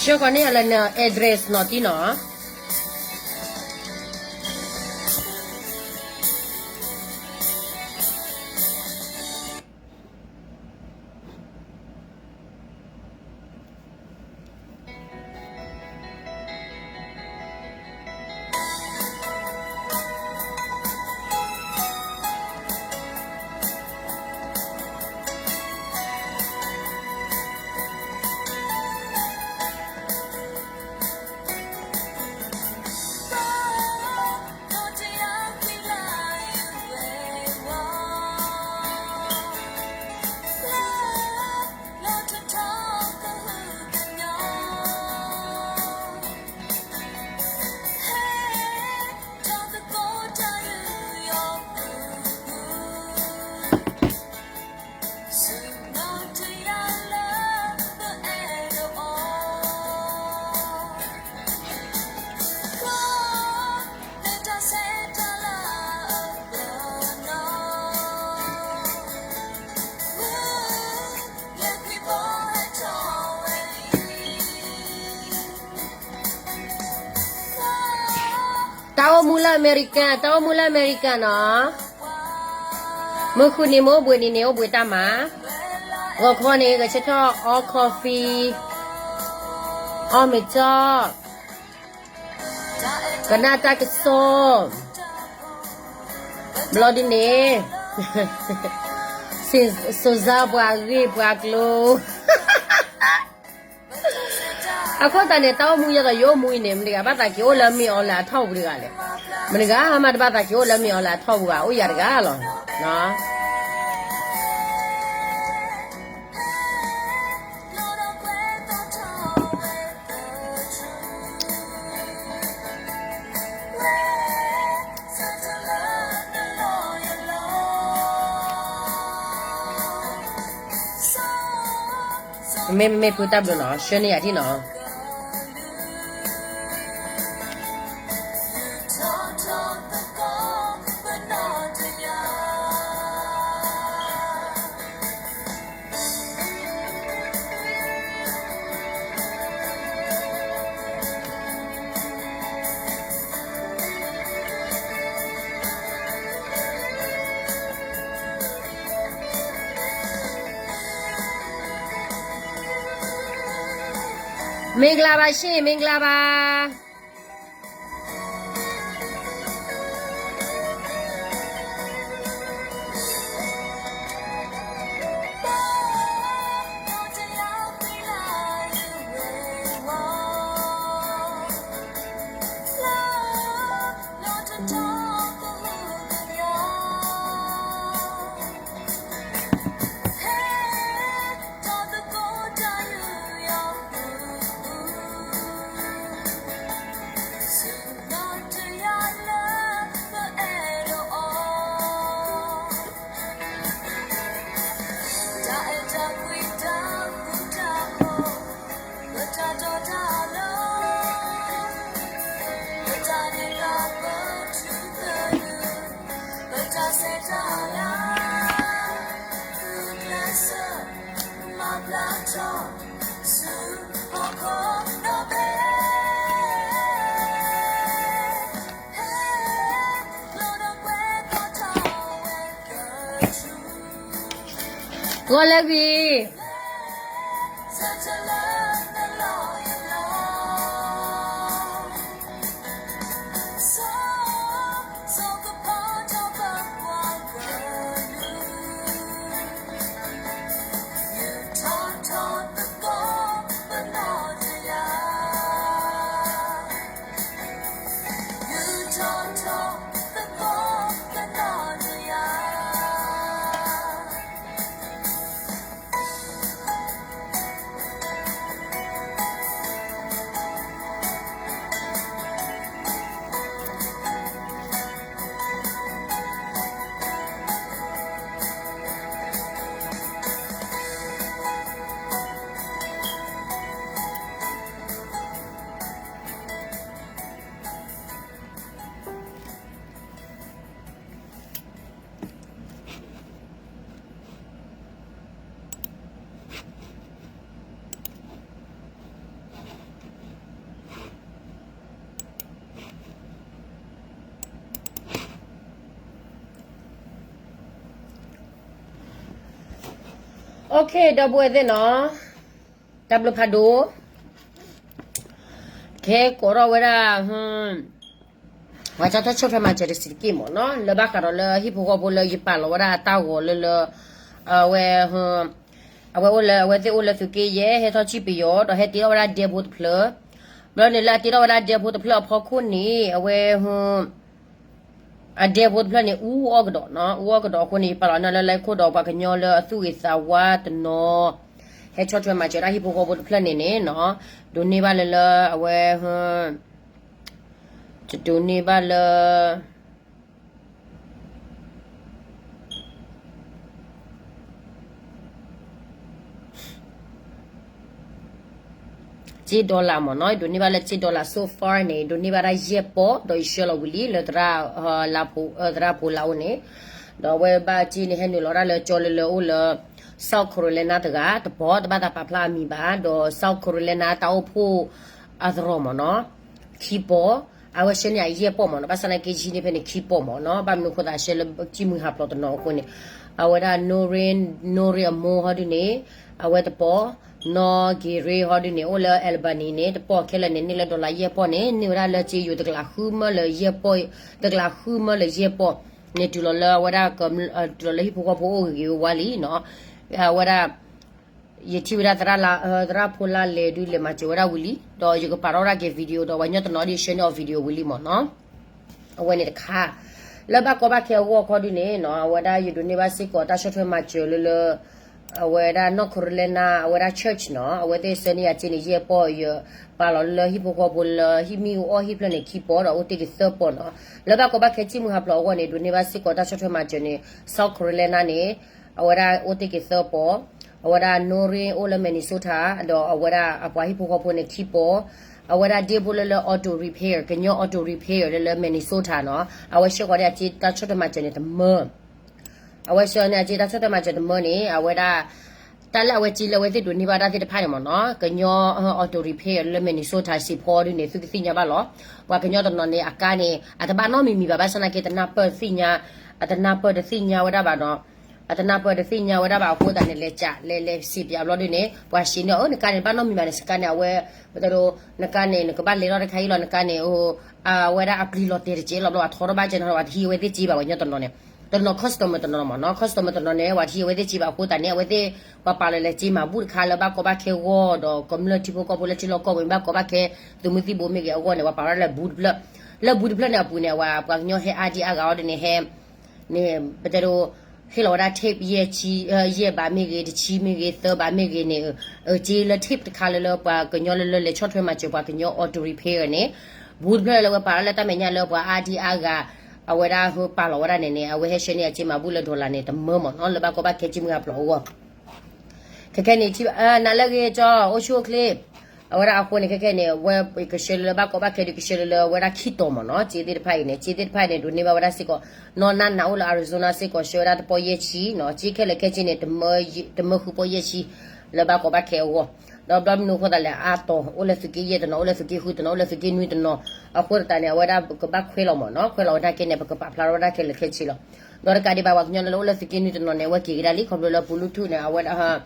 ဆှၢဃီၤန့ၢ်ယၤလၢန address နီၢ်တံၢ်နီၤ. တၢ်အိၣ်မူလၢအမဲရကၤ, တၢ်အိၣ်မူလၢအမဲရကၤနီၤ. မုၢ်ဃုနံၤမ့ၢ်အိၣ်ဘှံးနံၤန့ၣ် အိၣ်ဘှံးတၢ်မၤ, ဂီၤခီန့ၣ် ကဆၢထၢၣ်အီ coffee, အီၣ်မ့ၤကၠီၣ်, ကနၣ်တၢ်ကစီၣ်, ဘျီဒ်န့ၣ် စိၤစါပှၤဂ့ၢ်ပှၤကျိၤ. အဃိသတးန့ၣ် တၢ်အိၣ်မူယဲသိးယအိၣ်မူအံၤန့ၣ် မတၤတဂၤဘၣ်သးက့ၤအိၣ်လၢအမ့ၢ်အီၤလၢအထီၣ်ပူၤတဂၤလဲၣ်. မတၤတဂၤမးတဘၣ်သးက့ၤအိၣ်လၢအမ့ၢ်အီၤလၢအထီၣ်ပူၤဘၣ်, အိၣ်ယၤတဂၤလီၤ. မ့မ့ၢ်ဖုတၢ်ဘျုးနီၤ, ဆှၢန့ၢ်ယၤဒ်နီၤ. မ့ၢ်ကလါဘၣ်ရှ့, မ့ၢ်ကလါဘၣ်. ဂီၤလၢအဂ့ၤ. Okay ဒီပုၢ်ဝဲၢ်သ့ၣ်နီၤ, တၢ်ဘျုးဖးဒိၣ်, ကဲကိးထီၣ်ဝဲဒၣ် ပှၤတၢ်ဆီၣ်ထွဲမၤစၢၤတစဲးတက့ၢ်မ့ၢ်နီၤ, လၢဘၣ်ဃးဒီးလၢဟံၣ်ဖိဃီဖိလၢယပာ်လီၤဝဲဒၣ်အတၢ်ဂီၤလၢလၢ အဝဲ အဝဲအိၣ်လၢ အဝဲသ့ၣ်အိၣ်လၢသုးက့ယဲၢ် ဟဲထီၣ်စံၣ်ပယီၤ ဒီးဟဲတ့ထီၣ်ဝဲဒၣ်ဒဲဖိတဖျၢၣ်, ဘျီန့ၣ်လၢအတ့ထီၣ်ဝဲဒၣ်ဒဲဖိတဖျၢၣ်အဖီခိၣ်န့ၣ် အဝဲ အဒဲဖိတဖျၢၣ်န့ၣ် အူအီၣ်ကဒီးနီၤ, အူအီၣ်ကဒီးအဃိန့ၣ် ယပာ်လီၤနၤလၢလၢခိၣ်ဒီး ပှၤကညီလၢအသူၣ်ဂ့ၤသးဝါတနီၤ ဟဲဆီၣ်ထွဲမၤစၢၤဒၣ်ဟံၣ်ဖိဃီဖိတဖျၢၣ်န့ၣ်န့ၣ်နီၤ, ဒိးန့ၢ်ဘၣ်လၢလၢအဝဲ တဒိးန့ၢ်ဘၣ်လၢ စ့ dollar မ့ၢ်နီၤ, ဒိးန့ၢ်ဘၣ်လၢစ့ dollar so far န့ၣ် ဒိးန့ၢ်ဘၣ်ဒၣ်ယဲၢ်ပီၢ် ဒီးယဆှၢလီၤဝံၤလံလၢ သရၣ်ဖိလၢအအိၣ်န့ၣ်, ဒီးအဝဲဘၣ်စ့န့ၣ် ဟဲနုာ်လီၤဒၣ်လၢကၠီလၢလၢအိၣ်လၢ South Carolina တဂၤတပီၢ် တဘၣ်သးပာ်ဖျါအမံၤဘၣ်, ဒီး South Carolina တၢ်အိၣ်ဖှိၣ်အသရိာ်မ့ၢ်နီၤ ခံပီၢ်, အဝဲဆှၢန့ၢ်ယဲၢ်ပီၢ်မ့ၢ်နီၤ, ဘၣ်ဆၣ်သနာ်က့ ယဟံးန့ၢ်ဖဲန့ၣ်ခံပီၢ်မ့ၢ်နီၤ, ဘၣ်မနုၤအဃိသတး ဆှၢလၢကံၢ်မုၢ်ဟးဖျိးတနီၤအဃိန့ၣ်, အဝဲဒၣ် Noreen အမိၢ်ဟီဒုန့ၣ် အဝဲတပီၢ်, နီၢ်က့ၤရ့ဟီဒုန့ၣ် အိၣ်လၢ Albany န့ၣ် တပီၢ်ခဲလၢာ်န့ၣ် န့ၢ်လၢ dollar ယဲၢ်ပီၢ်န့ၣ် န့ၢ်ဝဲဒၣ်လၢစ့ယိၤတကလးဃုမၢလၢယဲၢ်ပီၢ်, တကလးဃုမၢလၢယဲၢ်ပီၢ်န့ၣ် တုၤလီၤလၢအဝဲဒၣ် တုၤလီၤလၢဟံၣ်ဖိဃီဖိအိၣ်ဂ့ၤဂ့ၤဝါဝါလံနီၤ, အဝဲဒၣ် ယထံၣ်ဝဲဒၣ် သရၣ်ဖိလါလဲၤဒုးလဲၤမၤစၢၤဝဲဒၣ်ဝံၤလံ, ဒီးယကပာ်ထီၣ်ဝဲဒၣ်က့ၤ video ဒီးပှၤကညီတနီၤဒ်ဆှၢန့ၢ်အီၤ video ဝံၤလံမ့ၢ်နီၤ, အဝဲန့ၣ်တခါ, လၢဘၣ်ကီဘၣ်ခဲအဂီၢ်ခီဒုန့ၣ်နီၤ, အဝဲဒၣ်ယဒိးန့ၢ်ဘၣ်စ့ၢ်ကီးတၢ်ဆီၣ်ထွဲမၤစၢၤလၢလၢ အဝဲဒၣ် North Carolina အဝဲဒၣ် church နီၤ, အဝဲသ့ၣ်ဆှၢန့ၢ်ယၤစ့န့ၣ် ယဲၢ်ပီၢ် ယပာ်လီၤလၢဟံၣ်ဖိဃီဖိလၢဟံၣ်မ့ၣ်အူအီၣ်ဟံၣ်ဖျၢၣ်န့ၣ် ခံပီၢ် ဒီးအိၣ်တ့ၢ်က့ၤသၢပီၢ်နီၤ, လၢဘၣ်ကီဘၣ်ခဲကံၢ်မုၢ်ဟးဖျိးအဂီၢ်န့ၣ် ဒိးန့ၢ်ဘၣ်စ့ၢ်ကီးတၢ်ဆီၣ်ထွဲမၤစၢၤန့ၣ် South Carolina န့ၣ် အဝဲဒၣ်အိၣ်တ့ၢ်က့ၤသၢပီၢ်, အဝဲဒၣ် Noreen အိၣ်လၢ Minnesota ဒီးအဝဲဒၣ်အပှၤဟံၣ်ဖိဃီဖိန့ၣ်ခံပီၢ်, အဝဲဒၣ်ဒ့ဖိလၢလၢ auto repair ကညီ auto repair လၢလၢ Minnesota နီၤ, အဝဲဆှၢဃီၤဒၣ်အစ့တၢ်ဆီၣ်ထွဲမၤစၢၤန့ၣ်တမၢ အဝဲဆှၢန့ၢ်အစ့တၢ်ဆီၣ်ထွဲမၤစၢၤတမၢန့ၣ် အဝဲဒၣ် တၢ်လၢအဝဲစ့လၢအဝဲသ့ၣ်ဒိးန့ၢ်ဘၣ်တၢ်သ့ၣ်တဖၣ်န့ၣ်မ့ၢ်နီၤ, ကညီ auto repair လၢ Minnesota စံးဖီဒုန့ၣ် သုကသ့ၣ်ညါဘၣ်လီၤ, ပှၤကညီတနီၤန့ၣ် အကါန့ၣ် အတဘၣ်နီတမံၤမံၤဘၣ်, ဘၣ်ဆၣ်သနာ်က့ တနၢ်ပၢၢ်တသ့ၣ်ညါ, အတနၢ်ပၢၢ်တသ့ၣ်ညါဝဲဒၣ်ဘၣ်နီၤ, အတနၢ်ပၢၢ်တသ့ၣ်ညါဝဲဒၣ်ဘၣ်အဃိသတးန့ၣ် လဲၤကး လဲၤလဲၤစံးပၠးဘျီဒုန့ၣ် ပှၤစံးန့ၢ်အီၤ နကါန့ၣ် တဘၣ်နီတမံၤဘၣ်န့ၣ် စကါန့ၣ် အဝဲ ပတဲဒိး နကါန့ၣ် နကဘၣ်လဲၤထီၣ်တခါအံၤလီၤ, နကါန့ၣ် အဝဲဒၣ်အပျံၤလီၤတဲာ်တက့ၢ်လီၤ, ဘျီပှၤထီထီၣ်ဘၣ်ကဲနီၤ ပှၤတဟံးအဝဲသ့ၣ်စ့ဘၣ် ပှၤကညီတနီၤန့ၣ်, တနီၤ customer တနီၤမ့ၢ်နီၤ, customer တနီၤန့ၣ် ပှၤတဟံးအဝဲသ့ၣ်စ့ဘၣ်အဃိသတးန့ၣ် အဝဲသ့ၣ် ပှၤပာ်လီၤလဲၤစ့မၤဘူၣ်တခါလၢဘၣ်ကီဘၣ်ခဲဂီၢ်ဒီး ကမျၢၢ်ထံဖိကီၢ်ဖိလၢထံလီၢ်ကီၢ်ပူၤ ဘၣ်ကီဘၣ်ခဲ သုးမုၢ်သံၣ်ဘိမ့ၢ်ဂ့ၤအဂီၢ်န့ၣ် ပှၤပာ်လီၤလၢဘူတဖျၢၣ်, လၢဘူတဖျၢၣ်န့ၣ်အပူၤန့ၣ် အဝဲပှၤကညီဟဲအါဒံအါဂၤအီၤဒ်န့ၣ် ဟဲ န့ၣ် ပတဲဒိး ဟ့ၣ်လီၤဝဲဒၣ် tip ယဲၢ်ဆံ ယဲၢ်ဘးမ့ၢ်ဂ့ၤ တဆံမ့ၢ်ဂ့ၤ သၢဘးမ့ၢ်ဂ့ၤန့ၣ် စ့လၢ tip တခါလၢလၢပှၤကညီလၢလၢလဲၤဆီၣ်ထွဲမၤစၢၤပှၤကညီ auto repair န့ၣ် ဘူတဖျၢၣ်လၢအဝဲပာ်လီၤလၢတၢ်မဲာ်ညါလၢပှၤအါဒံအါဂၤ အဝဲဒၣ်ဟဲပာ်လီၤဝဲဒၣ်န့ၣ်န့ၣ် အဝဲဟဲဆှၢန့ၢ်အစ့မၤဘူၣ်လၢ dollar န့ၣ် တမၢမ့ၢ်နီၤ လၢဘၣ်ကီဘၣ်ခဲကံၢ်မုၢ်ဟးဖျိးအဂီၢ် ခဲခဲန့ၣ် နၤလၢအဂ့ၤကၠီ အိၣ်ဆူၣ်အိၣ်ချ့ အဝဲဒၣ်အဃိန့ၣ် ခဲခဲန့ၣ် ဝဲကဆှၢလၢလၢဘၣ်ကီဘၣ်ခဲဒုးကဆှၢလၢလၢအဝဲဒၣ်ခံတီၤမ့ၢ်နီၤ စ့သ့ၣ်တဖၣ်အံၤန့ၣ် စ့သ့ၣ်တဖၣ်အံၤန့ၣ် ဒိးန့ၢ်ဘၣ်ဝဲဒၣ်စ့ၢ်ကီး နီၢ်နၢ်နၢ်အိၣ်လၢ Arizona စ့ၢ်ကီး ဆှၢဝဲဒၣ်တပီၢ်ယဲၢ်ဆံနီၤ စ့ခဲလၢာ်ခဲဆ့န့ၣ် တမၢဃုပီၢ်ယဲၢ်ဆံ လၢဘၣ်ကီဘၣ်ခဲအဂီၢ် ဒီးဘျီမနုၤအဃိသတးလဲၣ် အါတီၤ အိၣ်လၢသုးက့ယဲၢ်တနီၤ အိၣ်လၢသုးက့ဃုတနီၤ အိၣ်လၢသုးက့နွံတနီၤ အဃိသတးန့ၣ် အဝဲဒၣ်ကဘၣ်ခွဲးလီၤမ့ၢ်နီၤ ခွဲးလီၤဝဲဒၣ်ကဲန့ၣ် ပကပာ်ဖျါထီၣ်ဝဲဒၣ်ခဲလၢာ်ခဲဆ့လီၤ ဒီးတကးဒံးဘၣ် ပှၤကညီလၢအိၣ်လၢသုးက့နွံတနီၤန့ၣ် အဝဲက့ၤကဒါလံ ခီဖျိလၢပူၤလူထူၣ်န့ၣ် အဝဲဒၣ်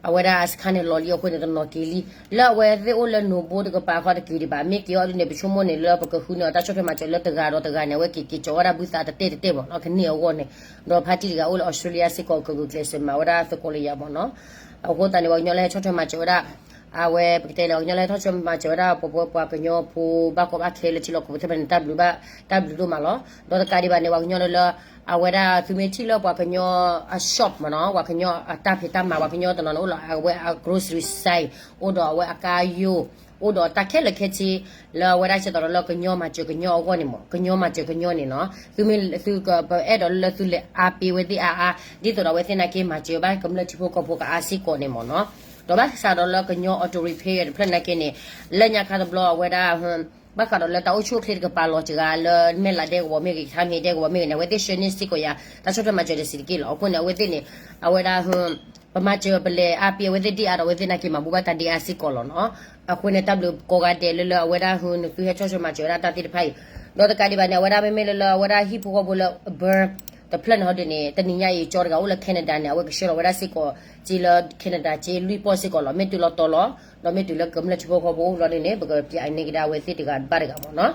အဝဲဒၣ်အစခါန့ၣ်လီၤလံအဃိန့ၣ် တနီၤက့ၤလံ လၢအဝဲသ့ၣ်အိၣ်လၢနိၣ်ဘိတကပၤဃီတက့ၤဒံးဘၣ် မ့ၢ်က့ၤအီၤဒ်န့ၣ် ပဆိကမိၣ်န့ၣ် လၢပကဃုန့ၢ်အီၤတၢ်ဆီၣ်ထွဲမၤစၢၤလၢတဂၤဒီးတဂၤန့ၣ် အဝဲက့ၤက့ၤကၠီၤဝဲဒၣ်ဘုသးတတဲာ်တတဲာ်မ့ၢ်နီၤ ကန့ၢ်အဂီၢ်န့ၣ် ဒီးဖါတံၢ်တဂၤအိၣ်လၢ Australia စ့ၢ်ကီး ကဂုာ်ကျဲးစၢးမၤဝဲဒၣ်သကိးလၢယၤမ့ၢ်နီၤ အဃိသတးန့ၣ် ပှၤကညီလၢဟဲဆီၣ်ထွဲမၤစၢၤဝဲဒၣ် အဝဲပကတဲလၢပှၤကညီလၢဟဲဆီၣ်ထွဲမၤစၢၤဝဲဒၣ် ပပှၤကညီဖိဘၣ်ကီဘၣ်ခဲလၢထံလီၢ်ကီၢ်ပူၤသ့ၣ်တဖၣ်န့ၣ် တၢ်ဘျုးဘၣ် တၢ်ဘျုးဒိၣ်မးလီၤ. ဒီးတကးဒံးဘၣ်န့ၣ် ပှၤကညီလၢလၢ အဝဲဒၣ်သုမ့ၢ်ထံၣ်လၢပှၤကညီအ shop မ့ၢ်နီၤ ပှၤကညီအတၢ်ဖံးတၢ်မၤ ပှၤကညီတနီၤန့ၣ် အိၣ်လီၤအဝဲအ grocery side အိၣ်ဒီးအဝဲအကါယိၣ် အိၣ်ဒီးတၢ်ခဲလၢာ်ခဲဆ့ လၢအဝဲဒၣ်ဆဲးတီးဒီးလၢကညီမၤစၢၤကညီအဂီၢ်န့ၣ်မ့ၢ် ကညီမၤစၢၤကညီန့ၣ်နီၤ သုမ့ၢ်သုကပအဲၣ်ဒိးလၢသုလဲၤအါပ့ၤဝဲသ့ၣ်အါအါ ဒ်သိးဒီးအဝဲသ့ၣ်နာ်က့မၤစၢၤဘၣ်ကမျၢၢ်ထံဖိကီၢ်ဖိကအါစ့ၢ်ကီးန့ၣ်မ့ၢ်နီၤ ဒီးဘၣ်ဆၣ်ဒီးလၢကညီ auto repair တဖျၢၣ်နာ်က့န့ၣ် လၢညါခါတဘျီအဝဲဒၣ် ဘၣ်ဃးဒီးလၢတၢ်အိၣ်ဆူၣ်အိၣ်ချ့တကပၤလီၤစှၤလၢမဲၢ်လးဒဲကဝီၤမ့ၢ်ဂ့ၤ ခါမ့ၢ်ဒဲကဝီၤမ့ၢ်ဂ့ၤန့ၣ် အဝဲသ့ၣ်ဆှၢန့ၢ်စ့ၢ်ကီးယၤ တၢ်ဆီၣ်ထွဲမၤစၢၤတစဲးတက့ၢ်လီၤ. အဃိန့ၣ် အဝဲသ့ၣ်န့ၣ် အဝဲဒၣ် ပမၤစၢၤပလဲၤအါပ့ၤအဝဲသ့ၣ်ဒ်အါဒီး အဝဲသ့ၣ်နာ်က့မၤဘူၣ်ဘၣ်တၢ်ဒ်အါစ့ၢ်ကီးလီၤနီၤ. အဃိန့ၣ် တၢ်ဘျုးကိးဂၤဒဲးလၢလၢအဝဲဒၣ်ဟူနသုဟဲဆီၣ်ထွဲမၤစၢၤဝဲဒၣ်တၢ်သ့ၣ်တဖၣ်အံၤ ဒီးတကးဒံးဘၣ်န့ၣ် အဝဲဒၣ်မ့မ့ၢ်လၢလၢအဝဲဒၣ်ဟံၣ်ဖိဃီဖိလၢ အဘၢ တဖျၢၣ်န့ၣ်ဟီဒုန့ၣ် တနံၤညါအံၤ ကၠီတဂၤအိၣ်လၢ Canada န့ၣ် အဝဲကဆှၢလီၤဝဲဒၣ်စ့ၢ်ကီး စ့လၢ Canada စ့လွံၢ်ပီၢ်စ့ၢ်ကီးလီၤ. မ့ၢ်တုၤလီၤတီၤလီၤ, ဒီးမ့ၢ်တုၤလၢကမျၢၢ်ထံဖိကီၢ်ဖိအိၣ်လီၤဒုန့ၣ် ပကပျးန့ၢ်ကဒါအဝဲသ့ၣ်တဂၤဘၣ်တဂၤမ့ၢ်နီၤ.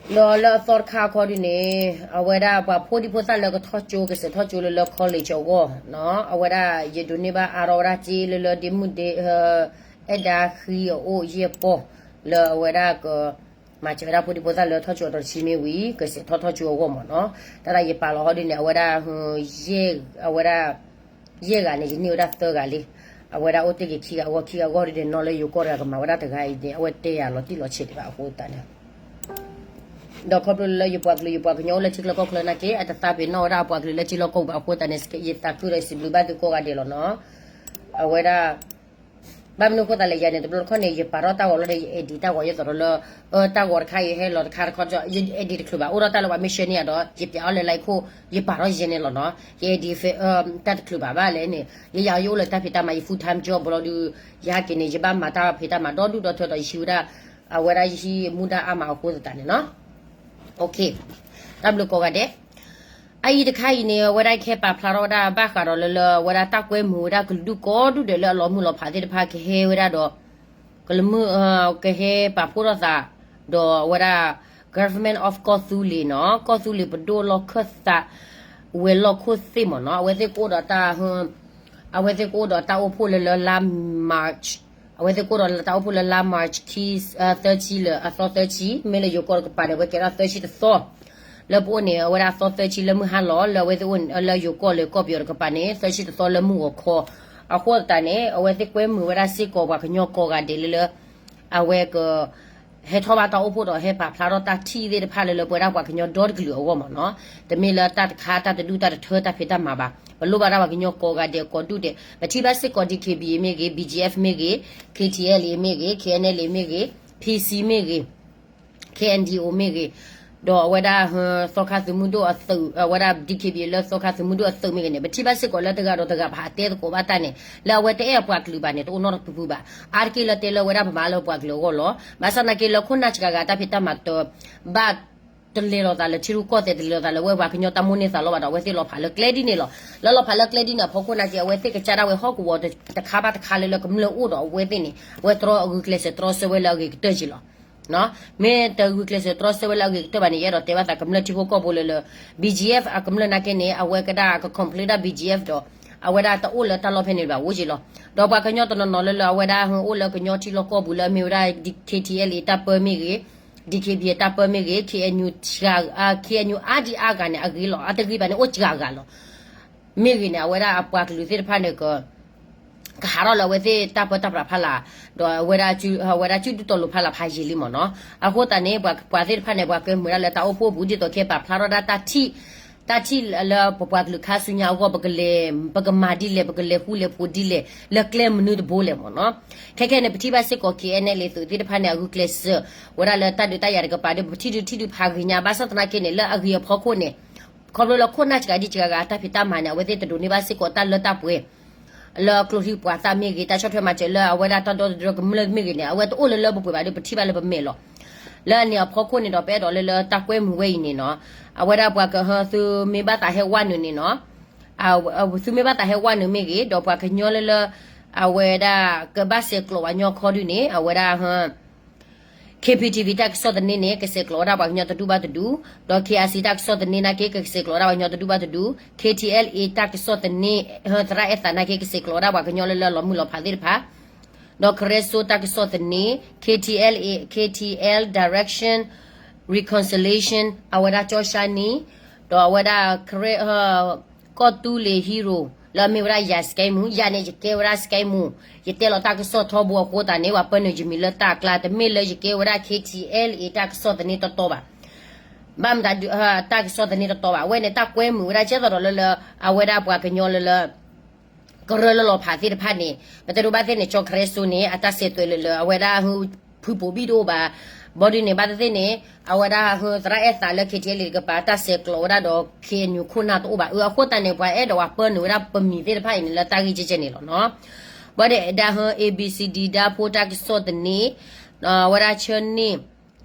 ဒီးလၢအသီတခါခီဒုန့ၣ် အဝဲဒၣ်ပှၤဖိဒံဖိသၣ်လၢကထီၣ်ကၠိ ကစဲးထီၣ်ကၠိလၢလၢ college အဂီၢ်နီၤ, အဝဲဒၣ်ယဒိးန့ၢ်ဘၣ်အါထီၣ်ဝဲဒၣ်စ့လၢလၢဒ့မုၣ်ဒ့ အဲၣ်ဒၣ်ဃံအအိၣ်ယဲၢ်ပီၢ် လၢအဝဲဒၣ်က မၤစၢၤဝဲဒၣ်ဖိဒံဖိသၣ်လၢထီၣ်ကၠိအတီၤတဆံမ့ၢ်ဝံၤ ကစဲးထီၣ်ထီၣ်ကၠိအဂီၢ်မ့ၢ်နီၤ. တၢ်ဒၣ်ယပာ်လီၤဟီဒုန့ၣ် အဝဲဒၣ် အဝဲဒၣ် ယဲၢ်ဂၤန့ၣ် ယန့ၢ်ဝဲဒၣ်သၢဂၤလံ. အဝဲဒၣ်အိၣ်တ့ၢ်က့ၤခံဂၤအဂီၢ် ခံဂၤအဂီၢ်ဒုန့ၣ် နီၢ်လၢယိၤကီၢ်တဂၤကမၤဝဲဒၣ်တဂၤအံၤန့ၣ် အဝဲတဲယၤလီၤတံၢ်လီၤဆဲးဒံးဘၣ်အဃိသတးန့ၣ် ဒီးခီဖျိလၢယပှၤကလုာ် ယပှၤကညီအိၣ်လၢထံချၢကီၢ်ချၢနာ်က့ အတသးပ့ၤနီၣ်ဝဲဒၣ်အပှၤကလုာ်လၢထံလီၢ်ကီၢ်ပူၤဘၣ်အဃိသတးန့ၣ် ယသးခုဒီးစံးဘျုးဘၣ်သုကိးဂၤဒဲးလီၤနီၤ. အဝဲဒၣ် ဘၣ်မနုၤအဃိသတးလဲၣ် ယၤန့ၣ် တဘျီတခီၣ်န့ၣ် ယပာ်ထီၣ်တၢ်ဂီၤလီၤဒီး ယ edit တၢ်ဂီၤ ယသိးဒီးလၢ အၢ တၢ်ဂီၤတခါအံၤဟဲလီၤတခါတခီ ယ edit တချုးဘၣ် အိၣ်ဒီးတၢ်လၢပှၤမ့ၢ် share န့ၢ်ယၤဒီး ယပျးအီၤလၢ like ခိၣ် ယပာ်ထီၣ်ယဲန့ၣ်လီၤနီၤ. ယ edit တၢ်တချုးဘၣ်ဘၣ်လဲၣ်န့ၣ် ယယၤယအိၣ်လၢတၢ်ဖံးတၢ်မၤ ယ full time job လီၤဒုး ယဟဲက့ၤန့ၣ် ယဘၣ်မၤတၢ်ဖံးတၢ်မၤဒီဒူၣ်ဒီထၢဒီး ယဟံးဝဲဒၣ် အဝဲဒၣ်ယဟံးမူဒါအါမးအဃိသတးန့ၣ်နီၤ. တၢ်ဘျုးကိးဂၤဒဲး အအံၤတခါအံၤန့ၣ် အဝဲဒၣ်ယကဟဲပာ်ဖျါထီၣ်ဝဲဒၣ်ဘၣ်ဃးဒီးလၢလၢ အဝဲဒၣ်တၢ်ကွဲမုာ်ဝဲဒၣ်ကလုာ်ဒူၣ်ကိးဒူၣ်ဒဲးလၢအလီၤမုၢ်လီၤဖးသ့ၣ်တဖၣ်ကဟဲဝဲဒၣ်ဒီး ကလမုၢ် ကဟဲပာ်ဖှိၣ်ထီၣ်သး ဒီးအဝဲဒၣ် government of ကီၢ်သူလ့ၤနီၤ ကီၢ်သူလ့ၤပဒိၣ်လီၢ်ခၢၣ်သး ဝဲၤလီၢ်ခိၣ်သ့ၣ်မ့ၢ်နီၤ အဝဲသ့ၣ်ကအိၣ်ဒီးတၢ် အဝဲသ့ၣ်ကအိၣ်ဒီးတၢ်အိၣ်ဖှိၣ်လၢလၢလါ March အဝဲသ့ၣ်ကအိၣ်ဒီးတၢ်အိၣ်ဖှိၣ်လၢလါ March ခံ သၢဆံလၢအသီသၢဆံ မ့ၢ်လၢယိၤကီၢ်တကပၤန့ၣ် အဝဲကဲထီၣ်သၢဆံတသီ လၢပအိၣ်န့ၣ် အဝဲဒၣ်အသီသၢဆံလၢမုၢ်ဟါလီၤ လၢအဝဲသ့ၣ်အိၣ်လၢယိၤကီၢ်လၢကီၢ်ပယီၤတကပၤန့ၣ် သၢဆံတသီလၢမုၢ်ဂီၤခီ အဃိသတးန့ၣ် အဝဲသ့ၣ်ကွဲမုာ်ဝဲဒၣ်စ့ၢ်ကီးပှၤကညီကိးဂၤဒဲးလၢလၢ အဝဲက ဟဲထီၣ်ဘၣ်တၢ်အိၣ်ဖှိၣ်ဒီး ဟဲပာ်ဖျါထီၣ်တၢ်ထံၣ်သ့ၣ်တဖၣ်လၢလၢပဝဲဒၣ်ပှၤကညီဒီတကလုာ်အဂီၢ်မ့ၢ်နီၤ တမ့ၢ်လၢတၢ်တခါတၢ်တဒူၣ်တၢ်တထၢတၢ်ဖံးတၢ်မၤဘၣ် ပလိၣ်ဘၣ်ဒၣ်ပှၤကညီကိးဂၤဒဲးကိးဒူၣ်ဒဲး ပထံၣ်ဘၣ်စ့ၢ်ကီး D K B A မ့ၢ်ဂ့ၤ B G F မ့ၢ်ဂ့ၤ K T L A မ့ၢ်ဂ့ၤ K N L A မ့ၢ်ဂ့ၤ P C မ့ၢ်ဂ့ၤ K N D O မ့ၢ်ဂ့ၤ ဒီးအဝဲဒၣ် သီခါသုးမုၢ်ဒိၣ်အသုး အဝဲဒၣ် D K B A လၢသီခါသုးမုၢ်ဒိၣ်အသုးမ့ၢ်ဂ့ၤန့ၣ် ပထံၣ်ဘၣ်စ့ၢ်ကီးလၢတဂၤဒီးတဂၤပဟးတဲသကိးဘၣ်တၢ်န့ၣ် လၢအဝဲတအဲၣ်အပှၤကလုာ်ဘၣ်န့ၣ် တအိၣ်နီတပူၤပူၤဘၣ် အါတက့ၢ်လၢတဲလၢဝဲဒၣ်ပမၤလၢပှၤကလုာ်အဂီၢ်လီၤ ဘၣ်ဆၣ်သနာ်က့လၢခိၣ်နၢ်စှၤဂၤတၢ်ဖံးတၢ်မၤတ ဘၣ် တလဲၤလိာ်သးလၢထံရူၢ်ကီၢ်သဲးတလဲၤလိာ်သးလၢဝဲပှၤကညီတၢ်မိၣ်န့ၢ်သးလီဘၣ်ဒီး အဝဲသ့ၣ်လီၤဖးလၢကျဲဒ်န့ၣ်လီၤ. လၢလီၤဖးလၢကျဲဒ်န့ၣ်အဖီခိၣ်နာ်က့ အဝဲသ့ၣ်ကစၢ်ဒၣ်ဝဲဟီၣ်ကဝီၤတခါဘၣ်တခါလၢလၢကမျၢၢ်အိၣ်ဒီးအဝဲသ့ၣ်န့ၣ် အဝဲတြီဂုာ်ကျဲးစၢးတြီဆၢဝဲလၢအဂ့ၤကတၢၢ်က့လီၤ. မ့ၢ်တဂုာ်ကျဲးစၢးတြီဆၢဝဲလၢအဂ့ၤကတၢၢ်ဘၣ်န့ၣ် ယအဲၣ်ဒိးတဲဘၣ်သးကမျၢၢ်ထံဖိကီၢ်ဖိလၢလၢ B G F အကမျၢၢ်နာ်က့န့ၣ် အဝဲကဒၣ်က complain ဒၣ် B G F ဒီး အဝဲဒၣ်တအိၣ်လၢတၢ်လီၢ်ဖဲန့ၣ်ဘၣ်အိၣ်က့လီၤ. ဒီးပှၤကညီတနီၤနီၤလၢလၢအဝဲဒၣ်အိၣ်လၢကညီထံလီၢ်ကီၢ်ပူၤလၢအမ့ၢ်ဝဲဒၣ် K T L A တၢ်ပၢမ့ၢ်ဂ့ၤ D K B A တၢ်ပၢမ့ၢ်ဂ့ၤ K N U စှၤ K N U အါဒံအါဂၤန့ၣ် အဂ့ၤလီၤ အတဂ့ၤဘၣ်န့ၣ် အိၣ်စှၤဂၤလီၤ. မ့ၢ်ဂ့ၤန့ၣ် အဝဲဒၣ်အပှၤကလုာ်သ့ၣ်တဖၣ်န့ၣ် ကဟးထီၣ်လၢအဝဲသ့ၣ်တၢ်ပၢတၢ်ပြးဖးလာ် ဒီးအဝဲဒၣ် အဝဲဒၣ်စုဒုးတီၤလိာ်ဖးလာ်ဖးယံာ်လံမ့ၢ်နီၤ. အဃိသတးန့ၣ် ပှၤသ့ၣ်တဖၣ်န့ၣ် ပှၤကွဲမုာ်ဒၣ်လၢတၢ်အိၣ်ဖှိၣ်ပူၤ ဒ်သိးကဟဲပာ်ဖျါထီၣ်ဒၣ်တၢ်ထံၣ် တၢ်ထံၣ်လၢပပှၤကလုာ်ခါဆူညါအဂီၢ် ပကလဲၤ ပကမၤဒ်လဲၣ် ပကလဲၤဃူလဲၤဖိးဒ်လဲၣ် လၢကျဲမနုၤတဘိလဲၣ်မ့ၢ်နီၤ. ခဲခဲန့ၣ် ပထံၣ်ဘၣ်စ့ၢ်ကီး K N L A သုးသ့ၣ်တဖၣ်န့ၣ် အဂုာ်ကျဲးစၢး ဝဲဒၣ်လၢတၢ်ဒုးတၢ်ယၤတကပၤဒီး ပထံၣ်ဒုးထံၣ်ဒုးဖးဂ့ၤညါ ဘၣ်ဆၣ်သနာ်က့န့ၣ် လၢအဂ့ၤအဖီခိၣ်န့ၣ် ခီဖျိလၢခိၣ်နၢ်စှၤဒံစှၤဂၤ တၢ်ဖံးတၢ်မၤန့ၣ် အဝဲသ့ၣ်တဒိးန့ၢ်ဘၣ်စ့ၢ်ကီးတၢ်လၢတၢ်ပှဲၤ လၢကျိချံမျိာ်သၣ်မ့ၢ်ဂ့ၤ တၢ်ဆီၣ်ထွဲမၤစၢၤလၢအဝဲဒၣ်တၢ်ဒီသဒၢကမျၢၢ်မ့ၢ်ဂ့ၤန့ၣ် အဝဲတအိၣ်လၢလၢပှဲၤပှဲၤဘၣ်ဒီး ပထံၣ်ဘၣ်လၢပမဲာ်လီၤ. လၢအန့ၣ်အဖီခိၣ်န့ၣ်ဒီး ပအဲၣ်ဒိးလၢလၢတၢ်ကွဲမုာ်ဝဲအံၤန့ၣ်နီၤ အဝဲဒၣ်ပှၤကဟၢသုမ့ၢ်ဘၣ်သးဟဲဝဲနုာ်န့ၣ်နီၤ သုမ့ၢ်ဘၣ်သးဟဲဝဲနုာ်မ့ၢ်ဂ့ၤ ဒီးပှၤကညီလၢလၢ အဝဲဒၣ်ကဘၣ်ဆဲးကျိးပှၤကညီခီဒုန့ၣ် အဝဲဒၣ် K P T V တၢ်ကစီၣ်သန့န့ၣ် ကဆဲးကျိးဝဲဒၣ်ပှၤကညီတဒူၣ်ဘၣ်တဒူၣ်, ဒီး K I C တၢ်ကစီၣ်သန့နာ်က့ ကဆဲးကျိးဝဲဒၣ်ပှၤကညီတဒူၣ်ဘၣ်တဒူၣ်, K T L A တၢ်ကစီၣ်သန့ သရၣ်အဲၣ်သးနာ်က့ ကဆဲးကျိးဝဲဒၣ်ပှၤကညီလၢလၢလီၤမုၢ်လီၤဖးသ့ၣ်တဖၣ်, ဒီး Karen Sow တၢ်ကစီၣ်သန့, K T L A, K T L Direction Reconciliation အဝဲဒၣ်ကၠီၡါနံ, ဒီးအဝဲဒၣ် Karen ကီၢ်သူလ့ၤ hero လၢအမ့ၢ်ဝဲဒၣ်ယၤ စကဲမူ, ယၤန့ၣ် ယကဲဝဲဒၣ် စကဲမူ, ယတဲလီၤတၢ်ကစီၣ်ထီဘိအဃိသတးန့ၣ် ပှၤပၢနုာ်ယမံၤလၢတၢ်အကျါ, တမ့ၢ်လၢယကဲဝဲဒၣ် K T L A တၢ်ကစီၣ်သန့တီတီဘၣ်. ဘၣ်မတၤဒုး တၢ်ကစီၣ်သန့တီတီဘၣ်. အဝဲန့ၣ် တၢ်ကွဲမုာ်ဝဲဒၣ် ကဲသိးဒီးလၢလၢ အဝဲဒၣ်ပှၤကညီလၢလၢ ကရၢလၢလီၤဖးသ့ၣ်တဖၣ်န့ၣ် ပတဲဒိးဘၣ်သ့ၣ်န့ၣ် ကၠီ Karen Sow န့ၣ် အတၢ်ဆဲးသွဲးလၢလၢ အဝဲဒၣ် ဖုပိာ်ဘံၣ်တအိၣ်ဘၣ်, ဘီဒုန့ၣ် ဘၣ်သ့ၣ်သ့ၣ်န့ၣ် အဝဲဒၣ် သရၣ်အဲၣ်သးလၢ K T L A တကပၤ တၢ်ဆဲးကျိးဝဲဒၣ်ဒီး K N U ခိၣ်နၢ်တအိၣ်ဘၣ်. အဃိသတးန့ၣ် ပှၤအဲၣ်ဒိးပၢနုာ်ဝဲဒၣ်ပမံၤသ့ၣ်တဖၣ်အံၤန့ၣ် လၢတၢ်ဂ့ၢ်ကဲကဲန့ၣ်လီၤနီၤ. ဘၣ်ဒီးဒၣ် A B C D ဒၣ်ဖိတၢ်ကစီၣ်သန့, ဝဲဒၣ်ဆၢန့ၣ်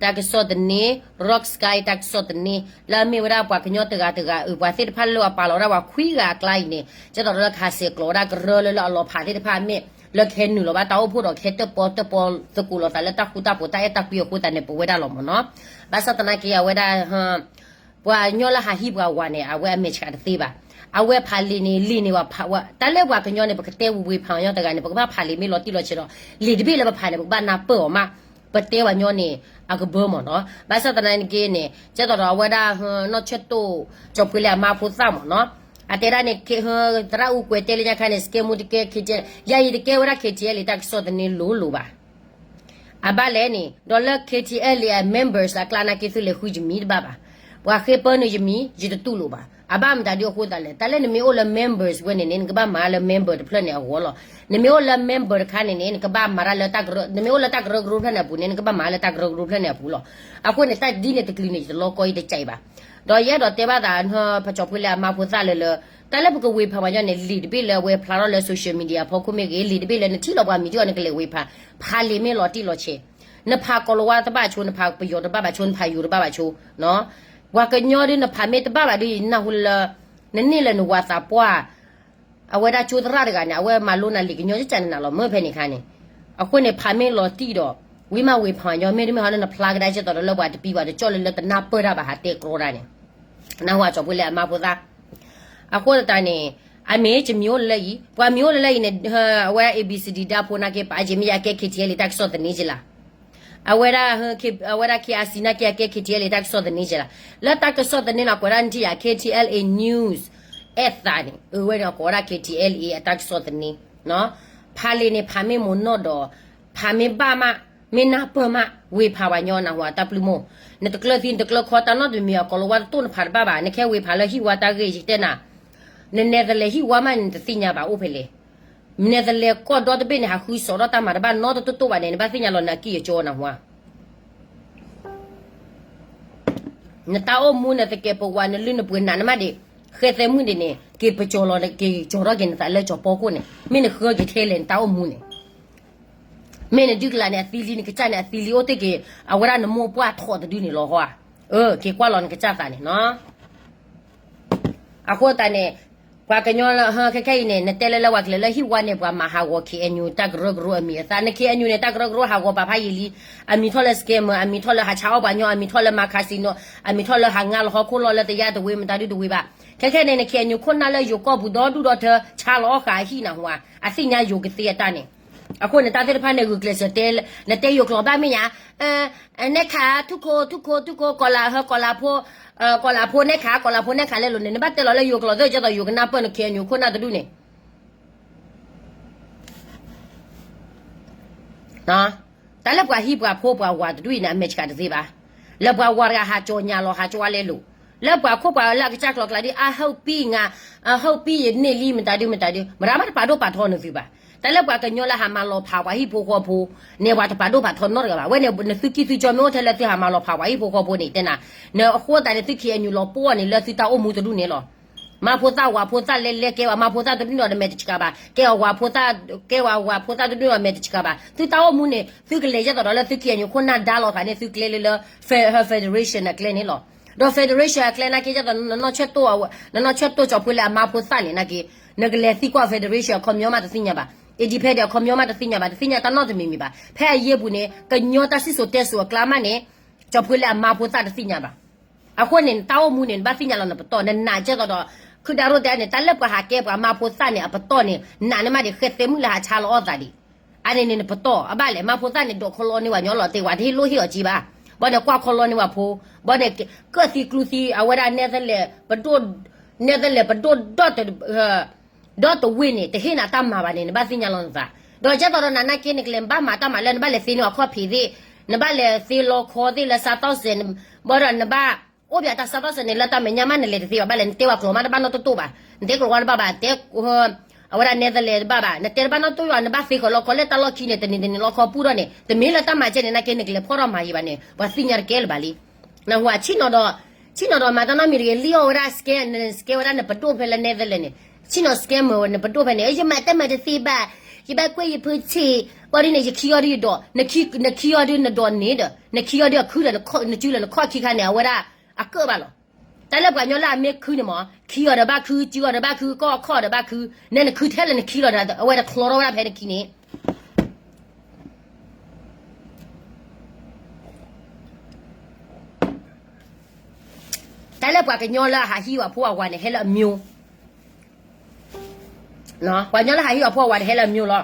တၢ်ကစီၣ်သန့, Rock Sky တၢ်ကစီၣ်သန့, လၢအမ့ၢ်ဝဲဒၣ်ပှၤကညီတဂၤတဂၤအုး ပှၤသ့ၣ်တဖၣ်လၢအပာ်လီၤဝဲဒၣ်ပှၤခွံဂၤအကျါအံၤန့ၣ် ကဲသိးဒီးလၢကဟးဆဲးကျိးဝဲဒၣ်ကရၢလၢလၢအလီၤဖးသ့ၣ်တဖၣ်မ့ၢ် လၢကဟဲနုာ်လီၤဘၣ်တၢ်အိၣ်ဖှိၣ်ဒီးကဟဲတၢၣ်ပီတၢၣ်ပီသကိးလီၤသးလၢတၢ်ဃူတၢ်ဖိးတၢ်အဲၣ်တၢ်ကွံအဃိသတးန့ၣ် ပဝဲဒၣ်လီၤမ့ၢ်နီၤ. ဘၣ်ဆၣ်သနာ်က့အဝဲဒၣ် ပှၤကညီလၢဟးဟံးပှၤဝၤန့ၣ် အဝဲအမဲာ်ဆှးတသ့ဘၣ်. အဝဲဖးလံာ်န့ၣ် လံာ်န့ၣ် တၢ်လၢပှၤကညီန့ၣ် ပကတဲဝံၤဝံၤဖးညီတဂၤန့ၣ် ပကဘၣ်ဖးလံာ်မ့ၢ်လီၤတံၢ်လီၤဆဲးဒီး လံာ်တဘ့ၣ်လၢပဖးန့ၣ် ပကဘၣ်နၢ်ပၢၢ်အီၤမး, ပတဲပှၤညီန့ၣ် အကဘၢမ့ၢ်နီၤ. ဘၣ်ဆၣ်သနာ်က့န့ၣ် ကဲသိးဒီးအဝဲဒၣ် နီၢ်ဆၢၣ်တိၢ် ကၠီၤဖှ့လ့အမါဖိသၣ်မ့ၢ်နီၤ, အတဲဒၣ်န့ၣ် သရၣ်အူကွဲးတဲလၢညါခါန့ၣ် စကဲမူတကဲ ခ့ထံအဲလ် ယၤအံၤတကဲဝဲဒၣ် ခ့ထံအဲလ် တၢ်ကစီၣ်သန့လိၤလိၤဘၣ်. အဘၣ်လဲၣ်န့ၣ် ဒီးလၢ ခ့ထံအဲလ် အ members အကျါနာ်က့ သုလဲၤဃုယမံၤတဘၣ်ဘၣ်. ပှၤဃ့ပၢနုာ်ယမံၤ ယတတူၢ်လိာ်ဘၣ်. အဘၣ်မတၤဒုအဃိသတးလဲၣ်, တၢ်လၢနမ့ၢ်အိၣ်လၢ members ဝဲန့ၣ်န့ၣ် နကဘၣ်မၤလၢ member တဖျၢၣ်န့ၣ်အဂီၢ်လီၤ. နမ့ၢ်အိၣ်လၢ member တခါန့ၣ်န့ၣ် နကဘၣ်မၤတၢ်လၢတၢ်ကရၢ, နမ့ၢ်အိၣ်လၢတၢ်ကရၢကရိဖျၢၣ်န့ၣ်အပူၤန့ၣ် နကဘၣ်မၤလၢတၢ်ကရၢကရိဖျၢၣ်န့ၣ်အပူၤလီၤ. အဃိန့ၣ် တၢ်ဒ်န့ၣ်တကလုာ်န့ၣ် ယတလီကီ ယတကးအံၤဘၣ်. ဒီးယအဲၣ်ဒိးတဲဘၣ်သး ပကၠီၤဖှ့လ့အမါဖိသၣ်လၢလၢ တၢ်လၢပကဝ့ၤဖးပှၤညီန့ၣ် လံာ်တဘ့ၣ်လၢအဝဲဖျါထီၣ်လၢ social media ဖီခိၣ်မ့ၢ်ဂ့ၤ, လံာ်တဘ့ၣ်လၢနထံၣ်လီၤပှၤမံၤဒ်အီၤ နကလဲၤဝ့ၤဖး, ဖးလံာ်မ့ၢ်လီၤတံၢ်လီၤဆဲး, နဖးကိးလၤဝါတဘၣ်ဆိ, နဖးပယီၤတဘၣ်ဘၣ်ဆိ, နဖးယိၤတဘၣ်ဘၣ်ဆိ, ပှၤကညီဒ်နဖးမ့ၢ်တဘၣ်ဘၣ်ဒ်အံၤ နၢ်ဟူလၢ နန့ၢ်လၢနဝၤသးပှၢ် အဝဲဒၣ်ကၠိသရၣ်တဂၤန့ၣ် အဝဲမၤလိနၤလံာ်ကညီကစၢ်န့ၣ်နၤလီၤ မၢဖဲန့ၣ်ခါန့ၣ်. အဃိန့ၣ် ဖးမ့ၢ်လီၤတံၢ်ဒီး ဝံၤမးဝ့ၤဖးညီ မ့တမ့ၢ်ဟီန့ၣ် နဖျါကဒါကဲသိးဒီးလၢပှၤတပံၤပှၤတကၠီၣ်လၢလၢတနၢ်ပၢၢ်တၢ်ဘၣ် ဟးတဲကြီတၢ်န့ၣ်, နၢ်ဟူဧါ ကၠီၤဖှ့လ့အမါဖိသၣ်. အဃိသတးန့ၣ် အမ့ၢ်ကမံၤအိၣ်လၢလၢအံၤ, ပှၤမံၤအိၣ်လၢလၢအံၤန့ၣ် အဝဲ A B C D ဒၣ်ဖိနာ်က့ ပာ်က့ၤမ့ၢ်ယၤကဲ K T L A တၢ်ကစီၣ်သန့က့လီၤ. အဝဲဒၣ် အဝဲဒၣ် K R C နာ်က့ အကဲ K T L A တၢ်ကစီၣ်သန့က့လီၤ. လၢတၢ်ကစီၣ်သန့လီၤ ကွဲးဒၣ်နထံၣ်ယၤ K T L A News အဲၣ်သးန့ၣ် အဝဲန့ၣ် အကိးဝဲဒၣ် K T L A အတၢ်ကစီၣ်သန့, ဖးလံာ်န့ၣ် ဖးမ့ၢ်မိၢ်နီၢ်ဒီး ဖးမ့ၢ်ဘၣ်မး မ့ၢ်နၢ်ပၢၢ်မး ဝ့ၤဖးပှၤညီနၢ်ဟူဧါ တၢ်ပျုၢ်မိၢ်, နတကျၢၤသံ နတကျၢၤခီ တၢ်နီတမံၤ အကိးလၤဝါတတိၢ်နဖးတဘၣ်ဘၣ်, နကဟဲဝ့ၤဖးလၢဟံၣ်ဝါတၢ်ဂ့ၢ် ယတဲနၤ, နနဲၣ်သလဲၤဟံၣ်ဝါမးန့ၣ် နတသ့ၣ်ညါဘၣ်အိၣ်ဖဲလဲၣ်. နဲၣ်သလဲၤကီၢ်ဒီတဘ့ၣ်န့ၣ် ဟးဃုစိာ်ထီၣ်တၢ်မၤတဘၣ်နီတတိၢ်တိၢ်ဘၣ်န့ၣ် နဘၣ်သ့ၣ်ညါလီၤ နၤကံၣ်ယကၠီနၢ်ဟူဧါ. နတၢ်အိၣ်မူ နသကဲးပဝး နလုၢ်နပှ့ၤ နးနမးဒံး, ဃဲသဲမုၣ်ဒံးန့ၣ် က့ၤပကၠီၤလီၤ က့ၤကၠီၤထီၣ်က့ၤနသးလၢကၠီၤပီခိၣ်န့ၣ် မ့ၢ်နဃၢက့ၤထဲလဲၣ် နတၢ်အိၣ်မူန့ၣ်. မ့ၢ်နဒုၣ်ကလးန့ၣ် အသံလံ နကစၢ်န့ၣ် အသံလံ အိၣ်တ့ၢ်က့ၤ အဝဲဒၣ်နမိၢ်ပှၢ်ထီၣ်တဒုန့ၣ်လီၤဟီဧါ. အၢ က့ၤကွၢ်လီၤနကစၢ်သးန့ၣ်နီၤ. အဃိသတးန့ၣ် ပှၤကညီလၢ ခဲခဲအံၤန့ၣ် နတဲလၢလၢပှၤကလဲၤလၢဟံၣ်ဝါန့ၣ် ပှၤမၤဟးဂီၤ K N U တၢ်ကရၢကရိအမံၤအသၣ်, န K N U န့ၣ် တၢ်ကရၢကရိဟးဂီၤပာ်ဖးယံာ်လံ, အမံၤထီၣ်လၢ scammer, အမံၤထီၣ်လၢဟးဆါအီၣ်ပှၤညီ, အမံၤထီၣ်လၢဟးငါလီၤဟီၣ်ခိၣ်လီၢ်လၢတယၢ်တဝ့ မတၤဒုတဝ့ဘၣ်. ခဲခဲန့ၣ် န K N U ခိၣ်နၢ်လၢယိၤကီၢ်ပူၤဒီဒူၣ်ဒီထၢ ဆါလီၤအီၣ်ဃာ်အဟံၣ်နၢ်ဟူဧါ, အသ့ၣ်ညါယိၤကသ့အတၢ်န့ၣ်. အဃိန့ၣ် တၢ်သ့ၣ်တဖၣ်န့ၣ် ဂုာ်ကျဲးစၢးတဲ, နတဲယိၤကျိာ်ဘၣ်မ့ၢ်ညါ နဲခါ ထူၣ်ခိ ထူၣ်ခိ ထူၣ်ခိ ကီၤလးဟၢ ကီၤလးဖိ, ကီၤလးဖိနဲခါ ကီၤလးဖိနဲခါလဲလိာ်န့ၣ် နဘၣ်တဲလီၤလၢယိၤကျိာ်သ့ၣ် ကဲသိးယိၤကနၢ်ပၢၢ်န K N U ခိၣ်နၢ်တဒူၣ်န့ၣ် တၢ်လၢပှၤဟံးပှၤဖိပှၤဝၤတဒူၣ်အံၤန့ၣ် အမဲာ်ဆှးတသ့ဘၣ်. လၢပှၤဝၤတဂၤဟးကၠီၤညါလီၤ ဟးကၠီၤဝါလဲလိာ်, လၢပှၤခိၣ်ပှၤလၢအကစၢ်ကျိၤကျါဒ် အ help ပံ ငါ အ help ပံ ယန့ၢ်လံ မတၤဒုမတၤဒု မတၤမးတပာ်ဒိၣ်ပာ်ထီနသုဘၣ်. တၢ်လၢပှၤကညီလၢဟးမၤလီၤဖးပှၤဟံၣ်ဖိဃီဖိန့ၣ် ပှၤတပာ်ဒိၣ်ပာ်ထီနီတဂၤဘၣ်. ဝဲန့ၣ် နသုကံၢ်သုကၠီမ့ၢ်အိၣ်ထဲလၢသုဟးမၤလီၤဖးပှၤဟံၣ်ဖိဃီဖိန့ၣ် တဲနၤ, နအဃိသတးန့ၣ် သု K N U လီၤပှီၢ်န့ၣ် လၢသုတၢ်အိၣ်မူတဒူၣ်န့ၣ်လီၤ. မါဖိသၣ်ဝၤဖိသၣ်လဲလဲကဲဝဲ မါဖိသၣ်တဒူၣ်န့ၣ်ဒီးမဲာ်တဆှးဘၣ်, ကဲဝဲဝၤဖိသၣ်, ကဲဝဲဝၤဖိသၣ်တဒူၣ်န့ၣ်ဒီးမဲာ်တဆှးဘၣ်. သုတၢ်အိၣ်မူန့ၣ် သုကလဲၤကဲသိးဒီးလၢသု K N U ခိၣ်နၢ်ဒါလီၤသးန့ၣ် သုကျဲလၢလၢ federation အကျဲန့ၣ်လီၤ. ဒီး federation အကျဲနာ်က့ ကဲသိး နနီၢ်ဆၢၣ်တိၢ်ကၠီၤဖှ့လ့အမါဖိသၣ်န့ၣ်နာ်က့ နကလဲၤသံကွၢ် federation အခီပညီမးတသ့ၣ်ညါဘၣ်, independent အခီပညီမးတသ့ၣ်ညါဘၣ်, တသ့ၣ်ညါတၢ်နီတမံၤမံၤဘၣ်. ဖဲအယ့ပူၤန့ၣ် ကညီတၢ်စံၣ်စိၤတဲစိၤအကျါမးန့ၣ် ကၠီၤဖှ့လ့အမါဖိသၣ်တသ့ၣ်ညါဘၣ်. အဃိန့ၣ် နတၢ်အိၣ်မူန့ၣ် နဘၣ်သ့ၣ်ညါလီၤနပတီၢ်, နနာ်ကဲသိးဒီး ခုၣ်ဒၣ်ရိၣ်တဲန့ၣ် တၢ်လၢပှၤဟးကဲပှၤမါဖိသၣ်န့ၣ် အပတီၢ်န့ၣ် နာ်န့ၢ်မးဒံး ဃဲသဲမုၣ်လၢဟးဆါလီၤအီၣ်သးဒံး. အန့ၣ်န့ၣ် နပတီၢ်အဘၣ်လဲၣ်. မါဖိသၣ်န့ၣ် ဒိးခီလီန့ၢ်ဝဲညီလီၤတ့ၢ်ဝဲ တဟ့ၣ်လိၣ်ဟ့ၣ်အီၤက့ဘၣ်. ဘီန့ၣ်ကွၢ်ခီလီန့ၢ်ဝဲဖိ, ဘီန့ၣ် ကၢၣ်သံကျူသံ အဝဲဒၣ်နဲသလဲးပဒိၣ်, နဲသလဲးပဒိၣ်ဒီတဝ့ၢ်န့ၣ် တဟ့ၣ်နၤတၢ်မၤဘၣ်န့ၣ် နဘၣ်သ့ၣ်ညါလီၤနသး. ဒီးကဲသိးဒီးနၤနာ်က့ နကလဲၤဘၣ်မၤတၢ်မၤလၢနဘၣ်လဲၤသ့န့ၢ်အခီၣ်ဖံးသ့ၣ်, နဘၣ်လဲၤသ့လီခီသ့ၣ်လၢစးသီစဲး, ဘီဒီးနဘၣ် အိၣ်ပၠးတၢ်စးသီစဲးန့ၣ် လၢတၢ်မဲာ်ညါမးနလဲၤတသ့ဘၣ်, ဘၣ်လဲၤနတဲဝဲကျိာ်မးတဘၣ်နီတတိၢ်ဘၣ်, နတဲကျိာ်ဝဲတဘၣ်ဘၣ်, တဲ အဝဲဒၣ်နဲသလဲးတဘၣ်ဘၣ်, နတဲတဘၣ်နီတတိၢ်ဘၣ်, နဘၣ်သ့ဃီၤလီခီလၢတၢ်လီၢ်ခံန့ၣ် တနံၤတနံၤလီခီပူၣ်ထီၣ်န့ၣ် တမ့ၢ်လၢတၢ်မၤကဲန့ၣ်နာ်က့ နကလဲၤဖီၣ်ထီၣ်မၤယံၤဘၣ်န့ၣ် ပှၤသ့ၣ်ညါတကဲလၢၤဘၣ်လံ. နၢ်ဟူဧါ, ဆ့ၣ်နီၤဒီး, ဆ့ၣ်နီၤဒီးမၤတၢ်နီတမံၤတဂ့ၤ, လံၣ်အီၣ်ဝဲဒၣ် scam, scam ဝဲဒၣ်နပဒိၣ်ဖဲလၢနဲသလဲးန့ၣ်, ဆ့ၣ်နီၤ scammer ဝဲနပဒိၣ်ဖဲန့ၣ်, ယမၤတၢ်မၤတသ့ဘၣ်, ယဘၣ်ကွဲးယဖိဆံး ပှၤဒ်န့ၣ် ယခံအီၤဒ်ယဒိး, နခံအီၤဒ်နဒိးန့ၣ်ဒီး နခံအီၤဒ်အခုဒီး နစုလၢနခီၣ်ခံခါန့ၣ် အဝဲဒၣ်အကၢၣ်ဘၣ်လီၤ. တၢ်လၢပှၤကညီလၢအမ့ၢ်ခုန့ၣ်မ့ၢ် ခံအီၤဒီးဘၣ်ခု, စုအီၤဒီးဘၣ်ခု, ကီၢ်အခီၣ်ဒီးဘၣ်ခု, နဲနခုထဲလၢနခံလီၤန့ၣ် အဝဲတချီထီၣ်ဝဲဒၣ်ဖဲနခံန့ၣ် တၢ်လၢပှၤကညီလၢအဟးဟံးဝဲဖိအဝၤန့ၣ် ဟဲလၢအမျိုး, ပှၤကညီလၢဟးဟံးဝဲဖိအဝၤန့ၣ် ဟဲလၢအမျိုးလီၤ.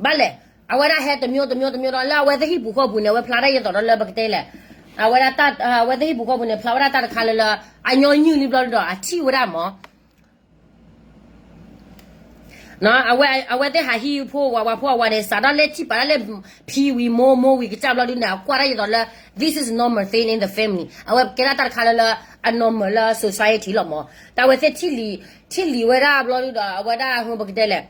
ဘၣ်လဲၣ်, အဝဲဒၣ်ဟဲတမျိုးတမျိုးတမျိုးဒီး လၢအဝဲသ့ၣ်ဟံၣ်ပူၤဃီပူၤန့ၣ် အဝဲဖျါတၢ်ယဲသိးဒီးလၢပကတဲလဲၣ်, အဝဲဒၣ်တၢ်, အဝဲသ့ၣ်ဟံၣ်ပူၤဃီပူၤန့ၣ် ဖျါဝဲဒၣ်တၢ်တခါလၢလၢ အညီနုၢ်လံဘျီဒီး အထံၣ်ဝဲဒၣ်မ့ၢ် အဝဲသ့ၣ်ဟးဟံးဖိဝၤ ဝၤဖိအဝၤန့ၣ် စးထီၣ်လၢထံၣ်ပာ်တၢ်လၢ ဖံဝံၤမိၢ် မိၢ်ဝံၤကစၢ်ဘျီဒုန့ၣ် အကွၢ်တၢ်ယဲသိးလၢ this is normal thing in the family, အဝဲကဲဒၣ်တၢ်တခါလၢလၢ အ normal လၢ society လီၤမ့ၢ်. တၢ်အဝဲသ့ၣ်ထံၣ်လံၤ, ထံၣ်လံၤဝဲဒၣ်ဘျီဒုဒီး အဝဲဒၣ်ဟပကတဲလဲၣ်,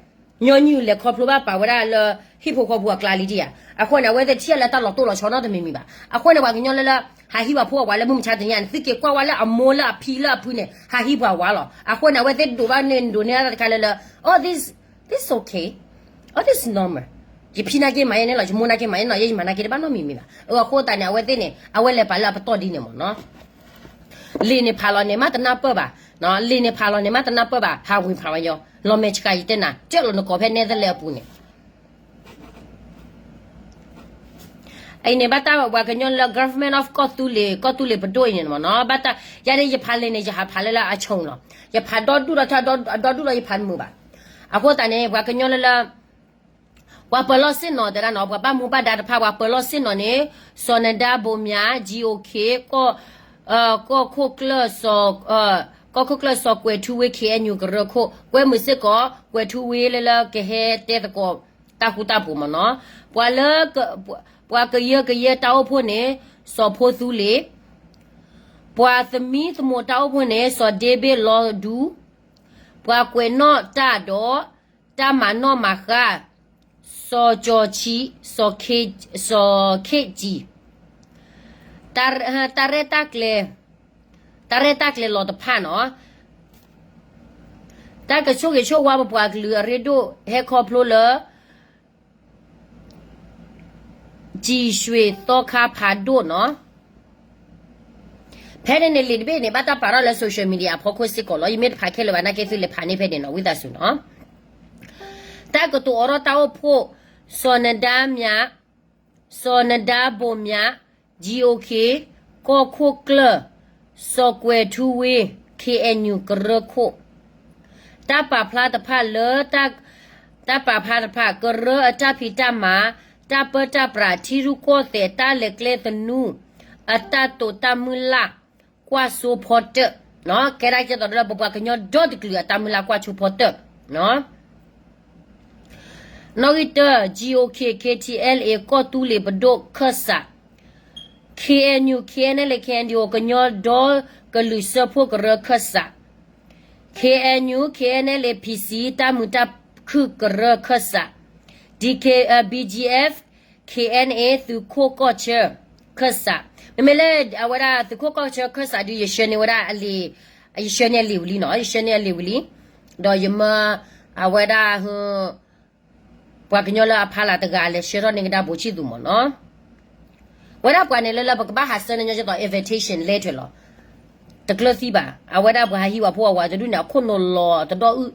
ညီနုၢ်လဲၤခီဖျိဘၣ်ပာ်ဝဲဒၣ်လၢ ဟံၣ်ဖိဃီဖိအကျါလံတယၤ. အဃိန့ၣ် အဝဲသ့ၣ်ထံၣ်လၢတၢ်လီၤတိၢ်လီၤဆီနီတမံၤမံၤဘၣ်. အဃိန့ၣ် ပှၤကညီလၢလၢ ဟးဟံးဝဲဖိအဝၤလၢမုၢ်မဆါတနံၤန့ၣ် သုက့ၤကွၢ်ဝဲလၢအမိၢ်လၢအဖံလၢအဖုန့ၣ် ဟးဟံးပှၤဝၤလီၤ. အဃိန့ၣ် အဝဲသ့ၣ်ဒိးဘၣ်န့ၣ် ဒိးန့ၢ်တၢ်တခါလၢလၢ oh this, this okay, oh this normal, ယဖံနာ်က့မၤယဲန့ၣ်လီၤ, ယမိၢ်နာ်က့မၤယဲန့ၣ်လီၤ, ယဲယမၤနာ်က့တဘၣ်နီတမံၤမံၤဘၣ်. အဃိသတးန့ၣ် အဝဲသ့ၣ်န့ၣ် အဝဲလဲၤပာ်လၢအပတီၢ်ဒ်န့ၣ်မ့ၢ်နီၤ. လံာ်န့ၣ်ဖးလီၤန့ၣ်မးတနၢ်ပၢၢ်ဘၣ်, လံာ်န့ၣ်ဖးလီၤန့ၣ်မးတနၢ်ပၢၢ်ဘၣ်, ဟးဝ့ၤဖးဝဲညီ, လီၤမဲာ်ဆှးယတဲနၤ ကၢၢ်လီၤနကိးဖဲနဲသလဲအပူၤန့ၣ် အံၤန့ၣ် ဘၣ်တၢ်ပှၤကညီလၢ Government of ကီၢ်သူလ့ၤ, ကီၢ်သူလ့ၤပဒိၣ်အံၤန့ၣ်မ့ၢ်နီၤ, ဘၣ်တၢ် ယၤန့ၣ် ယဖးလံာ်န့ၣ် ယဟးဖးလၢလၢအဆိလီၤ. ယဖးဒီဒူၣ်ဒီထၢ ဒီဒူၣ်ဒီ ယဖးတမုာ်ဘၣ်. အဃိသတးန့ၣ် ပှၤကညီလၢလၢ ပှၤပၢၤလီၢ်ဆ့ၣ်နီၤတဲဒၣ်နီၤ, ပှၤဘၣ်မူဘၣ်ဒါတဖၣ် ပှၤပၢၤလီၢ်ဆ့ၣ်နီၤန့ၣ် စီၤနဒါဘိမၠး, ကၠံအိၣ်ခ့, ကီၢ်ခိၣ်ကျၢၢ်, ကီၢ်ခိၣ်ကျၢၢ်စီၤကွဲၤထူဝ့ ခ့ၣ်အဲၣ်ယူၣ်ကရၢခိၣ်, ကွဲမုာ်စ့ၢ်ကီး ကွဲၤထူဝ့လၢလၢကဟဲတဲသကိး တၢ်ဃူတၢ်ဖိးမ့ၢ်နီၤ. ပှၤလၢ ပှၤကယၢကယဲတၢ်အိၣ်ဖှိၣ်န့ၣ် စီၤဖိသူလ့ၤ, ပှၤသမံသမိးတၢ်အိၣ်ဖှိၣ်န့ၣ် စီၤဒ့ဘ့ၣ်လီဒူ, ပှၤကွဲးနီၣ်တၢ်ဒီး တၢ်မၤနီၣ်မၤဃါ, စီၤကၠီၤဆံ, စီၤခ့ၣ်ကၠံ, တၢ်ရဲၣ်တၢ်ကျဲၤ, တၢ်ရဲၣ်တၢ်ကျဲၤလီၤတဖၣ်နီၤ, တၢ်ကဆိၣ်ဂ့ၤဆိၣ်ဝါပပှၤကလုာ်အရ့ဒိၣ်ဟဲခီဖျိလၢ ကံၣ်ရွှ့ၣ်သီခါဖးဒိၣ်နီၤ. ဖဲန့ၣ်န့ၣ် လံာ်တဘ့ၣ်န့ၣ် ဘၣ်တၢ်ပာ်ထီၣ်လၢ social media အဖီခိၣ်စ့ၢ်ကီးလီၤ. ယမ့ၢ်တဖးခဲလၢာ်ဘၣ် နာ်က့သုလဲၤဖးန့ၢ်ဖဲန့ၣ်နီၤ ဝံသးစူၤနီၤ. တၢ်ကတိၤအိးထီၣ်တၢ်အိၣ်ဖှိၣ်, စီၤနဒါမၠး, စီၤနဒါဘိမၠး, ကၠံအိၣ်ခ့, ကီၢ်ခိၣ်ကျၢၢ်, စီၤကွဲၤထူဝ့, ခ့ၣ်အဲၣ်ယူၣ်ကရၢခိၣ် တၢ်ပာ်ဖျါတဖၣ်လၢ တၢ်ပာ်ဖျါတဖၣ် ကရၢအတၢ်ဖံးတၢ်မၤ, တၢ်ပၢတၢ်ပြး, ထံရူၢ်ကီၢ်သဲး, တၢ်လဲၤကျဲသနူ, အတၢ်တိာ်တၢ်မုၢ်လၢ်, ကွၢ်စိဖီတၢၣ်, ကဲဒၣ်ကဲသိးဒီး ပပှၤကညီဒီတကလုာ်အတၢ်မုၢ်လၢ်ကွၢ်စိဖီတၢၣ် နီၣ်ဂံၢ်တၢ, ကၠံအိၣ်ခ့, ခ့ထံအဲလ်အ့, ကီၢ်သူလ့ၤပဒိၣ်ခၢၣ်စး, ခ့အဲၣ်ယူၣ်, ခ့အဲၣ်အန်အလ်အ့, ခ့အဲၣ်ယူၣ်, ကညီဒီကလုာ်စၢဖှိၣ်ကရၢခၢၣ်စး, ခ့အဲၣ်ယူၣ်, ခ့အဲၣ်အန်အလ်အ့, ဖံစံ, တၢ်မုာ်တၢ်ခုၣ်ကရၢခၢၣ်စး, ဒ်ခ့, ဘံၣ်ကၠံၣ်အဲၣ်, ခ့အဲၣ်အန်အ့, သုးခိၣ်ကီၢ်ဆၢခၢၣ်စး, မ့မ့ၢ်လၢအဝဲဒၣ်သုးခိၣ်ကီၢ်ဆၢခၢၣ်စးဒုး ယဆှၢန့ၢ်ဝဲဒၣ်အလံာ်, ယဆှၢန့ၢ်အလံာ်ဝံၤလံနီၤ, ယဆှၢန့ၢ်အလံာ်ဝံၤလံ, ဒီးယမၢ အဝဲဒၣ် ပှၤကညီလၢအဖီလာ်တဂၤလဲၤဆှၢထီၣ်န့ၢ်ကဒါဘိးဆံၣ်သူးမ့ၢ်နီၤ. ဝဲဒၣ်ပှၤန့ၣ်လၢလၢပကဘၣ်ဟးဆှၢန့ၢ်ညီကဲသိး invitation letter လီၤ. တကျၢၤသံဘၣ်. အဝဲဒၣ်ပှၤဟးဟံးဝဲဖိအဝၤတဒူၣ်န့ၣ် အခိၣ်နူာ်လီၤတဒီအုၣ်,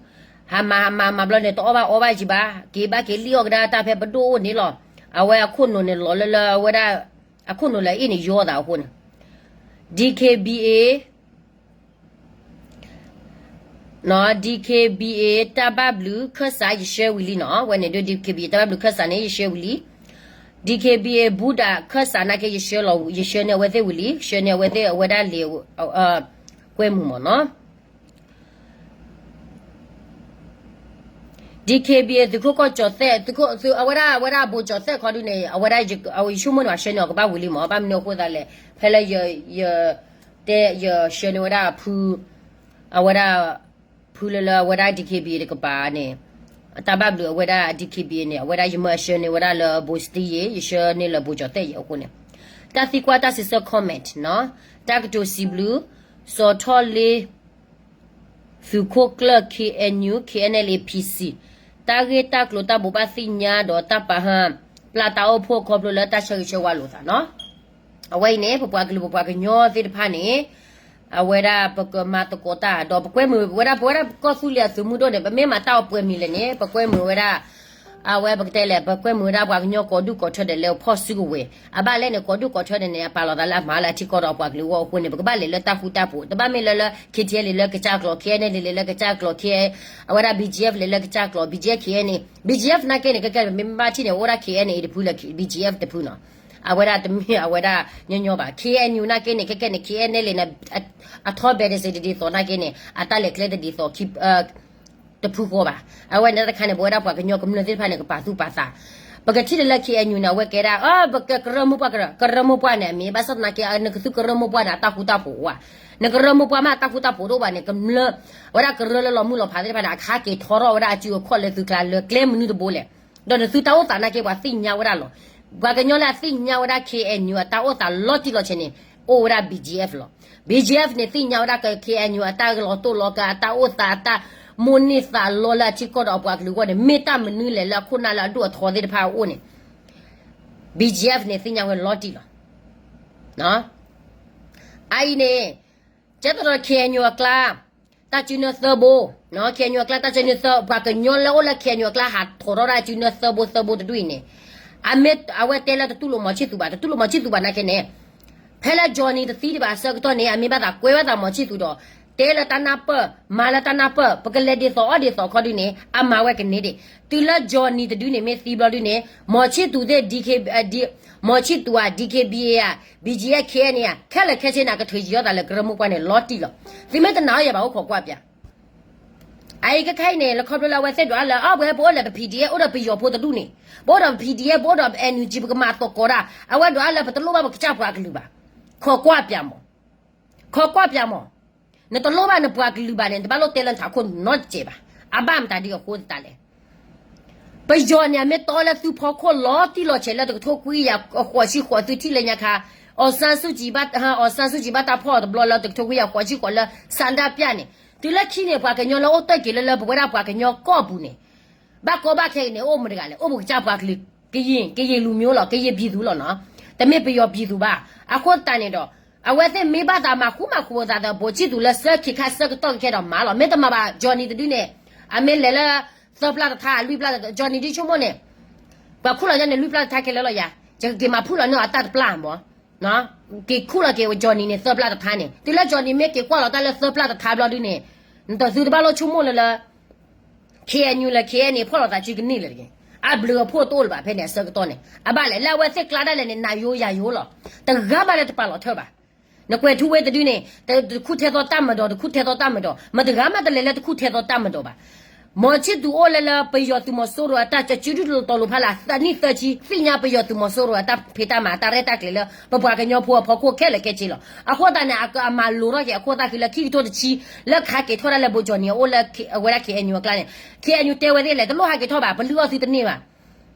ဟးမၤဟးမၤမၤဘျီန့ၣ် တအီၣ်ဘၣ်အီဘၣ်ကံဘၣ်, က့ၤဘၣ်က့ၤလံၣ်အီၣ်ကဒါတၢ်ဖဲပဒိၣ်အိၣ်န့ၣ်လီၤ. အဝဲအခိၣ်နူာ်န့ၣ်လီၤလၢလၢအဝဲဒၣ်, အခိၣ်နူာ်လၢအအ့ၣ်န့ၣ်ယီသးအဃိန့ၣ် DKBA DKBA တၢ်ဘၣ်ဘျုးခၢၣ်စး ယဆှၢဝံၤလံနီၤ. ဝဲန့ၣ်ဒုး DKBA တၢ်ဘၣ်ဘျုးခၢၣ်စးန့ၣ် ယဆှၢဝံၤလံ. DKBA ဘူးဒးခၢၣ်စးနာ်က့ ယဆှၢလီၤ, ယဆှၢန့ၢ်အဝဲသ့ၣ်ဝံၤလံ, ဆှၢန့ၢ်အဝဲသ့ၣ်အဝဲဒၣ်လံာ်ကွဲမုာ်မ့ၢ်နီၤ. DKBA သုးခိၣ်ကီၢ်ကၠီၤသဲၣ်, အဝဲဒၣ် အဝဲဒၣ်ဘိးကၠီၤသဲၣ်ခီဒုးန့ၣ် အဝဲဒၣ်ယဆိကမိၣ်န့ၣ် ပှၤဆှၢန့ၢ်အီၤကဘၣ်ဝံၤလံမ့ၢ်, ဘၣ်မနုၤအဃိသးလဲၣ်, ဖဲလၢယ, ယ, တဲ ယဆှၢန့ၢ်ဝဲဒၣ်ဖု, အဝဲဒၣ် ဖုလၢလၢအဝဲဒၣ် DKBA တကပၤန့ၣ်, တၢ်ဘၣ်ဘျုးအဝဲဒၣ် DKBA န့ၣ် အဝဲဒၣ်ယမၢအဆှၢန့ၢ်ဝဲဒၣ်လၢဘိးစတံယ့ၣ်, ယဆှၢန့ၢ်လၢဘိးကၠီၤသဲၣ်ယ့ၣ်အဃိန့ၣ်, တၢ်သံကွၢ်တၢ်စံးဆၢ comment နီၤ, တၢ်ကတိၤစံးဘျုး, စီၤထီၣ်လ့ သုးခိၣ်ကျၢၢ် KNU KNLA PC, တၢ်ဂ့ၢ်တၢ်ကျိၤတၢ်ဘိးဘၣ်သ့ၣ်ညါဒီးတၢ်ပာ်ဟၢ ပျၢ်တၢ်အိၣ်ဖှိၣ်ခီဖျိလၢတၢ်ဆၢဂ့ၤဆၢဝါလိာ်သးနီၤ. အဝဲအံၤန့ၣ် ပပှၤကလုာ်ပပှၤကညီသ့ၣ်တဖၣ်န့ၣ် အဝဲဒၣ်ပကမၤသကိးတၢ်ဒီးပကွဲမုာ်ဝဲဒၣ် ပဝဲဒၣ်ကီၢ်သူလ့ၤအသုးမုၢ်ဒိၣ်န့ၣ် ပမ့ၢ်မၤတၢ်အီၤပှဲၤမံၤလဲၣ်န့ၣ် ပကွဲမုာ်ဝဲဒၣ် အဝဲပကတဲလဲၣ် ပကွဲမုာ်ဝဲဒၣ်ပှၤကညီကိးဒူၣ်ကိးထၢဒဲးလၢဖီၣ်စုကဝဲၤ အဘၣ်လဲၣ်န့ၣ် ကိးဒူၣ်ကိးထၢဒဲးန့ၣ် အပာ်လီၤသးလၢအမၤလၢအထံကီၢ်ဒီးပှၤကလုာ်အဂီၢ်အဃိန့ၣ် ပကဘၣ်လဲၤလၢတၢ်ဃူတၢ်ဖိး တဘၣ်မ့ၢ်လၢလၢ ခ့ၣ်ထံၣ်အဲလ့ လဲၤလၢကစၢ်ကျိာ် ခ့ၣ်အဲနဲလ့ လဲၤလၢကစၢ်ကျိာ် ခ့ၣ် အဝဲဒၣ် ဘံၣ်ကၠံၣ်အ့ဖ် လဲၤလၢကစၢ်ကျိာ် ဘံၣ်ကၠံၣ်အ့ ဘံၣ်ကၠံၣ်အ့ဖ် နာ်က့န့ၣ် ခဲကဲန့ၣ် ပမ့ၢ်ဘၣ်ထံၣ်န့ၣ် အိၣ်ဒၣ် ခ့ၣ်အဲနဲအံၤတဖုလၢ ဘံၣ်ကၠံၣ်အ့ဖ် တဖုနီၤ. အဝဲဒၣ်တမ့ၢ်အဝဲဒၣ်ညီညီဘၣ် ခ့ၣ်အဲနယူၣ် နာ်က့န့ၣ် ခဲကဲန့ၣ် ခ့ၣ်အဲနဲလ့န့ၣ် အထီဘဲးတစ့တဒ်သိးနာ်က့န့ၣ် အတၢ်လဲၤကျဲတဒ်သိး တဖုဃီဘၣ်. အဝဲန့ၣ်တခါန့ၣ် ပဝဲဒၣ်ပှၤကညီကမျၢၢ်သ့ၣ်တဖၣ်န့ၣ် ကပာ်သူၣ်ပာ်သး ပကထံၣ်လၢလၢ ခ့ၣ်အဲနယူၣ် န့ၣ် အဝဲကဲဒၣ် ပကကရၢမိၢ်ပှၢ် ကရၢမိၢ်ပှၢ်န့ၣ် အမ့ၢ်ဘၣ်ဆၣ်သနာ်က့ နကသုကရၢမိၢ်ပှၢ်န့ၣ် အတၢ်ဃူတၢ်ဖိးအိၣ်ဧါ. နကရၢမိၢ်ပှၢ်မ့ၢ်အတၢ်ဃူတၢ်ဖိးတအိၣ်ဘၣ်န့ၣ် ကမျၢၢ် အဝဲဒၣ်ကရၢလၢလီၤမုၢ်လီၤဖးသ့ၣ်တဖၣ်န့ၣ် အခါက့ၤထီထီၣ်ဝဲဒၣ်အစုအခီၣ်လၢသုကျါလၢကျဲမနုၤတဘိလဲၣ်. ဒီးနသုတၢ်အိၣ်သးနာ်က့ ပှၤသ့ၣ်ညါဝဲဒၣ်လီၤ. ပှၤကညီလၢအသ့ၣ်ညါဝဲဒၣ် ခ့ၣ်အဲနယူၣ် အတၢ်အိၣ်သးလီၤတံၢ်လီၤဆဲးန့ၣ် အိၣ်ဝဲဒၣ် ဘံၣ်ကၠံၣ်အ့ဖ် လီၤ. ဘံၣ်ကၠံၣ်အ့ဖ် န့ၣ် သ့ၣ်ညါဝဲဒၣ်က ခ့ၣ်အဲနယူၣ် အတၢ်လီၤတိၢ်လီၤကး အတၢ်အိၣ်သး အတၢ်မိၣ်န့ၢ်သးလီလၢအထံကီၢ်ဒီးအပှၤကလုာ်အဂီၢ်န့ၣ် မ့ၢ်တၢ်မနုၤလဲၣ်လၢအခိၣ်နၢ်လၢအဒိၣ်အထီသ့ၣ်တဖၣ်အအိၣ်န့ၣ် ဘံၣ်ကၠံၣ်အ့ဖ် န့ၣ် သ့ၣ်ညါဝဲလီၤတံၢ်လီၤ. အအံၤန့ၣ် ကဲသိးဒီး ခ့ၣ်အဲနယူၣ် အကျါ တၢ်စုနၢသၢဘိ, ခ့ၣ်အဲနယူၣ် အကျါ တၢ်စုနၢသၢ ပှၤကညီလၢအိၣ်လၢ ခ့ၣ်အဲနယူၣ် အကျါ ဟးထီၣ်ထီၣ်ဒၣ်စုနၢသၢဘိသၢဘိတဒူၣ်အံၤန့ၣ် အမ့ၢ်အဝဲတဲလၢတတူၢ်လိာ်မီၤဆံၣ်သူးဘၣ်, တတူၢ်လိာ်မီၤဆံၣ်သူးဘၣ်နာ်က့န့ၣ် ဖဲလၢ Johnny တသံဒံးဘၣ်အဆၢကတီၢ်န့ၣ် အမ့ၢ်ဘၣ်သးကွဲဘၣ်သးမီၤဆံၣ်သူးဒီး တဲလၢတၢ်နၢ်ပၢၢ် မၤလၢတၢ်နၢ်ပၢၢ် ပကလဲၤဒ်သိးအီၣ်ဒ်သိးခီဒုန့ၣ် အမၤဝဲကန့ၢ်ဒံး. တုၤလၢ Johnny တဒုန့ၣ် မ့ၢ်သံဘျီဒုန့ၣ် မီၤဆံၣ်သူးသ့ၣ် DK မီၤဆံၣ်သူးဧါ DKBA ဧါ BGF ခဲအံၤန့ၣ်ဧါ ခဲလၢာ်ခဲဆ့န့ၣ် အကထုးယံၤအီၣ်သးလၢကရၢမိၢ်ပှၢ်န့ၣ် လီၤတံၢ်လီၤ. သုမ့ၢ်တနာ်အီၤယၤဘၣ် အိၣ်ခိးကွၢ်ပၠး အအံၤခဲခဲအံၤန့ၣ် လၢခီဖျိလၢအဝဲသ့ၣ်ဒွးလၢ အပှဲၤပအိၣ်လၢပ PDF အိၣ်ဒီးပယီၤဖိတဒူၣ်န့ၣ် ပအိၣ်ဒီးပ PDF ပအိၣ်ဒီး NUG ပကမၤသကိးတၢ် အဝဲဒွးလၢပတလိၣ်ဘၣ်ပကစၢ်ပှၤကလုာ်ဘၣ်. ခိးကွၢ်ပၠးမး, ခိးကွၢ်ပၠးမး, နတလိၣ်ဘၣ်နပှၤကလုာ်ဘၣ်န့ၣ် နတဘၣ်လိၣ်တဲလၢနထးခိၣ်နီတစဲးဘၣ်. အဘၣ်မတၤဒ်အဃိသတးလဲၣ် ပယီၤန့ၣ် အမ့ၢ်တီလၢသုဖီခိၣ်လီၤတံၢ်လီၤဆဲးလၢတကထိခွံကယၤဃိးဆံဃိး သုထံၣ်လၢညါခါ အောင်ဆန်းစုကြည် ဘၣ်တၢ်ဖီၣ်အီၤတဘျီလၢတကထိခွံကယၤဃိးဆံဃိးလၢ ဆန္ဒပြန့ၣ် တုၤလၢခံန့ၣ် ပှၤကညီလၢအိၣ်တ့ၢ်က့ၤလၢလၢပဝဲဒၣ်ပှၤကညီကီၢ်ပူၤန့ၣ် ဘၣ်ကီဘၣ်ခဲအံၤန့ၣ် အိၣ်မတဂၤလဲၣ် အိၣ်ပကစၢ်ပှၤကလုာ် ကရင် ကရင်လူမျိုးလီၤ ကရင်ပြည်သူလီၤနီၤ တမ့ၢ်ပယီၤပြည်သူဘၣ်. အဃိသတးန့ၣ်ဒီး အဝဲသ့ၣ်မ့ၢ်ဘၣ်သးမၤဃူမၤဃိသးဒီး ဗိုလ်ချစ်သူ လၢဆၢခံခါဆၢကတီၢ်ခဲဒီးမၤလီၤ မ့ၢ်တမၤဘၣ် Johnny တဒုန့ၣ် အမ့ၢ်လဲၤလၢ သၢပျၢ်တထါ လွံၢ်ပျၢ် Johnny ဒ်ဆိကမိၣ်န့ၣ် ပှၤခူၣ်လီၤညါန့ၣ် လွံၢ်ပျၢ်တထါခဲလၢာ်လီၤယၤ ယကက့ၤမၤဖုၣ်လီၤန့ၢ်အတၢ်တပျၢ်မး က့ၤခူၣ်လီၤက့ၤ Johnny န့ၣ် သၢပျၢ်တထါန့ၣ် တုၤလၢ Johnny မ့ၢ်က့ၤကွၢ်လီၤတၢ်လၢသၢပျၢ်တထါဘျီဒုန့ၣ် နတသုတဘၣ်လိၣ်ဆိကမိၣ်လၢလၢ KNU လၢ KNA ဖီၣ်လီၤသးစုကန့ၢ်လၢၤတဂ့ၤ. အဘျုးအဖှိၣ်တအိၣ်လၢၤဘၣ်ဖဲန့ၣ်အဆၢကတီၢ်န့ၣ် အဘၣ်လဲၣ် လၢအဝဲသ့ၣ်ကျါဒၣ်လဲာ်န့ၣ် နၤယိယၤယိလီၤ. တဂၤမးလၢတပာ်လီၤထၢဘၣ်. နကွဲးထူဝ့တဒုန့ၣ် တခူၣ်ထဲသိးတၢ်မၤဒီး တခူၣ်ထဲသိးတၢ်မၤဒီး မတဂၤမးတလဲၤလၢတခူၣ်ထဲသိးတၢ်မၤဒီးဘၣ်. မီၤဆံၣ်သူးအိၣ်လၢလၢပယီၤသုးမီၤစိရိၤအတၢ်ကၠူဒုၣ်တီၤလိၤဖးလၢ် သးနံၣ်သၢဆံ သ့ၣ်ညါပယီၤသုးမီၤစိရိၤအတၢ်ဖံးတၢ်မၤ အတၢ်ရဲၣ်တၢ်ကျဲၤလၢ ပပှၤကညီဖိအဖီခိၣ်ခဲလၢာ်ခဲဆ့လီၤ. အဃိသတးန့ၣ် အမၤလိၤထီၣ်က့ၤအခိၣ်သၣ်ဃံလၢခံကထိတဆံ လၢခးက့ၤထီၣ်ဒၣ်လၢ ဗိုလ်ချုပ်ကြီးန့ၣ် အအိၣ်လၢအဝဲဒၣ် KNU အကျါန့ၣ် KNU တဲဝဲသ့ၣ်လဲၣ် တလိၣ်ဟးက့ၤထီၣ်ဘၣ် ပလုၢ်အီၣ်သုတန့ၢ်ဘၣ်.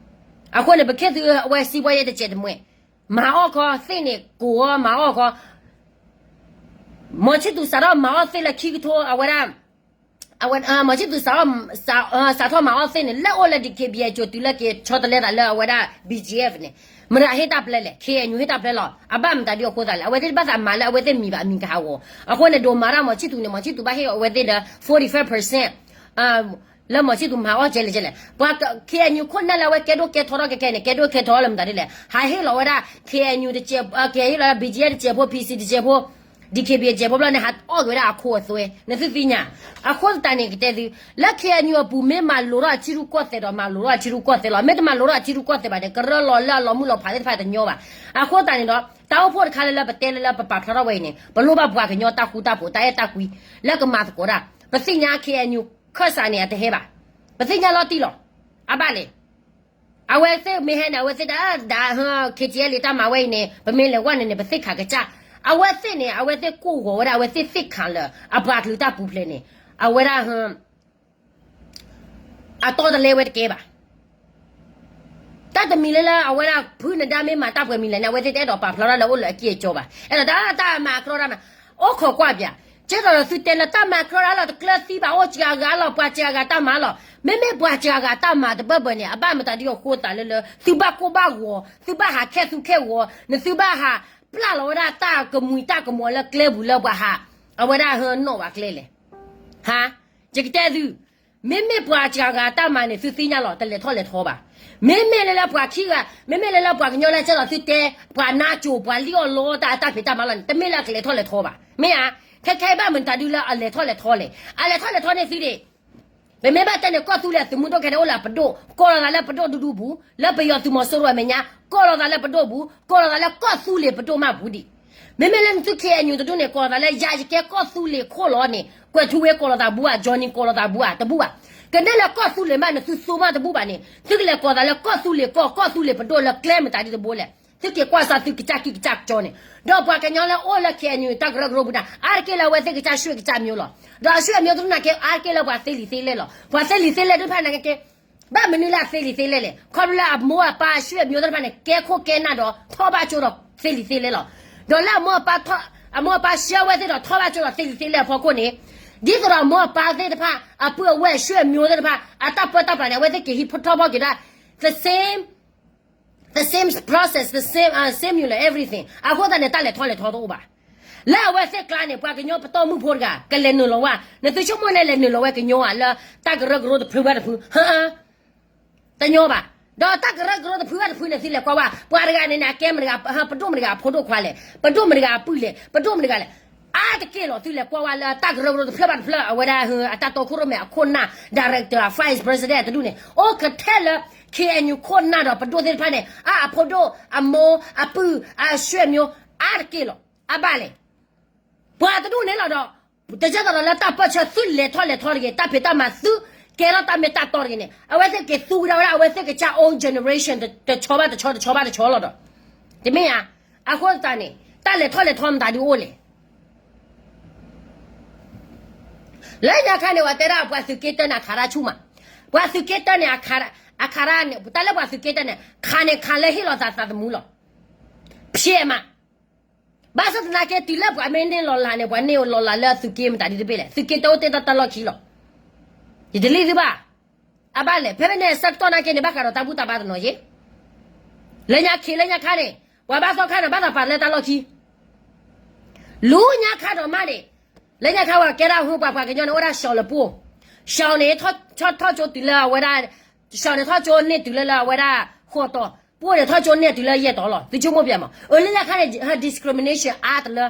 အဃိန့ၣ် ပခ့သုအဝဲစံးဘီယဲၢ်တစဲးတမှဲ မၤအီၣ်ခီသ့ၣ်န့ၣ် ကိးအီၤမၤအီၣ်ခီ မီၤဆံၣ်သူးစးထီၣ်မၤအီၣ်သ့ၣ်လၢခံကထိ အဝဲဒၣ် မီၤဆံၣ်သူးစးထီၣ်မၤအီၣ်သ့ၣ်န့ၣ် လၢအိၣ်လၢ DKBA ကၠိၤတုၤလၢက့ၤဆီတလဲသးလၢအဝဲဒၣ် BGF န့ၣ် မတၤဟ့ၣ်တၢ်ပျဲလဲၣ် KNU ဟ့ၣ်တၢ်ပျဲလီၤ. အဘၣ်မတၤဒ်အဃိသတးလဲၣ် အဝဲသ့ၣ်တဘၣ်သးမၤလၢအဝဲသ့ၣ်မံၤဘၣ် အမံၤကဟးဂီၤ. အဃိန့ၣ် ဒိးမၤတၢ်မီၤဆံၣ်သူးန့ၣ် မီၤဆံၣ်သူးဘၣ်ဟ့ၣ်အဝဲသ့ၣ်ဒီး forty-five percent လၢမီၤဆံၣ်သူးမၤအီၣ်ကဲလဲၣ်ကဲလဲၣ် ပှၤ KNU ခိၣ်နၢ်လၢအဝဲကဲဒိၣ်ကဲထီထီၣ်ကဲကဲန့ၣ် ကဲဒိၣ်ကဲထီထီၣ်လၢမတၤဒ်လဲၣ် ဟးဟ့ၣ်လီၤဝဲဒၣ် KNU တစဲး ကဟ့ၣ်လီၤဝဲဒၣ် BGF တစဲးဖိ PC တစဲးဖိ DKBA တစဲးဖိဘျီန့ၣ် ဟးအီၣ်က့ၤဝဲဒၣ်အခိအသွဲ နသုသ့ၣ်ညါ. အဃိသတးန့ၣ် ကတဲသု လၢ KNU အပူၤ မ့ၢ်မၤလိၤထီၣ်အထံရူၢ်ကီၢ်သဲးဒီး မၤလိၤထီၣ်အထံရူၢ်ကီၢ်သဲးလီၤ. မ့ၢ်တမၤလိၤထီၣ်အထံရူၢ်ကီၢ်သဲးဘၣ်န့ၣ် ကရၢလီၤလၢအလီၤမုၢ်လီၤဖးသ့ၣ်တဖၣ်တညီဘၣ်. အဃိသတးန့ၣ်ဒီး တၢ်အိၣ်ဖှိၣ်တခါလၢလၢပတဲလၢလၢပပာ်ဖျါထီၣ်ဝဲအံၤန့ၣ် ပလိၣ်ဘၣ်ပှၤကညီတၢ်ဃူတၢ်ဖိး တၢ်အဲၣ်တၢ်ကွံ လၢကမၤသကိးတၢ်. ပသ့ၣ်ညါ KNU ခၢၣ်စးန့ၣ် အတဟဲဘၣ်. ပသ့ၣ်ညါလီၤတံၢ်လီၤ. အဘၣ်လဲၣ် အဝဲသ့ၣ်မ့ၢ်ဟဲန့ၣ် အဝဲသ့ၣ်ဒၣ်ဒၣ် KTLA တၢ်မၤဝဲအံၤန့ၣ် ပမ့ၢ်လဲၤဝဲန့ၣ်န့ၣ် ပသ့ၣ်ခးကစၢ်. အဝဲသ့ၣ်န့ၣ် အဝဲသ့ၣ်ကိၢ်ဂီၤဝဲဒၣ် အဝဲသ့ၣ်သ့ၣ်ခးလၢ အပှၤကလုာ်တၢ်ပူၤဖျဲးန့ၣ် အဝဲဒၣ် အတီတလဲဝဲတကဲဘၣ်. တၢ်တမံၤလၢလၢ အဝဲဒၣ် ဖုနဒါ မ့ၢ်မၤတၢ်ပှဲၤမံၤလဲၣ်န့ၣ် အဝဲသ့ၣ်တအဲၣ်ဒိးပာ်ဖျါထီၣ်လၢအိၣ်လၢအကံၢ်အကီဘၣ်. အဲၣ်ဒိးတၢ်တၢ်မၤကရီတၢ်မၤ အိၣ်ခိးကွၢ်ပၠး ကဲသိးဒီးသုတဲလၢတၢ်မၤကြၢးဒၣ်လီၤ တကျၢၤသံဘၣ် အိၣ်စှၤဂၤလီၤ ပှၤစှၤဂၤတၢ်မၤလီၤ. မ့မ့ၢ်ပှၤစှၤဂၤတၢ်မၤတဘၢဘၢန့ၣ် အဘၣ်မတၤဒ်အဃိသးလၢလၢ သုဘၣ်ကိၢ်ဘၣ်ဂီၤ သုဘၣ်ဟးခဲသူခဲဂီၤ နသုဘၣ်ဟးပျၢ်လီၤဝဲဒၣ်တၢ်ကမှံၤတၢ်ကမီၤလၢကျဲပူၤလၢပှၤဟး အဝဲဒၣ်ဟဲနီၣ်ဝဲကျဲလဲၣ်. ဟါ, ယကတဲသု, မ့မ့ၢ်ပှၤစှၤဂၤတၢ်မၤန့ၣ် သုသ့ၣ်ညါလီၤ တလဲၤထီၣ်လဲၤထီဘၣ်. မ့မ့ၢ်လၢလၢပှၤခံဂၤ မ့မ့ၢ်လၢလၢပှၤကညီလၢကဲသိးသုတဲ ပှၤနါစိၤ ပှၤလံၣ်အီၣ်လီတၢ်အတၢ်ဖံးတၢ်မၤလီၤန့ၣ် တမ့ၢ်လၢအကလဲၤထီၣ်လဲၤထီဘၣ်. မ့ၢ်ဧါ, ခဲခဲအံၤဘၣ်မတၤဒုလၢအလဲၤထီၣ်လဲၤထီလဲၣ်. အလဲၤထီၣ်လဲၤထီန့ၣ်သုဒံး ပမ့ၢ်ဘၣ်တဲန့ၣ် ကီၢ်သူလ့ၤအသုးမုၢ်ဒိၣ်ခဲန့ၣ် အိၣ်လၢအပဒိၣ် ကိးလီၤသးလၢပဒိၣ်ဒူဒူပူၤ လၢပယီၤသုးမီၤစိရိၤအမဲာ်ညါ ကိးလီၤသးလၢပဒိၣ်ပူၤ ကိးလီၤသးလၢကီၢ်သူလ့ၤပဒိၣ်မးပူၤဒံး. မ့မ့ၢ်လၢနသု ခ့ၣ်အဲၣ်ယူၣ် တဒူၣ်န့ၣ် ကိးလီၤသးလၢယၤယကဲကီၢ်သူလ့ၤခိၣ်လီၤန့ၣ် ကွဲၤထူဝ့ကိးလီၤသးဘူးဧါ ကၠီနံၤကိးလီၤသးဘူးဧါ တဘူးဘၣ်. ကနဲလၢကီၢ်သူလ့ၤမး နသုသူမးတဘူးဘၣ်န့ၣ် သုကလဲၤကိးသးလၢကီၢ်သူလ့ၤကီၢ် ကီၢ်သူလ့ၤပဒိၣ်လၢကျဲမတၤဒ်တဘိလဲၣ်. သုက့ၤကွၢ်စးသုကစၢ်ကံၢ်ကစၢ်ကၠီန့ၣ် ဒီးပှၤကညီလၢအိၣ်လၢ ခ့ၣ်အဲၣ်ယူၣ် တၢ်ကရၢကရိပူၤန့ၣ် အါတက့ၢ်လၢအဝဲသ့ၣ်ကစၢ်ရွှ့ၣ်ကစၢ်မျိုးလီၤ. ဒီးအရွှ့ၣ်မျိုးတဒူၣ်န့ၣ်က့ အါတက့ၢ်လၢပှၤသ့လံာ်သ့လဲၢ်လီၤ. ပှၤသ့လံာ်သ့လဲၢ်သ့ၣ်တဖၣ်န့ၣ်က့ ဘၣ်မနုၤလၢအသ့လံာ်သ့လဲၢ်လဲၣ်. ခီဖျိလၢအမိၢ်အပၢ်အရွှ့ၣ်မျိုးသ့ၣ်တဖၣ်န့ၣ် ကဲခိၣ်ကဲနၢ်ဒီးထီၣ်ဘၣ်ကၠိဒီးသ့လံာ်သ့လဲၢ်လီၤ. ဒီးလၢအမိၢ်အပၢ် အမိၢ်အပၢ်ဆှၢဝဲသ့ၣ်ဒီးထီၣ်ဘၣ်ကၠိဒီးသ့လံာ်သ့လဲၢ်အဖီခိၣ်န့ၣ် ဒ်သိးဒီးအမိၢ်အပၢ်သ့ၣ်တဖၣ် အပုၢ်အဝဲၢ်ရွှ့ၣ်မျိုးသ့ၣ်တဖၣ် အတၢ်ပၢတၢ်ပြးန့ၣ် အဝဲသ့ၣ်က့ၤဟံးထီၣ်ဘၣ်က့ၤဒၣ် the same, the same process, the same, uh, similar everything. အဃိသတးန့ၣ် တၢ်လဲၤထီၣ်လဲၤထီတအိၣ်ဘၣ်. လၢအဝဲသ့ၣ်ကျါန့ၣ် ပှၤကညီပတီၢ်မုၢ်ဖိတဂၤ ကလဲၤနုာ်လီၤဝဲ, နသုဆိကမိၣ်န့ၣ်လဲၤနုာ်လီၤဝဲကညီဧါ လၢတၢ်ကရၢကရိတဖုဘၣ်တဖု, ဟါ, တညီဘၣ်. ဒီးတၢ်ကရၢကရိတဖုဘၣ်တဖုန့ၣ် သုလဲၤကွၢ်ဝဲ ပှၤတဂၤန့ၣ်န့ၣ် အကဲမတဂၤ, ပဒိၣ်မတဂၤအဖိဒိၣ်ခွါလဲၣ်, ပဒိၣ်မတဂၤအပုၢ်လဲၣ်, ပဒိၣ်မတဂၤလဲၣ်. အါတက့ၢ်လီၤ သုလဲၤကွၢ်ဝဲလၢတၢ်ကရၢကရိတဖျၢၣ်ဘၣ်တဖျၢၣ် အဝဲဒၣ်အတၢ်တီခိၣ်ရိၣ်မဲအခိၣ်နၢ် director, vice president တဒူၣ်န့ၣ် အိၣ်ကထဲလၢ ခ့ၣ်အဲၣ်ယူၣ် ခိၣ်နၢ်ဒီးပဒိၣ်သ့ၣ်တဖၣ်န့ၣ် အအဖိဒိၣ်, အမိၢ်, အပုၢ်, အရွှ့ၣ်မျိုး အါတက့ၢ်လီၤ. အဘၣ်လဲၣ်. ပှၤတဒူၣ်န့ၣ်လီၤဒီး တကဲသိးဒီးလၢတၢ်ပၢၢ်ဆၢသုလဲၤထီၣ်လဲၤထီတဂ့ၤ, တၢ်ဖံးတၢ်မၤသုကဲထီၣ်တၢ်မ့ၢ်တၢ်တီတဂ့ၤန့ၣ် အဝဲသ့ၣ်က့ၤသူဝဲဒၣ်ဝဲဒၣ် အဝဲသ့ၣ်ကစၢ် own generation တဆီဘၣ်တဆီ တဆီဘၣ်တဆီလီၤဒီး တမ့ၢ်ဧါ. အဃိသတးန့ၣ် တၢ်လဲၤထီၣ်လဲၤထီမတၤဒုအိၣ်လဲၣ်. လၢညါခါန့ၣ် ပှၤတဲဒၣ်ပှၤသုးက့တၢန့ၣ် အခးတၢ်ဆူၣ်မး, ပှၤသုးက့တၢန့ၣ် အခးတၢ်န့ၣ် တၢ်လၢပှၤသုးက့တၢန့ၣ် ခးန့ၣ်ခးလၢဟ့ၣ်လီၤသးသးသမူလီၤ. ဖျဲးမး ဘၣ်ဆၣ်သနာ်က့ တုၤလၢပှၤမ့ၢ်န့ၢ်လီၤလးန့ၣ် ပှၤန့ၢ်လီၤလးလၢသုးက့မတၤဒ်တဘ့ၣ်လဲၣ်, သုးက့တၢအိၣ်တ့ၢ်တၢ်လီၢ်ခံလီၤ. ယတလံသုဘၣ်. အဘၣ်လဲၣ်, ဖဲဖဲန့ၣ် ဆၢကတီၢ်နာ်က့န့ၣ် ဘၣ်ဃးဒီးတၢ်ဘူၣ်တၢ်ဘါတနီၤယ့ၣ်. လၢညါခ့ လၢညါခါန့ၣ် ပှၤဘၣ်သီခါန့ၣ် ဘၣ်သးပာ်လၢတၢ်လီၢ်ခံ လူညါခါဒီးမးန့ၣ်, လၢညါခါဝဲကဲဒၣ်ဟူပှၤပှၤကညီန့ၣ် အိၣ်ဒၣ် ရှောင် လၢပှိၢ်, ရှောင် န့ၣ် ထီၣ်ကၠိတုၤလၢအဝဲဒၣ်, ရှောင် န့ၣ် ထီၣ်ကၠိန့ၢ်တုၤလၢလၢအဝဲဒၣ်ဃိးတီၤ, ပှိၢ်န့ၣ် ထီၣ်ကၠိန့ၢ်တုၤလၢယဲၢ်တီၤလီၤ. သုဆိကမိၣ်ပျဲမး, အၢ လၢညါခါန့ၣ် discrimination အါတလၢ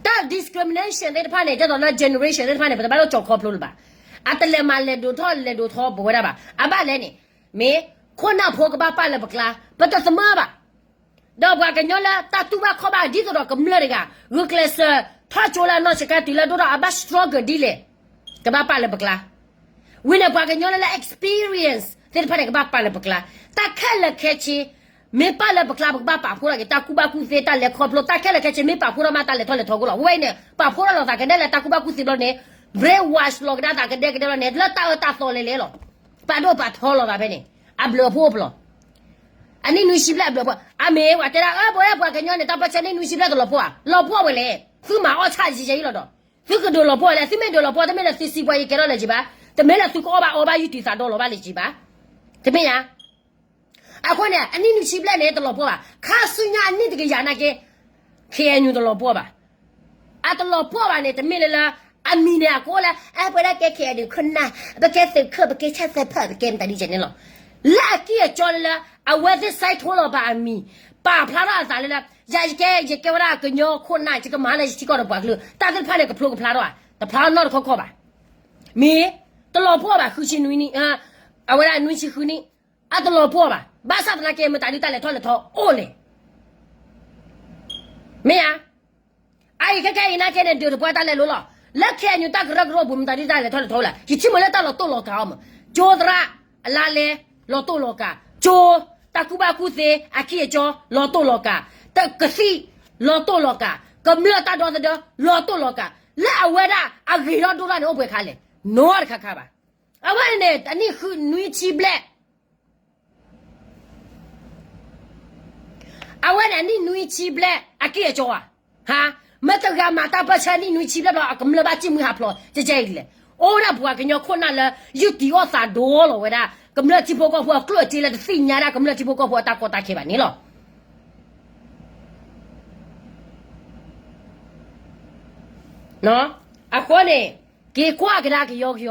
တၢ် discrimination သ့ၣ်တဖၣ်န့ၣ် ဒ်သိးလၢ generation သ့ၣ်တဖၣ်န့ၣ် ပတဘၣ်လိၣ်ကၠီၤခီဖျိလၢၤဘၣ်. အတလဲၤမၤလဲၤဒိးထီၣ်လဲၤဒိးထီပဝဲဒၣ်ဘၣ်. အဘၣ်လဲၣ်န့ၣ်, မ့ၢ်ခိၣ်နၢ်ဖိကဘၣ်ပာ်လၢပကျါ, ပတသမၢဘၣ်. ဒီးပှၤကညီလၢတၢ်တူၢ်ဘၣ်ခီၣ်ဘၣ်ဒ်သိးဒီးကမျၢၢ်တဂၤ, ဂုာ်ကျဲးစၢးထီၣ်ကၠိလၢအနီၢ်ဆံးခါတုၤလၢဒိၣ်ထီၣ် အဘၣ် struggle ဒ်လဲၣ်, ကဘၣ်ပာ်လၢပကျါ. ဝံၤန့ၣ် ပှၤကညီလၢလၢ experience သ့ၣ်တဖၣ်န့ၣ် ကဘၣ်ပာ်လၢပကျါ. တၢ်ခဲလၢာ်ခဲဆ့ မ့ၢ်ပာ်လၢပကျါ ပကဘၣ်ပာ်ဖှိၣ်ထီၣ်က့ၤ တၢ်ကူၣ်ဘၣ်ကူၣ်သ့ တၢ်လဲၤခီဖျိ တၢ်ခဲလၢာ်ခဲဆ့ မ့ၢ်ပာ်ဖှိၣ်ထီၣ်မးတၢ်လဲၤထီၣ်လဲၤထီကိၣ်လီၤ. အဝဲအံၤန့ၣ် ပာ်ဖှိၣ်ထီၣ်လိာ်သးကဒဲလၢတၢ်ကူၣ်ဘၣ်ကူၣ်သ့ဘျီန့ၣ် brainwash လိာ်ကဒါသးကဒဲကဒဲဘျီန့ၣ် လၢတၢ်အၢတၢ်သီလဲၤလဲၤလီၤ. ပာ်ဒိၣ်ပာ်ထီလိာ်သးဖဲန့ၣ် အဘျုးအဖှိၣ်အိၣ်ပလီၢ်. အနံၣ်နွံဆံဘျဲၣ်အဘျုးအဖှိၣ် အမ့ၢ်ပှၤတဲဒၣ် အၢ ပဝဲပှၤကညီန့ၣ် တၢ်ပၢဆှၢနံၣ်နွံဆံဘျဲၣ်တလီၤပှီၢ်ဧါ, လီၤပှီၢ်ဝဲလဲၣ်. သုမၤအီၣ်ဆၣ်ယံာ်ယံာ်လီၤဒီး သုကဒုးလီၤပှီၢ်ဝဲလဲၣ်. သုမ့ၢ်ဒုးလီၤပှီၢ် တမ့ၢ်လၢသုစံးပှၤယကဲထီၣ်လၢၤက့ၤဘၣ်, တမ့ၢ်လၢသုကအီၣ်ဘၣ်အီဘၣ်ယုၢ်တံာ်သးဒီလီၤဘၣ်လၢၤက့ၤဘၣ်. တမ့ၢ်ဧါ. အဃိန့ၣ် အနံၣ်နွံဆံဘျဲၣ်န့ၣ် တလီၤပှီၢ်ဘၣ်. ခါဆူညါအနံၣ်တကယၤနာ်က့ ခ့ၣ်အဲၣ်ယူၣ် တလီၤပှီၢ်ဘၣ်. အတလီၤပှီၢ်ဘၣ်န့ၣ် တမ့ၢ်လၢလၢ အမံၤန့ၣ် အကအိၣ်လၢ အပဝဲဒၣ်ကဲ ခ့ၣ်အဲၣ်ယူၣ် ခိၣ်နၢ်, ပကဲသုးခိၣ် ပကဲဆၣ်သၢဖၣ် ပကဲမတၤဒ်ကဲန့ၣ်လီၤ. လၢအကံၢ်အကီလၢလၢ အဝဲသ့ၣ်စဲးထိလီၤဘၣ်အမံၤ, ပာ်ဖျါထီၣ်အသးလၢလၢ ယၤယကဲ ယကဲဝဲဒၣ်ကညီခိၣ်နၢ် ယကမၤလၢယထံကီၢ်ဒီးပှၤကလုာ် တၢ်သ့ၣ်တဖၣ်န့ၣ် ကဖျိကဖျါထီၣ်ဧါ, တဖျါထီၣ်နီတခီခီဘၣ်. မ့ၢ် တလီၤပှီၢ်ဘၣ် ဃုဆံနွံနံၣ်, အဝဲဒၣ်နွံဆံဃုနံၣ် အတလီၤပှီၢ်ဘၣ်. ဘၣ်ဆၣ်သနာ်က့ မတၤဒုးတၢ်လဲၤထီၣ်လဲၤထီအိၣ်လဲၣ်. မ့ၢ်ဧါ. အအံၤခဲခဲအံၤနာ်က့န့ၣ် ဒုးတပှၢ်တၢ်လဲၤလိၤလီၤ. လၢခ့ၣ်အဲၣ်ယူၣ်တၢ်ကရၢကရိပူၤ မတၤဒုးတၢ်လဲၤထီၣ်လဲၤထီအိၣ်လဲၣ်. ယထံၣ်မ့ၢ်လၢတၢ်လီၤတိၢ်လီၤကးအီၤမး, ကၠိသရၣ်အလါလဲ လီၤတိၢ်လီၤကး, ကၠိ တၢ်ကူၣ်ဘၣ်ကူၣ်သ့ အကံၢ်အကီ လီၤတိၢ်လီၤကး, ကသံၣ် လီၤတိၢ်လီၤကး, ကမျၢၢ်တၢ်ဒီသဒၢ လီၤတိၢ်လီၤကး, လၢအဝဲဒၣ်အဂ့ၤထီၣ်ဒိၣ်ထီၣ်န့ၣ် အိၣ်ပှဲၤခါလဲၣ်. နီတခါခါဘၣ်. အဝဲန့ၣ် အနံၣ်ဃုနွံဆံဘျဲၣ် အဝဲန့ၣ် အနံၣ်နွံဆံဘျဲၣ် အကံၢ်အကီဧါ. ဟါ, မ့ၢ်တဂၤမၤတၢ်ပၢဆှၢနံၣ်နွံဆံဘျဲၣ်ဘျီ အကမျၢၢ်ဘၣ်စံၣ်မှံဟးဖျိးကဲကဲအံၤလဲၣ်. အိၣ်ဝဲဒၣ်ပှၤကညီခိၣ်နၢ်လၢ ယုၢ်တံၤအီၣ်သးဒိလီၤဝဲဒၣ် ကမျၢၢ်ထံဖိကီၢ်ဖိအကျိၣ်အစ့လၢတသ့ၣ်ညါဒၣ်ကမျၢၢ်ထံဖိကီၢ်ဖိအတၢ်ကီတၢ်ခဲဘၣ်န့ၣ်လီၤ. အဃိန့ၣ် က့ၤကွၢ်ကဒါကယီကယီ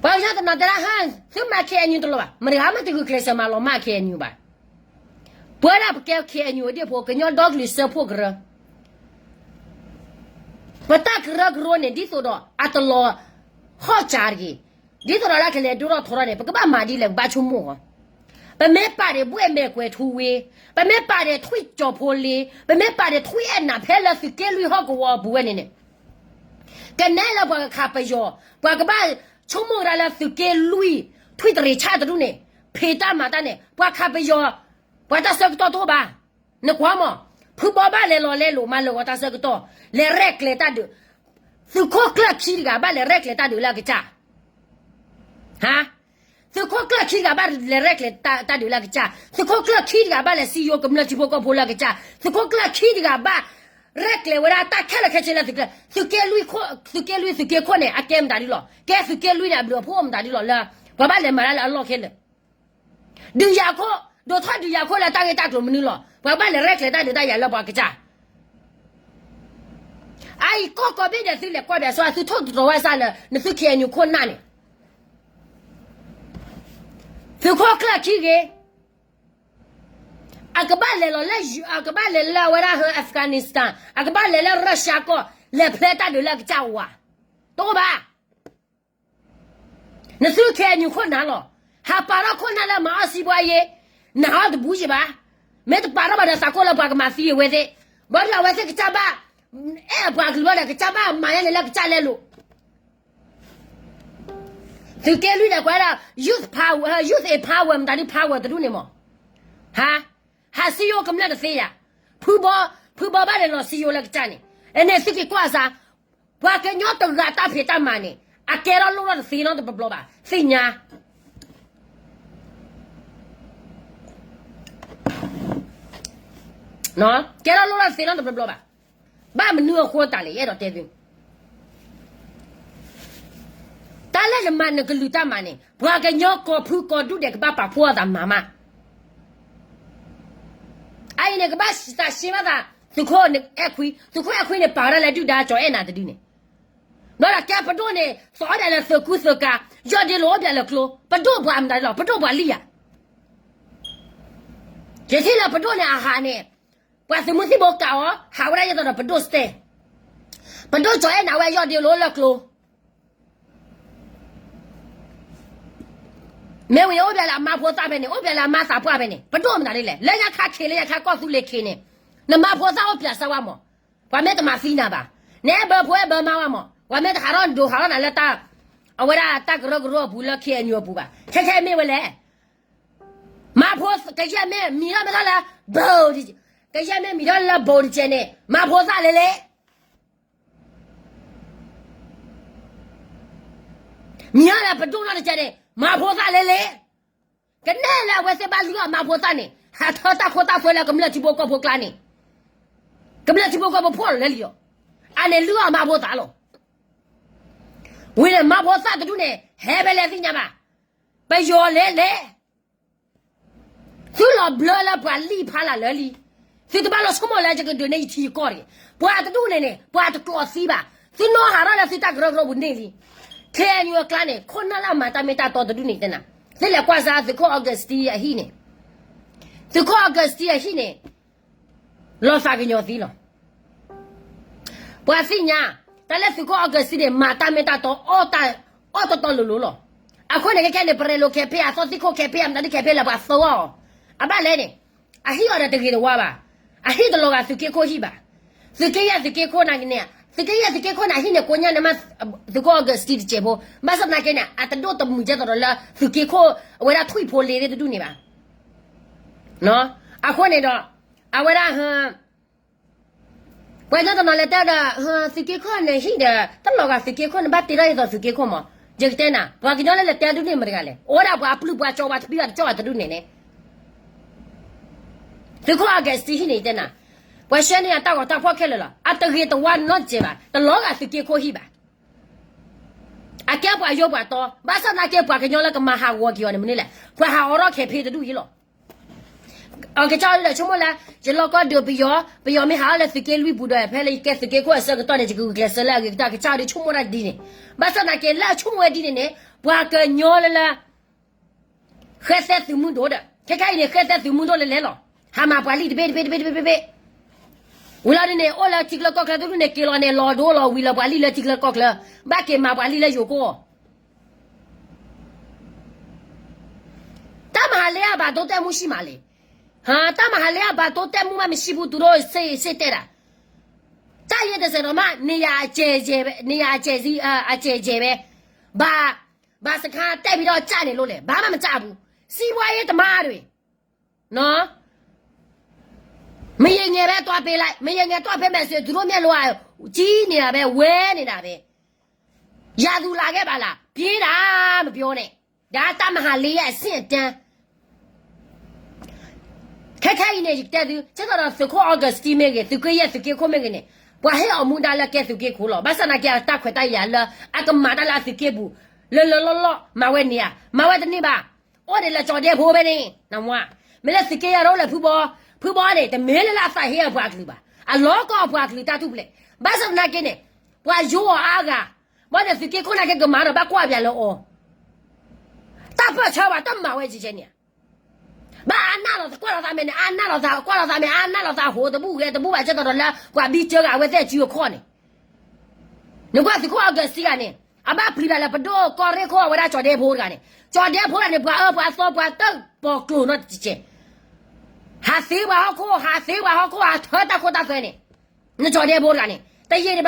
ပှၤကညီတနီၤတဲဒၣ်ဟါ သုမၤ K N U တလီၤဘၣ်, မတၤဂၤမ့ၢ်တဂုာ်ကျဲးစၢးမၤလီၤမၢ် K N U ဘၣ်. ပဝဲဒၣ်ပကဲ K N U အဒ့ၣ်ဖိ ကညီဒီကလုာ်စၢဖှိၣ်ကရၢ ပတၢ်ကရၢကရိန့ၣ် ဒ်သိးဒီးအတလီၤဟီၣ်စးတဂ့ၤ, ဒ်သိးဒီးလၢကလဲၤဒိထီၣ်ထီထီၣ်န့ၣ် ပကဘၣ်မၤဒ်လဲၣ် ပဘၣ်ဆိကမိၣ်အီၤ. ပမ့ၢ်ပာ်ဒံးဘှဲၣ်မဲာ်ကွဲၤထူဝ့, ပမ့ၢ်ပာ်ဒံးထွံၣ်ကၠီၤဖိလ့, ပမ့ၢ်ပာ်ဒံးထွံၣ်အဲၣ်နးဖဲလၢသုးက့လွံၢ်ဟီၣ်ကဝီၤအပူၤဝဲန့ၣ်န့ၣ် ကနဲလၢပှၤကခးပယီၤ, ပှၤကဘၣ်ဆိကမိၣ်ကဒါလၢသုးက့လွံၢ် ထွံၣ်တရံးဆၣ်တဒူၣ်န့ၣ် ဖံးတၢ်မၤတၢ်န့ၣ် ပှၤခးပယီၤ, ပှၤတၢ်ဆၢကတီၢ်တအိၣ်ဘၣ်. နကွၢ်မး, ဖုဘီဘၣ်လဲၤလီၤလဲၤလီၤမၤလၢာ်ဂီၤတၢ်ဆၢကတီၢ်, လဲၤရဲၣ်ကျဲၤတၢ်ဒုး, သုးခိၣ်ကျၢၢ်ခံတဂၤဘၣ်လဲၤရဲၣ်ကျဲၤတၢ်ဒုးလၢအကစၢ် ဟါ, သုးခိၣ်ကျၢၢ်ခံတဂၤဘၣ်လဲၤရဲၣ်ကျဲၤတၢ်ဒုးလၢအကစၢ်, သုးခိၣ်ကျၢၢ်ခံတဂၤဘၣ်လဲၤစံယိၤကမျၢၢ်ထံဖိကီၢ်ဖိလၢအကစၢ်, သုးခိၣ်ကျၢၢ်ခံတဂၤဘၣ် ရဲၣ်ကျဲၤဝဲဒၣ်တၢ်ခဲလၢာ်ခဲဆ့လၢသုးကျဲ, သုးက့လွံၢ်ခိၣ်, သုးက့လွံၢ်သုးက့ခိၣ်န့ၣ် အကဲမတၤဒ်လီၤ, ကဲသုးက့လွံၢ်န့ၣ် အဘျုးအဖှိၣ်အိၣ်မတၤဒ်လီၤလၢ ပှၤဘၣ်လဲၤမၤတၢ်လၢအလီၢ်ခဲလၢာ် ဒုးယၤခိၣ်, ဒိးထီၣ်ဒုးယၤခိၣ်လၢတၢ်ဂ့ၢ်တၢ်ကျိၤမနုၤလီၤ. ပှၤဘၣ်လဲၤရဲၣ်ကျဲၤတၢ်ဒုးတၢ်ယၤလၢပှၤကစၢ်. အအံၤကီၢ်ကိးဘ့ၣ်ဒဲးသုလဲၤကွၢ်ဘၣ်ဆိ သုထိၣ်သတြီၤဝဲစၢ်လၢ နသု K N U ခိၣ်နၢ်န့ၣ်, သုးခိၣ်ကျၢၢ်ခံဂ့ၤ, အကဘၣ်လဲၤလီၤလၢ အကဘၣ်လဲၤလၢအဝဲဒၣ်ဟၢ Afghanistan, အကဘၣ်လဲၤလၢ Russia ကီၢ် လဲၤဖျဲတၢ်ဒုးလၢအကစၢ်ဝၤ, တအိၣ်ဘၣ်. နသု K N U ခိၣ်နၢ်လီၤ. ဟးပာ်ထီၣ်ခိၣ်နၢ်လၢမၤအီၣ်စံးဘှါယ့, နဟးအီၣ်တဘူးယ့ဘၣ်. မ့ၢ်တပာ်ထီၣ်ဘၣ်ဒီးသးကိၢ်လၢပှၤကမၤသံအဝဲသ့ၣ်, ဘၣ်ဒီးအဝဲသ့ၣ်ကစၢ်ဘၣ်, အဲၣ်ပှၤကလုာ်ဘၣ်ဒီး ကစၢ်ဘၣ်မၤညါန့ၣ်လၢကစၢ်လဲလိာ် သုးက့လွံၢ်န့ၣ် ကွၢ်ဒၣ် youth power, youth empower မတၤဒ် power တဒူၣ်န့ၣ်မး, ဟး, ဟးစံယိၤကမျၢၢ်တသ့ယၤ, ဖုဘီ, ဖုဘီဘၣ်လဲၤလီၤစံယိၤလၢကစၢ်န့ၣ်, အန့ၣ်သုက့ၤကွၢ်စၢ်, ပှၤကညီတဂၤတၢ်ဖံးတၢ်မၤန့ၣ် အကဲထီၣ်လိၣ်ထီၣ်တသ့နီတဘျီဘၣ်, သ့ၣ်ညါ ကဲထီၣ်လိၣ်ထီၣ်တသ့နီတဘျီဘၣ်. ဘၣ်မနုၤအဃိတၢ်လဲၣ် ယအဲၣ်ဒိးတဲသု, တၢ်လၢနမၤနကလုာ်တၢ်မၤန့ၣ် ပှၤကညီကိးဖုကိးဒူၣ်ဒဲးကဘၣ်ပာ်ဖှိၣ်အသးမၤမး, အအံၤန့ၣ် ကဘၣ်သးဆှံဘၣ်သး, သုးခိၣ်အဲၣ်ခွံ, သုးခိၣ်အဲၣ်ခွံန့ၣ် ပာ်ဝဲဒၣ်လၢဒုၣ်ဒါကၠီၤအဲၣ်နၤတဒုန့ၣ်, ဒီးကဲပဒိၣ်န့ၣ် သီအီၣ်ဒၣ်လၢသုးကူသုးကၤ, ယီၢ်ဒ့လိာ်အိၣ်ပၠးလၢကျိ, ပဒိၣ်ပှၤမတၤဒ်လီၤ, ပဒိၣ်ပှၤလံဧါ. ယထံၣ်လၢပဒိၣ်န့ၣ်အဟးန့ၣ်, ပှၤသုးမုၢ်သံၣ်ဘိကးအီၤ ဟးဝဲဒၣ်ယဲသိးဒီးပဒိၣ်စတဲ, ပဒိၣ်ကၠီၤအဲၣ်နၤဝဲယီၢ်ဒ့လိာ်လၢကျိ မ့ၢ်ဝံၤန့ၣ် အိၣ်ပၠးလၢအမါဖိသၣ်ဖဲန့ၣ်, အိၣ်ပၠးလၢအမါသးပှၢ်ဖဲန့ၣ်, ပဒိၣ်မတၤဒ်လဲၣ်, လၢညါခါခံး လၢညါခါကီၢ်သူလ့ၤခံးန့ၣ်, နမါဖိသၣ်အိၣ်ပၠးစၢ်ဝဲမး, ပှၤမ့ၢ်တမၤသံနၤဘၣ်, နအဲၣ်ဘၢဖိအဲၣ်ဘၢမါဝဲမး, ပှၤမ့ၢ်တဟးထီၣ်ဒိးဟးထီၣ်နၤလၢတၢ်, အဝဲဒၣ်တၢ်ကရၢကရိအပူၤလၢ K N U အပူၤဘၣ်, ခဲခဲမ့ၢ်ဝဲလဲၣ်, မါဖိ ကယဲၢ်မ့ၢ်မံၤထီၣ်မ့ၢ်ထီၣ်လၢ ဘိ, ကယဲၢ်မ့ၢ်မံၤထီၣ်လၢဘိတကဲးန့ၣ် မါဖိသၣ်လဲၤလဲၣ် မံၤဟီလၢပဒိၣ်နီၢ်တကဲးန့ၣ် မၤဖိသၣ်လဲၤလဲၣ်, ကနဲလၢအဝဲသ့ၣ်ဘၣ်လုၢ်အီၣ်မၤဖိသၣ်န့ၣ် ဟးထီၣ်တၢ်ခိတၢ်သွဲလၢကမျၢၢ်ထံဖိကီၢ်ဖိကျါန့ၣ်, ကမျၢၢ်ထံဖိကီၢ်ဖိဖှီၣ်လီၤလၢလံလီၤ, အန့ၣ်လုၢ်အီၣ်မၤဖိသၣ်လီၤ. ဝံၤန့ၣ်မၤဖိသၣ်တဒူၣ်န့ၣ် ဟဲဖဲလဲၣ်သ့ၣ်ညါဘၣ်, ပယီၤလဲၤလဲၣ် သုလီၤဘျၢလၢပှၤလံၣ်ဖးလၢ်လၢလံ, သုတဘၣ်လီၤဆိကမိၣ်လၢယကဒုးန့ၢ်ယထံယကီၢ်တဂ့ၤ, ပှၤတဒူၣ်န့ၣ်န့ၣ် ပှၤတကျိးသံဘၣ်, သုနီၢ်ဟးထီၣ်လၢသုတၢ်ကရၢကရိပူၤန့ၣ်လံ. ခဲအံၤအကျါန့ၣ် ခိၣ်နၢ်လၢအမၤတၢ်မ့ၢ်တၢ်တီတဒူၣ်န့ၣ်တဲနၤ, သုလဲၤကွၢ်စၢ်သုးခိၣ် Augustine အဟံၣ်န့ၣ်, သုးခိၣ် Augustine အဟံၣ်န့ၣ် လီၤသးကညီၤသံလီၤ. ပှၤသ့ၣ်ညါ, တၢ်လၢသုးခိၣ် Augustine န့ၣ် မၤတၢ်မ့ၢ်တၢ်တီ အီၣ်တီတီလိၤလိၤလီၤ. အဃိန့ၣ် ခဲခဲန့ၣ် ပရဲလိၤခဲဖ့ အသီၣ်သံၣ်ခိၣ်ခဲဖ့ အမတၤဒုးခဲဖ့လၢပှၤသီအီၤ, အဘၣ်လဲၣ်န့ၣ်, အဟံၣ်အီၤဒီးတဂ့ၤတဝါဘၣ်, အဟံၣ်တလီၤဂာ်သုးက့ခိၣ်ဟံၣ်ဘၣ်. သုးက့ယဲၢ်သုးက့ခိၣ်န့ၣ်, သုးက့ယဲၢ်သုးက့ခိၣ်န့ၣ် အဟံၣ်န့ၣ်ကိညါန့ၣ်မး, သုးခိၣ် Augustine တစဲးဖိ, ဘၣ်ဆၣ်သနာ်က့န့ၣ် အတဒိၣ်တမုာ်ကဲသိးဒီးလၢသုးက့ခိၣ် အဝဲဒၣ်ထွံၣ်ဖိလ့ၤသ့ၣ်တဒူၣ်န့ၣ်ဘၣ်. အဃိန့ၣ်ဒီး အဝဲဒၣ် ပှၤကညီတနီၤလဲၤတဲဒီး သုးက့ခိၣ်န့ၣ်ဟံၣ်ဒီး တလီၤဂာ်သုးက့ခိၣ်န့ၣ် ဘၣ်တ့ထီၣ်ဒ်သိးသုးက့ခိၣ်မး. ယကတဲနၤ ပှၤကညီလၢလဲၤတဲဒ်န့ၣ်မတၤတဂၤလဲၣ်, အိၣ်ဝဲဒၣ်ပှၤအပျုၢ်ပှၤကၠီပှၤတပျုၢ်တကၠီပှၤတဒူၣ်န့ၣ်န့ၣ်, သုးခိၣ် Augustine ဟံၣ်န့ၣ်တဲနၤ, ပှၤဆှၢန့ၢ်အတၢ်ဂီၤတၢ်ဖီၣ်ခဲလၢာ်လီၤ. အတဂ့ၤတဝါနီတစဲးဘၣ်, တလီၤဂာ်သုးက့ခိၣ်ဟံၣ်ဘၣ်. အကဲပှၤယိပှၤတီ, ဘၣ်ဆၣ်သနာ်က့ ပှၤကညီလၢကမၤဟးဂီၤက့ၤအီၤန့ၣ် မနုၤလဲၣ်, ပှၤဟးအီထီၣ်ခဲဖ့တဒူၣ်အံၤလီၤ. အကစၢ်ဒၣ်ဆိကမိၣ်လၢ ယလီၢ်ကီၢ်ဒုးပယီၤ, ပယီၤမ့ၢ်ဟးအီၣ်လၢသုးက့လွံၢ်ပူၤဒီး ဖဲလၢယကဲသုးက့ခိၣ်အဆၢကတီၢ်န့ၣ် ယကဂုာ်ကျဲးစၢးလၢအဂ့ၤကတၢၢ်, အကစၢ်ဒၣ်ဆိကမိၣ်တၢ်ဒ်န့ၣ်. ဘၣ်ဆၣ်သနာ်က့ လၢအဆိကမိၣ်ဝဲဒ်န့ၣ်န့ၣ် ပှၤကညီလၢလၢ ဃဲသဲသုးမုၢ်ဒိၣ်ဒီး ခဲခါအံၤန့ၣ် ဃဲသဲသုးမုၢ်ဒိၣ်လၢလဲၤလီၤ, ဟးမၤပှၤလံာ်တဘ့ၣ်တဘ့ၣ်တဘ့ၣ်တဘ့ၣ်တဘ့ၣ်. ဝံၤလီၤဒ်န့ၣ် အိၣ်လၢထံချၢကီၢ်ချၢတဒူၣ်န့ၣ် က့ၤလီၤန့ၣ် လီၤဒိလီၤဝံၤလၢပှၤလံာ်လၢထံချၢကီၢ်ချၢ, ဘၣ်က့ၤမၤပှၤလံာ်လၢယိၤကီၢ် တၢ်မၤဟးလ့အဘၣ်ဒိတဲမူဆံးမးလံ. တၢ်မၤဟးလ့အဘၣ်ဒိတဲမူမးမ့ၢ်ဆံးပူၤ သူတို့စ့တဲဒၣ်, တၢ်ယဲတစဲးဒီးမး နေရာအကျယ်ကျယ်ပဲ, နေရာအကျယ်ကြီး, အကျယ်ကျယ်ပဲ, ဘၣ်, ဘၣ်စခါတဲာ်ဖံးဒီးကၢ်န့ၣ်လိၤလဲၣ်, ဘၣ်မးမ့ၢ်ကၢ်ပူၤ, စီးပွားရေးတမၤတဝံၤ မ့ၢ်ယငဲးပဲတွာ်ဖဲလဲၣ်, မ့ၢ်ယငဲးတွာ်ဖဲမဲာ်စ့ၢ် သူတို့မျက်လုံးကကြီးနေတာပဲ, ဝဲနေတာပဲ, ရာသူလာခဲ့ပါလား, ပြေးတာမပြောနဲ့, ဒါတၢ်မၤဟးလ့အဆင့်အတန်း ခဲခဲအံၤန့ၣ် ယကတဲသု ဆၢကတီၢ်ဒီးသုးခိၣ် Augustine မ့ၢ်ဂ့ၤ, သုးက့ယဲၢ်သုးက့ခိၣ်မ့ၢ်ဂ့ၤန့ၣ်, ပှၤဟ့ၣ်အီၤမူဒါလၢကဲသုးက့ခိၣ်လီၤ. ဘၣ်ဆၣ်သနာ်က့ အတၢ်ခွဲးတၢ်ယာ်လၢ အကမၤတၢ်လၢအသုးက့ပူၤ လၢလၢလီၢ်လီၢ် မၤဝဲန့ၣ်ဧါ, မၤဝဲတန့ၢ်ဘၣ်. အိၣ်ဒံးလၢကၠီၤဒဲဖိဖဲန့ၣ်, နမ့ၢ်, မ့ၢ်လၢသုးက့ယဲၢ်တအိၣ်လၢဖုဘီ, ဖုဘီန့ၣ် တမ့ၢ်လၢလၢအသးဟ့အပှၤကလုာ်ဘၣ်, အလီၢ်ကီအပှၤကလုာ်တၢ်ထူၣ်ဖျဲး. ဘၣ်ဆၣ်သနာ်က့န့ၣ် ပှၤယိၤအီၤအါဂၤ, ဘၣ်န့ၣ်သုးက့ခိၣ်နာ်က့ကမၤဒီးဘၣ်ကွၢ်ပၠးလၢအီၤ တၢ်ပၢၢ်ဆၢဘၣ်တၢ်မၤဝဲကဲကဲန့ၣ်, ဘၣ်အနၢ်လီၤသးကွၢ်လီၤသးမဲာ်န့ၣ် အနၢ်လီၤသးကွၢ်လီၤသးမဲာ် အနၢ်လီၤသးဟိးတဘူၣ်ဂဲၤတဘူၣ်ဘၣ် ဆၢကတီၢ်ဒီးလၢပှၤဘံၣ်စၢဂၤအဝဲသ့ၣ်စုအခီၣ်န့ၣ်, နကွၢ်သုးခိၣ် Augustine တဂၤန့ၣ် အဘၣ်ပျံၤဘၣ်လၢပဒိၣ်ကီၢ်ရ့ၣ်ခိၣ်အဝဲဒၣ်ကၠီၤဒဲဖိတဂၤန့ၣ်, ကၠီၤဒဲဖိတဂၤန့ၣ် ပှၤအၢပှၤသီပှၤတၢၣ်ပီၤကျိၤနီတကဲး ဟးသ့ပှၤဟီၣ်ခိၣ် ဟးသ့ပှၤဟီၣ်ခိၣ် ဟးထၢတၢ်ခိတၢ်သွဲန့ၣ်, နကၠီၤဒဲဖိတဂၤန့ၣ် တယံာ်ဒံးဘၣ်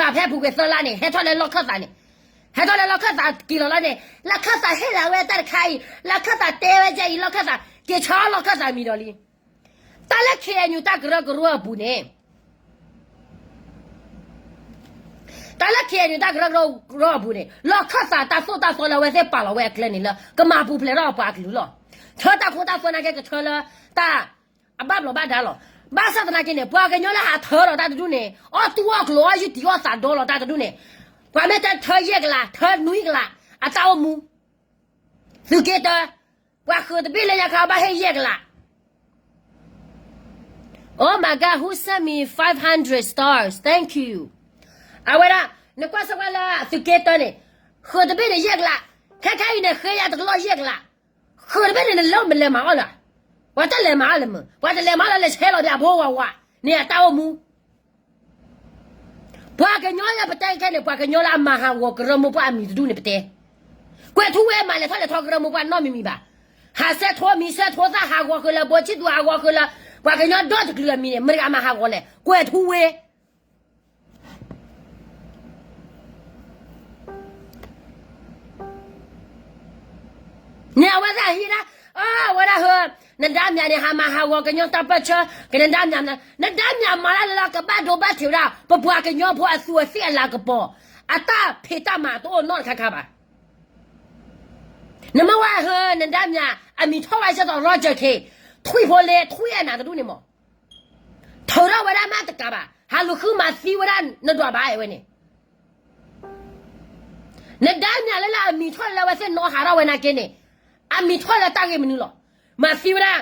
ဖဲအပူၤကွံာ်သၢလါန့ၣ် ဟဲထီၣ်လၢလီၢ်ခၢၣ်သးန့ၣ်, ဟဲထီၣ်လၢလီၢ်ခၢၣ်သးက့ၤလီၤလီၤန့ၣ် လီၢ်ခၢၣ်သးဟ့ၣ်လီၤဝဲတၢ်တခါအံၤ လီၢ်ခၢၣ်သးတဲဝဲကဲအံၤ လီၢ်ခၢၣ်သး က့ၤဆါလီၢ်ခၢၣ်သးမံၤဒီးလံ. တၢ်လၢ K N U တၢ်ကရၢကရိအပူၤန့ၣ် တၢ်လၢ K N U တၢ်ကရၢကရိအပူၤန့ၣ် လီၢ်ခၢၣ်သးတၢ်သိၣ်တၢ်သီလၢအဝဲသ့ၣ်ပာ်လီၤဝဲအကျဲန့ၣ်လၢ ကမၤပူၤဖျဲးထီၣ်အပှၤကလုာ်လီၤ. ထၢတၢ်ခိတၢ်သွဲနာ်က့ကထၢလၢ တၢ်အဘၣ်ဘျီးဘၣ်ဒါလီၤ. ဘၣ်ဆၣ်သနာ်က့န့ၣ် ပှၤကညီလၢဟးထၢဒီးတၢ်တဒူၣ်န့ၣ် အီၣ်တူၢ်အီၣ်ကျိၤအီၣ်ယုၢ်တံၢ်အီၣ်သးဒီလီၤတၢ်တဒူၣ်န့ၣ်, ပှၤမ့ၢ်တဲထၢယဲၢ်ကလး ထၢနွံကလး အတၢ်အိၣ်မူ သုးက့တၢ ပှၤဃုာ်တဘ့ၣ်လၢညါခါဘၣ်ဟ့ၣ်ယဲၢ်ကလး Oh my God, who sent me five hundred stars? Thank you. အဝဲဒၣ် နကွၢ်စၢၤကွၢ်လၢသုးက့တၢန့ၣ် ဃုာ်တဘ့ၣ်န့ၣ်ယဲၢ်ကလး, ခဲခဲအံၤန့ၣ် ဃ့ယၤတကလီၢ်ယဲၢ်ကလး, ဃုာ်တဘ့ၣ်န့ၣ် နလၢမလဲၤမၤအီၣ်လၢၤ, ပှၤတလဲၤမၤအီၣ်လၢၤမုၢ်, ပှၤတလဲၤမၤအီၣ်လၢၤ လဲၤဆဲးလီၤဒံးအဘိဝဲဝဲ န့ၣ်အတၢ်အိၣ်မူ ပှၤကညီလၢပတဲခဲန့ၣ် ပှၤကညီလၢအမၤဟးဂီၤကရၢမိၢ်ပှၢ်အမံၤတဒူၣ်န့ၣ်ပတဲ, ကွဲၤထူဝ့မၤလဲၤထီၣ်လဲၤထီကရၢမိၢ်ပှၢ်နီတမံၤမံၤဘၣ်, ဟးဆဲးထိမံၤဆဲးထိသၣ်ဟးဂီၤဃုာ်လၢ ဘိဆံၣ်သူးဟးဂီၤဃုာ်လၢ ပှၤကညီဒီတကလုာ်အမံၤန့ၣ် မတၤတဂၤမၤဟးဂီၤလဲၣ် ကွဲၤထူဝ့ န့ၣ်အဝဲသ့ၣ်ဟံးဒၣ်, အဝဲဒၣ်ဟၢ, နဒါမြာန့ၣ် ဟးမၤဟးဂီၤကညီတၢ်ပၢၢ်ဆၢ, ကနဒါမြာ, နဒါမြာမၤလၢလၢကဘၣ်ဒိဘၣ်ထံးဝဲဒၣ် ပပှၤကညီဖိအသူးအသ့ၣ်အလၤကပီၤ, အတၢ်ဖံးတၢ်မၤတအိၣ်နီတခါခါဘၣ်. နမ့ၢ်ဝဲဟၢ နဒါမြာ အမံၤထီၣ်ဝဲကဲသိး Roger Khin, ထွံၣ်ဖိလ့ ထွံၣ်အဲၣ်နၤတဒူၣ်န့ၣ်မး ထုးထီၣ်ဝဲဒၣ်မးတကးဘၣ်, ဟးလူၤဃုမၤသံဝဲဒၣ်နဒွးဘၣ်ဝဲန့ၣ်, နဒါမြာလၢလၢအမံၤထီၣ်လၢအဝဲသ့ၣ်နီၣ်ဟးထီၣ်ဝဲနာ်က့န့ၣ်, အမံၤထီၣ်လၢတၢ်ဂ့ၢ်မနုၤလီၤ. မၤသံဝဲဒၣ်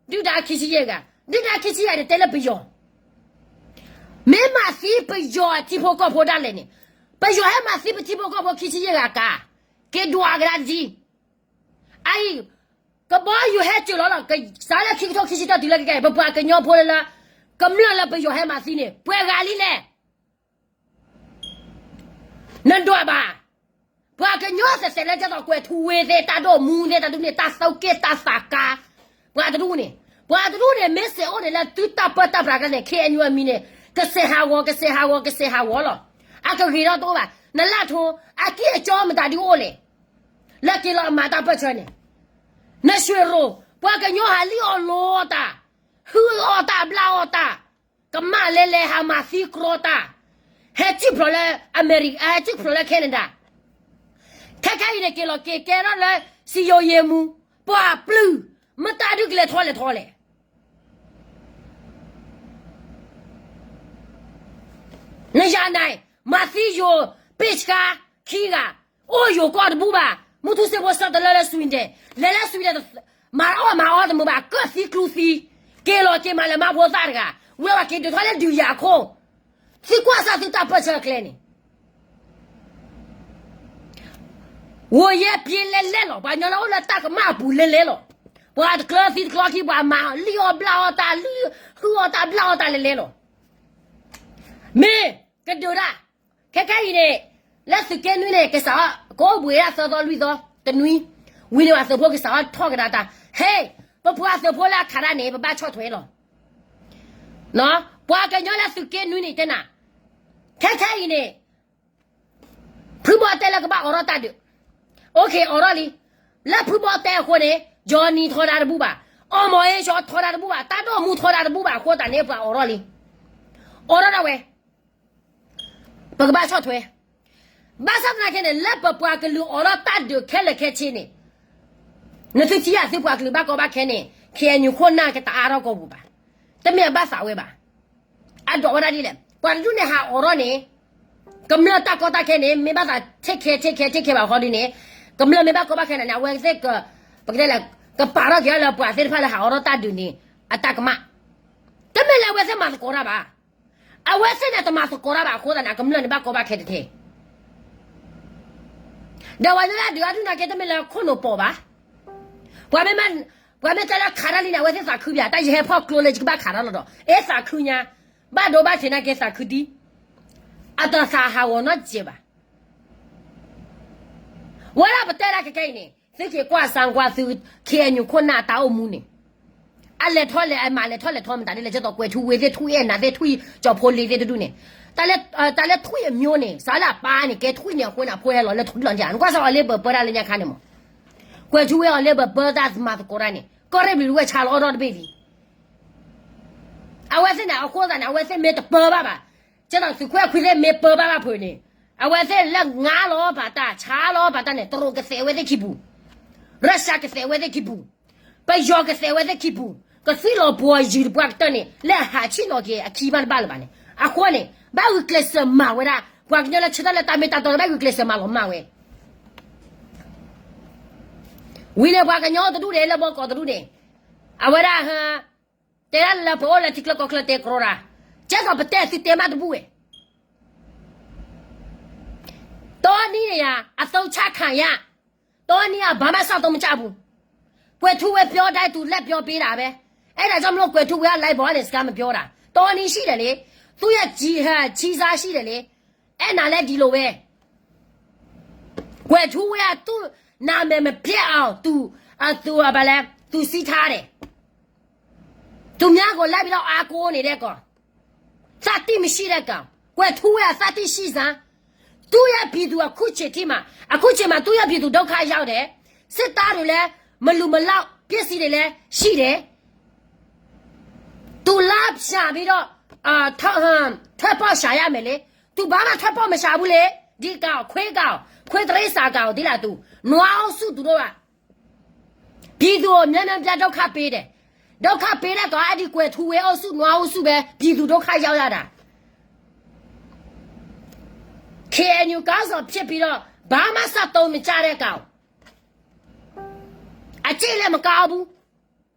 ဒုၣ်ဒါခံဆံယဲၢ်ဂၤ, ဒုၣ်ဒါခံဆံယဲၢ်ဂၤန့ၣ်တဲလၢပယီၤ, မ့ၢ်မၤသံပယီၤအထံဖိကီၢ်ဖိဒၣ်လဲာ်န့ၣ်, ပယီၤဟဲမၤသံပထံဖိကီၢ်ဖိခံဆံယဲၢ်ဂၤကါ, က့ၤဒွးကဒါတထံ အအံၤ, ကဘီယူၤဟဲစၢၤလီၤလီၤ, စးလၢခံကထိခံဆံတၢတုၤလၢကကဲ, ပပှၤကညီဖိလၢလၢ ကမျၢၢ်လၢပယီၤဟဲမၤသံန့ၣ် ပှဲၤဂၤလံလဲၣ်. နဒွးဘၣ်, ပှၤကညီသဲးသဲးလၢကဲသိးကွဲၤထူဝ့သ့ၣ် တၢ်ဒိၣ်မူသ့ၣ် တၢ်ဒိၣ်န့ၣ် တၢ်သုးက့ၢ်တၢ်သးကါ, ပှၤတဒူၣ်န့ၣ်, ပှၤတဒူၣ်န့ၣ် မ့ၢ်စ့ၢ်အိၣ်န့ၣ်လၢသုတၢ်ပၢတၢ်ပြးကဲန့ၣ် ခ့ၣ်အဲၣ်ယူၣ်အမံၤန့ၣ် ကစဲးဟးဂီၤ ကစဲးဟးဂီၤ ကစဲးဟးဂီၤလီၤ. အကဂ့ၤထီၣ်တအိၣ်ဘၣ်. နလၢထိ အကံၢ်အကၠီမတၤဒုအိၣ်လဲၣ် လၢက့ၤလီၤအမၤတၢ်ပၢၢ်ဆၢန့ၣ်, နရွှေရိ ပှၤကညီဟးလံၣ်အီၣ်လိအီၣ်တၢ်, ဟုအီၣ်တၢ်ဘျါအီၣ်တၢ်, ကမၣ်လဲၤလဲၤဟးမၤသံကြီတၢ်, ဟဲစံၣ်ဖျိးလၢအမဲရကၤ, ဟဲစံၣ်ဖျိးလၢ Canada, ခဲခဲအံၤန့ၣ် က့ၤလီၤက့ၤကဲထီၣ်လၢ စံယိၤယ့မူ, ပှၤပျုၢ်, မတၤဒုကလဲၤထီၣ်လဲၤထီလဲၣ်. နယၤနၤ, မၤသံယိၤ ပ့ၢ်ဆှါ ခံဂၤ, အိၣ်ယိၤကီၢ်တဘူၣ်ဘၣ်, မုၢ်ထူၣ်စ့ဖိဆၢတလၢလၢ Sweden, လဲၤလၢ Sweden, မၤအီၣ်မၤအီတမုာ်ဘၣ်, ကၢၣ်သံကျူသံ, က့ၤလီၤက့ၤမၤလၢမါဖိသၣ်တဂၤ, ဝဲဘၣ်က့ၤဒုးထီၣ်လၢဒုးယၤအခိၣ်, သံကွၢ်စၢ်သုတၢ်ပၢၢ်ဆၢအကျဲန့ၣ် ဝဲယဲပျ့လဲလဲလီၤ, ပှၤကညီလၢအိၣ်လၢတၢ်ကမၣ်အပူၤလဲလဲလီၤ, ပှၤတကျၢၤသံတကျီခံ ပှၤမၤလံၣ်အီၣ်ဘျၣ်အီၣ်တၢ် လံၣ်ဟုၣ်အီၣ်တၢ်ဘျၣ်အီၣ်တၢ်လဲလဲလီၤ, မ့ၢ်ကဒုးဒၣ်, ခဲခဲအံၤန့ၣ်, လၢသုးက့နွံန့ၣ် ကစးထီၣ် ကအိၣ်ဘှံးဒၣ်သၢသီလွံၢ်သီ, တနွံ, ဝံၤန့ၣ်ဘၣ်သုးဖိကစးထီၣ်ထီၣ်ကဒါတၢ်, ဟဲ, ပပှၤသုးဖိလၢအခးဒၣ်န့ၣ် ပဘၣ်ဆီၣ်ထွဲလီၤ, ပှၤကညီလၢသုးက့နွံန့ၣ်တဲနၤ, ခဲခဲအံၤန့ၣ် ဖုဘီတဲလၢကဘၣ်အိးထီၣ်တၢ်ဒုး, OK အိးထီၣ်လံ, လၢဖုဘီတဲအဃိန့ၣ် Johnny ထီဒါတဘူၣ်ဘၣ်, အီၣ်မီၤအ့ၡီထီဒါတဘူၣ်ဘၣ်, တၢ်ဒိၣ်မူထီဒါတဘူၣ်ဘၣ်အဃိသတးန့ၣ် ပှၤအိးထီၣ်လံ, အိးထီၣ်ဒၣ်ဝဲ, ပကဘၣ်ဆီၣ်ထွဲ, ဘၣ်ဆၣ်သနာ်က့န့ၣ် လၢပပှၤကလုာ်အိးထီၣ်တၢ်ဒုးခဲလၢာ်ခဲဆ့န့ၣ်, နသုထံၣ်ယၤသုပှၤကလုာ်ဘၣ်ကီဘၣ်ခဲန့ၣ် KNU ခိၣ်နၢ်ကတအါထီၣ်ကီၢ်ပူၤဘၣ်, တမ့ၢ်အဘၣ်သးဝဲဘၣ်, အဒိးဝဲဒၣ်ဒ်လဲၣ်, ပှၤတဒူၣ်န့ၣ်ဟးအိးထီၣ်န့ၣ်, ကမျၢၢ်တၢ်ကီတၢ်ခဲန့ၣ် မ့ၢ်ဘၣ်သး take care take care take care ဘၣ်ဃီဒ်န့ၣ်, ကမျၢၢ်မ့ၢ်ဘၣ်ကီဘၣ်ခဲန့ၣ်န့ၣ် အဝဲသ့ၣ်က, ပကတဲလဲၣ်, ကပာ်ထီၣ်က့ၤလၢပှၤသ့ၣ်တဖၣ်လၢဟးအိးထီၣ်တၢ်ဒုးန့ၣ်, အတၢ်ကမၣ်, တမ့ၢ်လၢအဝဲသ့ၣ်မၤသကိးတၢ်ဘၣ်, အဝဲသ့ၣ်န့ၣ်တမၤသကိးတၢ်ဘၣ်အဃိသတးန့ၣ် ကမျၢၢ်န့ၣ်ဘၣ်ကီဘၣ်ခဲတထဲ ဒီးပှၤကညီလၢအဒုးအဒုးနာ်က့ တမ့ၢ်လၢခိၣ်နူာ်ပိာ်ဘၣ်, ပှၤမ့ၢ်, ပှၤမ့ၢ်တဲလၢခးတၢ်လံန့ၣ် အဝဲသ့ၣ်သးခုပၠး, တၢ်ယဟဲဖီၣ်ကျိလၢယကဘၣ်ခးတၢ်လီၤဒီး အဲၣ်သးခုညါ, ဘၣ်ဒိဘၣ်ထံးနာ်က့သးခုဒံ, အတသးဟးဂီၤနီတစဲးဘၣ်, ဝဲဒၣ်ပတဲဒၣ်ခဲခဲအံၤန့ၣ် သုက့ၤကွၢ်စၢကွၢ်သု KNU ခိၣ်နၢ်အတၢ်အိၣ်မူန့ၣ်, အလဲၤထီၣ်လဲၤအမၤလဲၤထီၣ်လဲၤထီၣ်မတၤဒ်လဲၣ် ကဲသိးကွဲၤထူဝ့သ့ၣ် ထူၣ်အဲၣ်နၤသ့ၣ် ထူၣ်ကၠီၤဖိလ့သ့ၣ်တဒူၣ်န့ၣ်, တၢ်လၢထွံၣ်အမျိုးန့ၣ် စးလၢအပၢ်န့ၣ် ကဲထွံၣ်န့ၣ်အဃိန့ၣ် အဖိဟဲလီၤလၢထွံၣ်လီၤန့ၣ် နကွၢ်စၢ်အီၤလ့ဘၢၣ်ပၢတၢ်လၢညါခါန့ၣ်မး, ကွဲၤထူဝ့အီၤလ့ဘၢၣ်ပၢတၢ်မၤသကိးတၢ်န့ၣ် ကီၢ်ရ့ၣ်ဘျုးတဝဲၢ်ဆါလီၤအီၣ်ထီၣ်တဘ့ၣ်လံ အဝဲသ့ၣ်န့ၣ် အဃိသတးန့ၣ် အဝဲသ့ၣ်မ့ၢ်တပၢဘၣ်ဘၣ်, ကဲသိးသုးခွဲးခွံသ့ၣ်မ့ၢ်ပၢဘၣ်ဘၣ်ဖုးန့ၣ်, အဝဲသ့ၣ်လၢငါလီၤဘၣ်တၢ် ဆါလီၤဘၣ်တၢ်န့ၣ် တရူးကသဲးဝဲသ့ၣ်ခံပူၤ, ရၢၡါကသဲးဝဲသ့ၣ်ခံပူၤ, ပယီၤကသဲးဝဲသ့ၣ်ခံပူၤ, ကသွံၣ်လီၤပှီၤယုၢ်တပှၢ်ကတၢၢ်န့ၣ် လၢအဟးဆံၣ်လီၤက့ၤအခံဘၣ်တဘၣ်လၢၤဘၣ်န့ၣ် အဃိန့ၣ် ဘၣ်ဂုာ်ကျဲးစၢးမၤဝဲဒၣ် ပှၤကညီလၢဆၢထၢၣ်လၢတၢ်မ့ၢ်တၢ်တီန့ၣ် ဘၣ်ဂုာ်ကျဲးစၢးမၤလီၤမၢ်ဝဲ ဝံၤန့ၣ် ပှၤကညီတဒူၣ်န့ၣ် လၢဘီကီးတဒူၣ်န့ၣ်, အဝဲဒၣ် တဲဒၣ်လၢပအိၣ်လၢထံချၢကီၢ်ချၢတဲကရီတၢ်, ကဲသိးပတဲသုတဲမးတဘူၣ်ဝဲ, တောနင်းနေရာ အသုံးချခံရ, တောနင်း ဘာမှစောင့်သုံးမကြဘူး, ကွဲၤထူဝ့ပြောတိုင်း သူလက်ပြောပေးတာပဲ, အဲဒါကြောင့်မလို့ ကွဲၤထူဝ့က live ပေါ်ကနေ စကားမပြောတာ, တောနင်းရှိတယ်လေ, သူ့ရဲ့ ကျည်ဟဲ ကျည်စားရှိတယ်လေ, အဲနာလည်းဒီလိုပဲ ကွဲၤထူဝ့က သူ့နာမည်မပျက်အောင် သူ အသူ ဘာလဲ သူစည်းထားတယ်, သူများကိုလိုက်ပြီးတော့အားကိုးနေတဲ့ကောင်, သတ္တိမရှိတဲ့ကောင်, ကွဲၤထူဝ့က သတ္တိရှိစမ်း, သူ့ရဲ့ပြည်သူအခုချိန်ထိမှာ အခုချိန်မှာ သူ့ရဲ့ပြည်သူဒုက္ခရောက်တယ်, စစ်သားတွေလည်း မလုံမလောက် ပစ္စည်းတွေလည်းရှိတယ်, သူလမ်းရှာပြီးတော့ အာ ထွက် ထွက်ပေါက်ရှာရမယ်လေ, သူဘာမှထွက်ပေါက်မရှာဘူးလေ, ဒီကောင် ခွေးကောင် ခွေးတိရစ္ဆာန်ကောင် ဒီလား သူ နွားအုပ်စု သူတို့က ပြည်သူကို များများပြား ဒုက္ခပေးတယ်, ဒုက္ခပေးတဲ့ကောင် အဲ့ဒီကွဲၤထူဝ့အုပ်စု နွားအုပ်စုပဲ ပြည်သူဒုက္ခရောက်ရတာ, KNU ခေါင်းဆောင်ဖြစ်ပြီးတော့ ဘာမှစသုံးမကြတဲ့ကောင်, အကျင့်လည်းမကောင်းဘူး,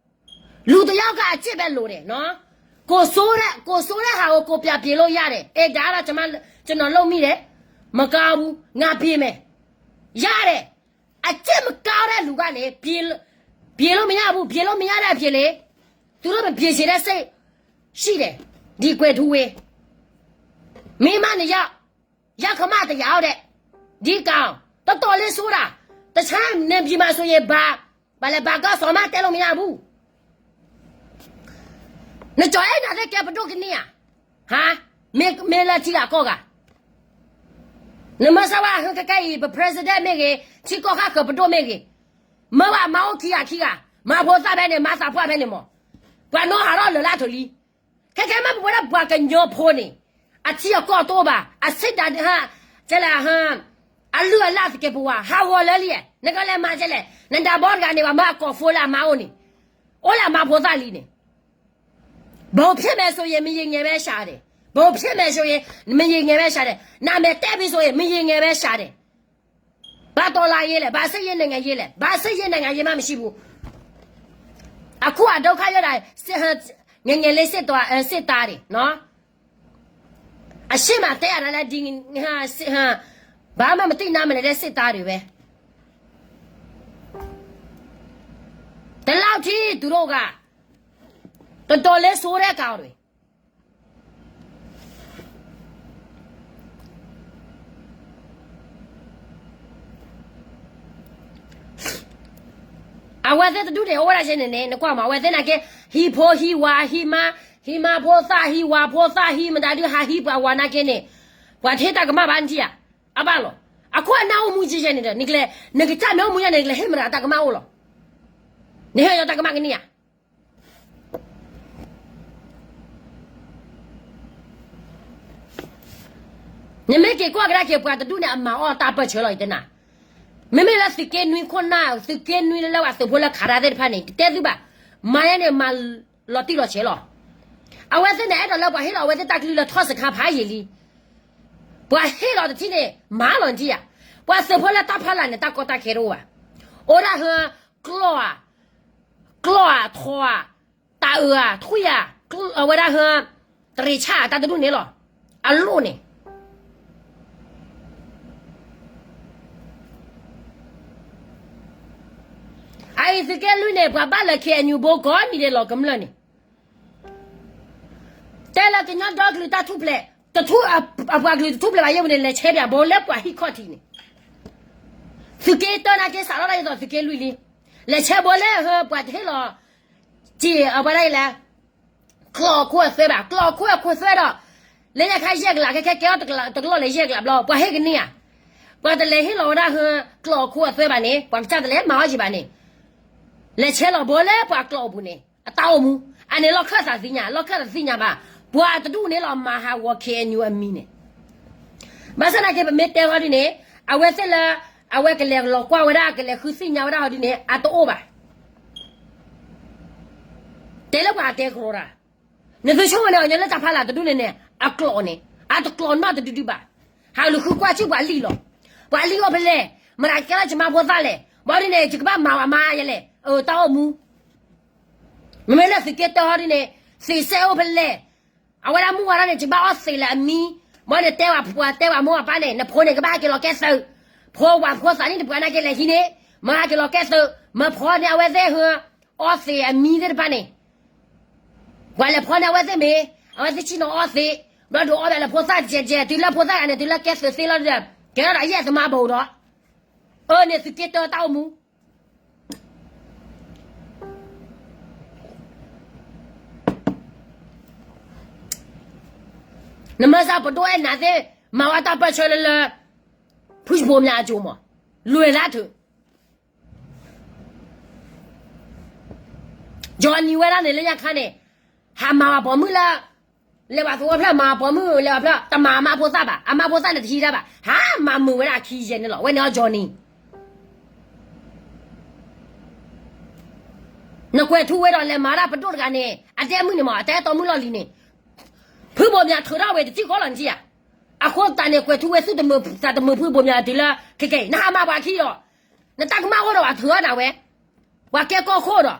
လူတစ်ယောက်ကအကျင့်ပဲလိုတယ်နော်, ကိုယ်ဆိုးတဲ့ ကိုယ်ဆိုးတဲ့ဟာကို ကိုယ်ပြန်ပြင်လို့ရတယ်, အဲ ဒါကတော့ ကျွန်မ ကျွန်တော်လုပ်မိတယ်, မကောင်းဘူး, ငါပြင်မယ်, ရတယ်, အကျင့်မကောင်းတဲ့လူကနေ ပြင် ပြင်လို့မရဘူး, ပြင်လို့မရတဲ့အပြင်လေ, သူတို့မပြင်ချင်တဲ့စိတ်ရှိတယ်, ဒီကွဲၤထူဝ့ မင်းမနဲ့ရောက် ရောက်ခမတရားတဲ့, ဒီကောင် တော်တော်လေးဆိုးတာ, တခြားနယ်ပြည်မှာဆိုရင် ဘာ ဘာလဲ ဘာကစော်မတက်လို့မရဘူး, နကျော်အဲနာသ့ကဲပဒိၣ်ကနံၣ်ဧါ, ဟာ, မင်း မင်းလၢထံဂၤကီၢ်ဂၤ, နမ့ၢ်စၢ်ဝဲဟဲကကဲအံၤ ပ president မ့ၢ်ဂ့ၤ, ထံကီၢ်ခါဃၢၤပဒိၣ်မ့ၢ်ဂ့ၤ, မ့ၢ်ဝဲမၤအိၣ်ခံဂၤခံဂၤ, မၤဖိသၣ်ဖဲန့ၣ် မၤသးပှၢ်ဖဲန့ၣ်မး, ပှၤနီၢ်ဟးထီၣ်လၢာ်လၢအထၢၣ်လံ, ခဲခဲမ့ၢ်ပဝဲဒၣ်ပှၤကညီဖိန့ၣ်, အထံအကီၢ်တအိၣ်ဘၣ်, အဆ့ဒၣ်ဟး, ကဲလဲၣ်ဟး, အလုၢ်အလၢ်သကဲးပဝး ဟးဂီၤလၢလံ, နကလဲၤမၤကဲလဲၣ်, နဒၣ်ဘီတဂၤန့ၣ် ဘၣ်မၤအကီၢ်ဖိလၢအမါအိၣ်န့ၣ်, အိၣ်လၢအမၤဖိသၣ်လံန့ၣ်, ဘုံဖြစ်မယ်ဆိုရင် မရေငယ်ပဲရှာတယ်, ဘိဖျဲၣ်မဲာ်ဆိအံၤ မယံၤငဲၤဝဲစးဒဲး, နမဲာ်တဲဘံဆိအံၤ မယံၤငဲၤဝဲစးဒဲး. ဘာတော်လှန်ရေးလဲၣ်, ဘာစစ်ရေးနိုင်ငံရေးလဲၣ်, ဘာစစ်ရေးနိုင်ငံရေးမှမရှိဘူး. အခုအဒုက္ခရောက်တာ စစ်ဟ ငယ်ငယ်လေးစစ်သွား စစ်သားတွေနော်. အရှေ့မှာတဲရတာလဲဒီ ဘာမှမသိနားမလည်တဲ့စစ်သားတွေပဲ. ဒီလောက်ထိသူတို့က တော်တော်လေးဆိုးတဲ့ကောင်တွေ. အဝဲသ့ၣ်တဒူၣ်န့ၣ် အိၣ်ဝဲဒၣ်စ့ၢ်န့ၣ်န့ၣ် နကွၢ်မး အဝဲသ့ၣ်နာ်က့ ဟံးဖိဟံးဝၤ ဟံးမါ ဟံးမါဖိသၣ် ဟံးဝၤဖိသၣ် ဟံးမတၤဒုး ဟးဟံးပှၤဝၤနာ်က့န့ၣ် ပှၤထ့တၢ်ကမၣ်ဘၣ်နထံၣ်ဧါ. အဘၣ်လီၤ. အခိၣ်အနၢ်အိၣ်မူကဲန့ၣ်ဒီး နကစၢ်မ့ၢ်အိၣ်မူယါန့ၣ် နကလဲၤဟ့ၣ်မတၤတၢ်ကမၣ်အိၣ်လီၤ. နဟ့ၣ်ယီၤတၢ်ကမၣ်ကန့ၢ်ဧါ. နမ့ၢ်က့ၤကွၢ်ကဒါက့ၤ ပှၤတဒူၣ်န့ၣ် အမၤအီၣ်တၢ်ပၢၢ်ဆၢလီၤ ယတဲနၤ. မ့မ့ၢ်လၢသုးက့နွံခိၣ်နၢ် သုးက့နွံလၢလၢပှၤသုးဖိလၢခးတၢ်သ့ၣ်တဖၣ်န့ၣ် တတဲသုဘၣ်. မၤယါန့ၣ် မၤလီၤတံၢ်လီၤဆဲးလီၤ. အဝဲသ့ၣ်န့ၣ် အဲၣ်ဒိးလၢပှၤဟ့ၣ်လီၤအဝဲသ့ၣ်တၢ်ကလုၢ်လၢထီၣ်စခါဖးယံာ်လံ. ပှၤဟ့ၣ်လီၤတထံၣ်န့ၣ် မၤလီၤနထံၣ်ဧါ. ပှၤသုးဖိလၢတၢ်ဖီလာ်န့ၣ် တၢ်ကီတၢ်ခဲတအိၣ်ဘၣ်. အိၣ်ဒၣ်ဟၢ ကျီၢ်ဧါ ကျီၢ်ဧါ ထိၣ်ဧါ တၢ်အၢဧါ ထွံၣ်ဧါ အဝဲဒၣ်ဟၢ တရ့ၤဆၣ်တၢ်တဒူၣ်န့ၣ်လီၤ. အလိၣ်န့ၣ် အအံၤသုးက့လွံၢ်န့ၣ် ပှၤဘၣ်လၢ ခ့ၣ်အဲၣ်ယူၣ် ဘိကိးနံၤဒဲးလီၤကမျၢၢ်န့ၣ် တဲလၢကညီဒီကလုာ်တၢ်ထူၣ်ဖျဲး တထူၣ် အပှၤကလုာ်တထူၣ်ဖျဲးဘၣ်ယဲၢ်ပူၤန့ၣ် လဲၤဆဲးပၠးဘိလၢပှၤဟံၣ်ခီၣ်ထံးန့ၣ် သုးက့တၢနာ်က့စးထီၣ်ဒၣ်ယသိးသုးက့လွံၢ်လံ. လဲၤဆဲးဘိလၢဟၢပှၤတဟ့ၣ်လီၤ စံးအဝဲဒၣ်အံၤလဲၣ် ကျီၢ်ခိၣ်အသွဲဘၣ် ကျီၢ်ခိၣ်အခွဲးသွဲဒီး လၢညါခါယဲၢ်ကလး ခဲခဲကဲအီၤတကလီၢ်လဲၤယဲၢ်ကလးဘျီ ပှၤဟ့ၣ်ကန့ၢ်ဧါ. ပှၤတလဲၤဟ့ၣ်လီၤဝဲဒၣ်ဟၢ ကျီၢ်ခိၣ်အသွဲဘၣ်န့ၣ် ပှၤကစၢ်တလဲၤမၤအီၣ်ယံၤဘၣ်န့ၣ် လဲၤဆဲးလီၤဘိလၢပှၤကျီၢ်အပူၤန့ၣ် အတၢ်အိၣ်မူ အန့ၣ်လီၢ်ခၢၣ်သးသ့ၣ်ညါ လီၢ်ခၢၣ်သးသ့ၣ်ညါဘၣ် ပှၤတဒူၣ်န့ၣ်လီၤမၤဟးဂီၤ ခ့ၣ်အဲၣ်ယူၣ် အမံၤန့ၣ် ဘၣ်ဆၣ်နာ်က့ပမ့ၢ်တဲဟီဒ်န့ၣ် အဝဲသ့ၣ်လၢ အဝဲကလဲၤလီၤကွၢ်ဝဲဒၣ် ကလဲၤဃုသ့ၣ်ညါဝဲဒၣ်ဟီဒ်န့ၣ် အတအိၣ်ဘၣ်. တဲလၢပှၤအတဲကရီတၢ် နသုဆိကမိၣ်န့ၣ်အီၤညီလၢတၢ်ဖီလာ်တဒူၣ်န့ၣ်န့ၣ် အကျီၢ်န့ၣ် အတကျီၢ်နီတဒုဒုဘၣ်. ဟးလူၤဃုကွၢ်ဆူပှၤလံၣ်လီၤ. ပှၤလံၣ်အိၣ်ဖဲလဲၣ် မတၤကဲလၢယမါဖိသၣ်လဲၣ် ဘၣ်ဒ်န့ၣ် ယကဘၣ်မၤဝဲမၤယဲလဲၣ် အတၢ်အိၣ်မူ မ့မ့ၢ်လၢသုးက့တၢဟီဒ်န့ၣ် သ့ၣ်စဲအိၣ်ဖဲလဲၣ်. အဝဲဒၣ်မုၢ်ဝါထီၣ်န့ၣ် ယဘၣ်အီၣ်သ့ၣ်လၢအမံၤ ဘၣ်န့ၣ်တဲဝဲပှၤတဲဝဲမိၢ်အပၢ်န့ၣ် နဖိန့ၣ်ကဘၣ်ဟဲက့ၤလီၤကဲသုး ဖိဝၤဖိသၣ်န့ၣ်တပှၤနာ်က့လဲၤဟံးန့ၣ် မၤဟဲက့ၤလီၤကဲသုး မၢဖီန့ၢ်အဝဲသ့ၣ်ဟၢ အီၣ်သ့ၣ်အမံၤသ့ၣ်တဖၣ်န့ၣ် ပှၤလဲၤဖီန့ၢ်အဝဲသ့ၣ်မ့ၢ် အဝဲသ့ၣ်ဆ့ၣ်နီၤအီၣ်သ့ၣ် ဘျီဒုးအီၣ်ဘၣ်လၢဖိသၣ်ကဲကဲ တုၤလၢဖိသၣ်ဂၤန့ၣ် တုၤလၢကဲသုးသ့လီၤဒီး ကဲထီၣ်ဒီးယဲၢ်သမါဘိးဒီး အၢန့ၣ်သုးက့တၢတၢ်အိၣ်မူ နမ့ၢ်စးပဒိၣ်အဲၣ်နၤသ့ၣ် မၤဝဲတၢ်ပၢၢ်ဆၢလၢလၢ ဖုၣ်ဘိမၠးအစိၤမး လွဲၢ်လၢထုး ယီၤနံၤဝဲဒၣ်န့ၣ်လၢညါခါန့ၣ် ဟးမၤဝဲပိာ်မုၣ်လၢ လဲၤဝဲသဝီဖျၢၣ်မၤပိာ်မုၣ်လဲၤဝဲဖျၢၣ် တမၤအမါဖိသၣ်ဘၣ် အမါဖိသၣ်န့ၣ်တဟံးတၢ်ဘၣ် ဟးမၤမုာ်ဝဲဒၣ်အခံယဲၢ်န့ၣ်လီၤ ဝဲန့ၣ်အီၤယီၤနံၤ နကွဲးထူဝဲဒီးလဲၤမၤဒၣ်ပဒိၣ်တဂၤန့ၣ် အဒဲမုၣ်န့ၣ်မး အတၢ်အဲၣ်တီမုၣ်လီၢ်လံၤန့ၣ် ဖုဘိမၠးထုးထီၣ်ဝဲတထံၣ်ဃီလီၤနထံၣ်ဧါ. အဃိသတးန့ၣ် ကွဲးထူဝဲသူၣ်တမုာ်သးတမုာ်ဖုဘိမၠးတုၤလၢ ခဲကဲအံၤ နဟးမၤပှၤခံဒီး နတၢ်ကမၣ်အိၣ်ဒီးပှၤထုးထီၣ်နၤဝဲ ပှၤကဲကီၢ်ခိၣ်ဒီး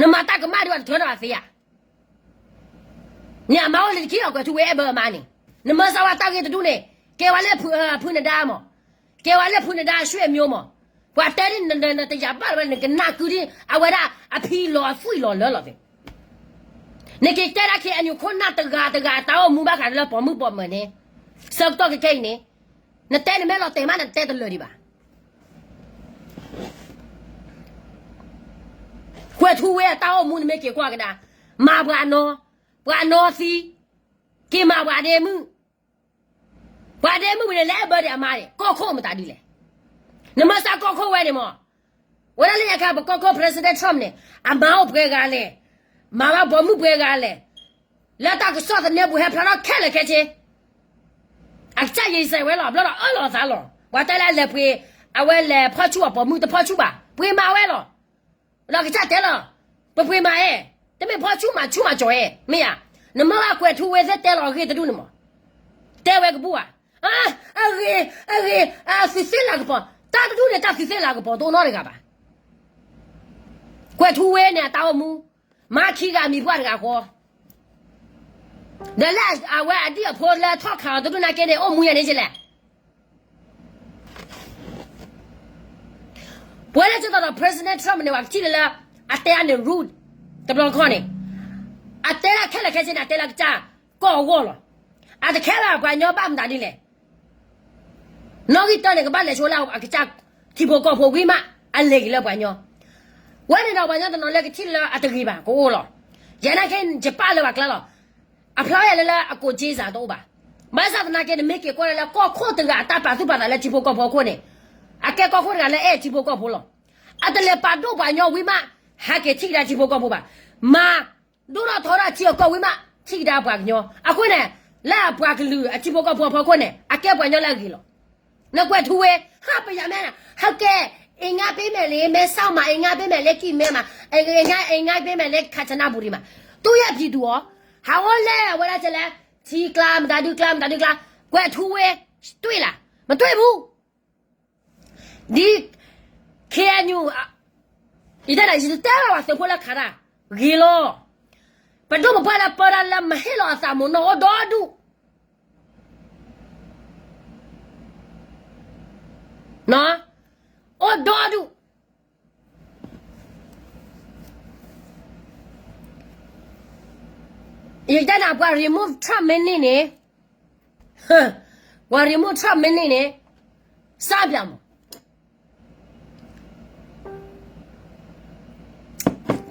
နမၤတၢ်ကမၣ်ဒံးဘၣ်တထုးထီၣ်နၤသ့ဧါ. န့ၣ်အမါအိၣ်လၢတခံဒီးကွဲးထူဝဲအဲၣ်ဘၢအမါန့ၣ် နမ့ၢ်စးဝဲတၢ်ဂ့ၢ်တဒူၣ်န့ၣ် ကဲဝဲလၢဖုနဒါမး ကဲဝဲလၢဖုနဒါဆွေမျိုးမး ပှၤတဲဒ်နတယာ်ဘၣ်လၢၤဘၣ် နကနၢ်ကုဒ်အဝဲဒၣ်အဖံလီၤအသွံၣ်လီၤလၢလီၤသ့ၣ် နက့ၤတဲဒၣ် ခ့ၣ်အဲၣ်ယူၣ် ခိၣ်နၢ်တဂၤတဂၤတၢ်အိၣ်မူဘၣ်ဃးလၢပိာ်မုၣ်ပိာ်မၢၤန့ၣ် ဆၢကတီၢ်ခဲကဲအံၤန့ၣ် နတဲနမ့ၢ်လီၤတဲာ်မး နတဲတလၢာ်ဒံးဘၣ်. ကွဲးထူဝဲအတၢ်အိၣ်မူနမ့ၢ်က့ၤကွၢ်ကဒါ မၤပှၤအနီၢ် ပှၤအနီၢ်သံ က့ၤမၤပှၤဒဲမုၣ် ပှၤဒဲမုၣ်ဝံၤန့ၣ် လဲၤအဲၣ်ဘၢဒံးအမါန့ၣ် ကီၢ်ခိၣ်မတၤဒ်လဲၣ်. နမ့ၢ်စးကီၢ်ခိၣ်ဝဲန့ၣ်မး ဝဲဒၣ်လၢညါခါ ပကီၢ်ခိၣ် President Trump န့ၣ် အမါအိၣ်ပှဲၤဂၤလဲၣ်, မၤဘၣ်ပိာ်မုၣ်ပှဲၤဂၤလဲၣ်, လၢတၢ်ကစီၣ်သန့ပူၤဟဲဖျါထီၣ်ခဲလၢာ်ခဲဆ့, အကစၢ်ယံာ်စဲးဝဲလီၤ ဘျီဒီးအၢၣ်လီၤသးလီၤ. ပှၤတဲလၢအလဲၤပှ့ၤ အဝဲလဲၤဖီၣ်ဆူၣ်အပိာ်မုၣ်တဖီၣ်ဆူၣ်ဘၣ် ပှ့ၤမၤဝဲလီၤ. ဒီးကစၢ်တဲလီၤ ပပှ့ၤမၤအဲၣ်, တမ့ၢ်ဖီၣ်ဆူၣ်မၤဆူၣ်မၤကၠီၤအဲၣ် မ့ၢ်ဧါ. နမ့ၢ်ဘၣ်ကွဲးထူဝ့သ့ၣ်တဲလီၤအဂ့ၢ်တဒူၣ်န့ၣ်မး, တဲဝဲကဘူၣ်ဧါ, အဂ့ၤ, အဂ့ၤ, အသုးသ့ၣ်လၤကပီၤ, တၢ်တဒူၣ်န့ၣ် တၢ်သုးသ့ၣ်လၤကပီၤတအိၣ်နီတဂၤဘၣ်. ကွဲးထူဝ့န့ၣ် အတၢ်အိၣ်မူ, မၤခံဂၤမံၤပှၢ်တဂၤဃီ, ဒီးလၢအဝဲအဒံၣ်အဖိလၢထီၣ်ခးအီၤတဒူၣ်နာ်က့န့ၣ် အိၣ်မူယၤန့ၣ်ကလဲၣ်. ပဝဲလၢကသိးဒီး President Trump န့ၣ် ပှၤကထံၣ်လၢလၢ အတဲအန့ၣ် rude တဘျီတခီၣ်န့ၣ်, အတဲလၢခဲလၢာ်ခဲဆ့န့ၣ် အတဲလၢအကစၢ်ကီၢ်အဂီၢ်လီၤ. အတခဲဘၣ်ပှၤကညီဘၣ်မတၤဒ်လဲၣ်. နီၣ်ဂံၢ်တၢန့ၣ် ကဘၣ်လဲၤဆိလၢအကစၢ်ထံဖိကီၢ်ဖိဝံၤမး အလဲၤက့ၤလၢပှၤကညီ. ဝဲန့ၣ်ဒီးပှၤကညီတနီၤလၢကထံၣ်လၢအတဂ့ၤဘၣ် ကအိၣ်လီၤ. ယဲနာ်က့ ယပာ်လၢပှၤကျါလီၤ. အဖျါဝဲယၤလၢလၢအကိးက့စးတအိၣ်ဘၣ်. ဘၣ်ဆၣ်သနာ်က့ နမ့ၢ်က့ၤကွၢ်လၢလၢကီၢ်ခိၣ်တဂၤအတၢ်ပာ်သူၣ်ပာ်သးလၢထံဖိကီၢ်ဖိအခိၣ်န့ၣ်, အကဲကီၢ်ခိၣ်တဂၤလၢအဲၣ်ထံဖိကီၢ်ဖိလီၤ. အတလဲၤပာ်ဒိၣ်ပှၤကညီဝံၤမး ဟဲက့ၤထံၣ်ကဒါထံဖိကီၢ်ဖိဘၣ်. မၤဒိၣ်ထီၣ်ထီထီၣ်ထံအကီၢ်ဝံၤမး ထံၣ်ကဒါပှၤကညီ. အဃိန့ၣ် လၢအပှၤကလုာ်အထံဖိကီၢ်ဖိအဖီခိၣ်န့ၣ် အကဲပှၤကညီလၢအဂ့ၤလီၤ. နကွဲးထူဝ့, ဟးပယၤမဲာ်နၤ, ဟဲကဲ, အ့ငါပေးမယ်လေ, မဲဆောက်မှာ, အ့ငါပေးမယ်လေ, ကံမဲမှာ, အ့ငါပေးမယ်လေ, ခါချနဘူရီမှာ. သူ့ရဲ့ပြည်သူရော, ဟးဝဲလဲၣ်, ဝဲဒၣ်ကလဲၣ်, ထံကျါ, မတၤဒုကျါ, မတၤဒုကျါ, ကွဲးထူဝ့, တွေ့လား, မတွေ့ဘူး. ဒ် KNU ယတဲဒၣ် ယတတဲဘၣ်သုးဖိလၢခးတၢ်, ဂ့ၤလီၤ. ပဒိၣ်ပပှၢ်လၢပၢတၢ်လၢမဟ့ၣ်လီၤအသးမုၢ်နီၢ်အိၣ်ဒီဒူၣ်, အိၣ်ဒီဒူၣ်. ယတဲနၤ ပှၤ remove Trump မ့ၢ်န့ၢ်န့ၣ်, ပှၤ remove Trump မ့ၢ်န့ၢ်န့ၣ်, စးပၠးမး.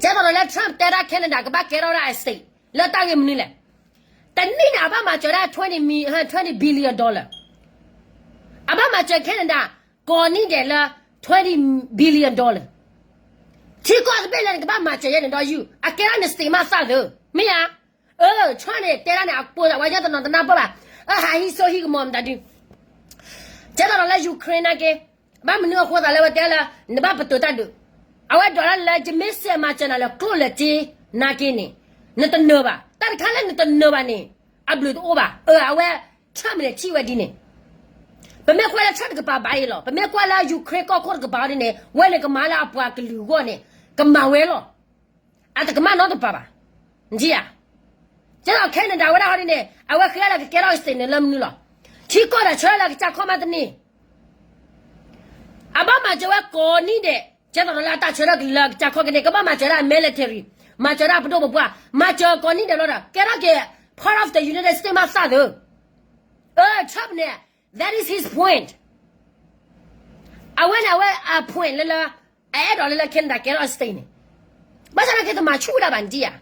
ကဲသိးဒီးလၢ Trump တဲဒၣ် Canada ကဘၣ်ကဲထီၣ်ဝဲဒၣ် state လၢတၢ်ဂ့ၢ်မနုၤလဲၣ်. တနံၣ်န့ၣ် အဘၣ်မၤစၢၤဒၣ် twenty billion dollar. အဘၣ်မၤစၢၤ Canada ကိးနံၣ်ဒဲးလၢ twenty billion dollar. ထံကီၢ်တဘ့ၣ်လၢနကဘၣ်မၤစၢၤယဲန့ၣ်ဒီးယုၢ် အကဲထီၣ်န state မးသၣ်သၢ, မ့ၢ်ဧါ. အၢ Trump န့ၣ် တဲဒၣ်န့ၣ် အပိာ်သးဝဲ ယဲတနီၤတနၢ်ပၢၢ်ဘၣ်. အၢ ဟးဟံးစိဟံးကမီၤမတၤဒု ကဲသိးဒီးလၢ Ukraine နာ်က့, ဘၣ်မနုၤအဃိသးလၢဝဲတဲလၢ နဘၣ်ပတုာ်တၢ်ဒုး, အဝဲဒိးတၢ်လၢ ယမ့ၢ်စဲးမၤစၢၤနၤလၢကျိၣ်လၢစ့နာ်က့န့ၣ်, နတနၢၤဘၣ်. တၢ်တခါလၢနတနၢၤဘၣ်န့ၣ် အဘျုးတအိၣ်ဘၣ်. အၢ အဝဲ Trump န့ၣ်ထံၣ်ဝဲဒ်န့ၣ်. ပမ့ၢ်ကွၢ်လၢ Trump တကပၤဘၣ်အံၤလီၤ. ပမ့ၢ်ကွၢ်လၢ Ukraine ကီၢ်ခိၣ်တကပၤဒ်န့ၣ် ဝဲန့ၣ်ကမၤလၢအပှၤကလုာ်အဂီၢ်န့ၣ် ကမၤဝဲလီၤ. အတကမၣ်နီတပၤဘၣ်. နထံၣ်ဧါ. ကဲသိး Canada ဝဲဒၣ်ဟီဒ်န့ၣ် အဝဲဃ့လၢကကဲထီၣ် state န့ၣ်လၢမနုၤလီၤ. ထံကီၢ်ဒီးဆၢလၢကစၢ်ခီၣ်မးတန့ၢ် အဘၣ်မၤစၢၤဝဲကိးနံၣ်ဒဲး, ကဲသိးဒီးလၢအတၢ်ဆၢထၢၣ်ကလုာ်လၢကစၢ်ခီၣ်ကန့ၢ် ကဘၣ်မၤစၢၤဒၣ် military, မၤစၢၤဒၣ်ပဒိၣ်ပပှၢ်, မၤစၢၤကိးနံၣ်ဒဲးလီၤဒီး ကဲထီၣ်က့ၤ part of the United States မးသၣ်သၢ. အၢ Trump န့ၣ် that is his point. အဝဲန့ၣ် အဝဲအ point လၢလၢ အအဲၣ်ဒိးလၢလၢ Canada ကဲထီၣ် state န့ၣ်, ဘၣ်ဆၣ်သနာ်က့တမၤဆူၣ်ဝဲဒၣ်ဘၣ်နထံၣ်ဧါ.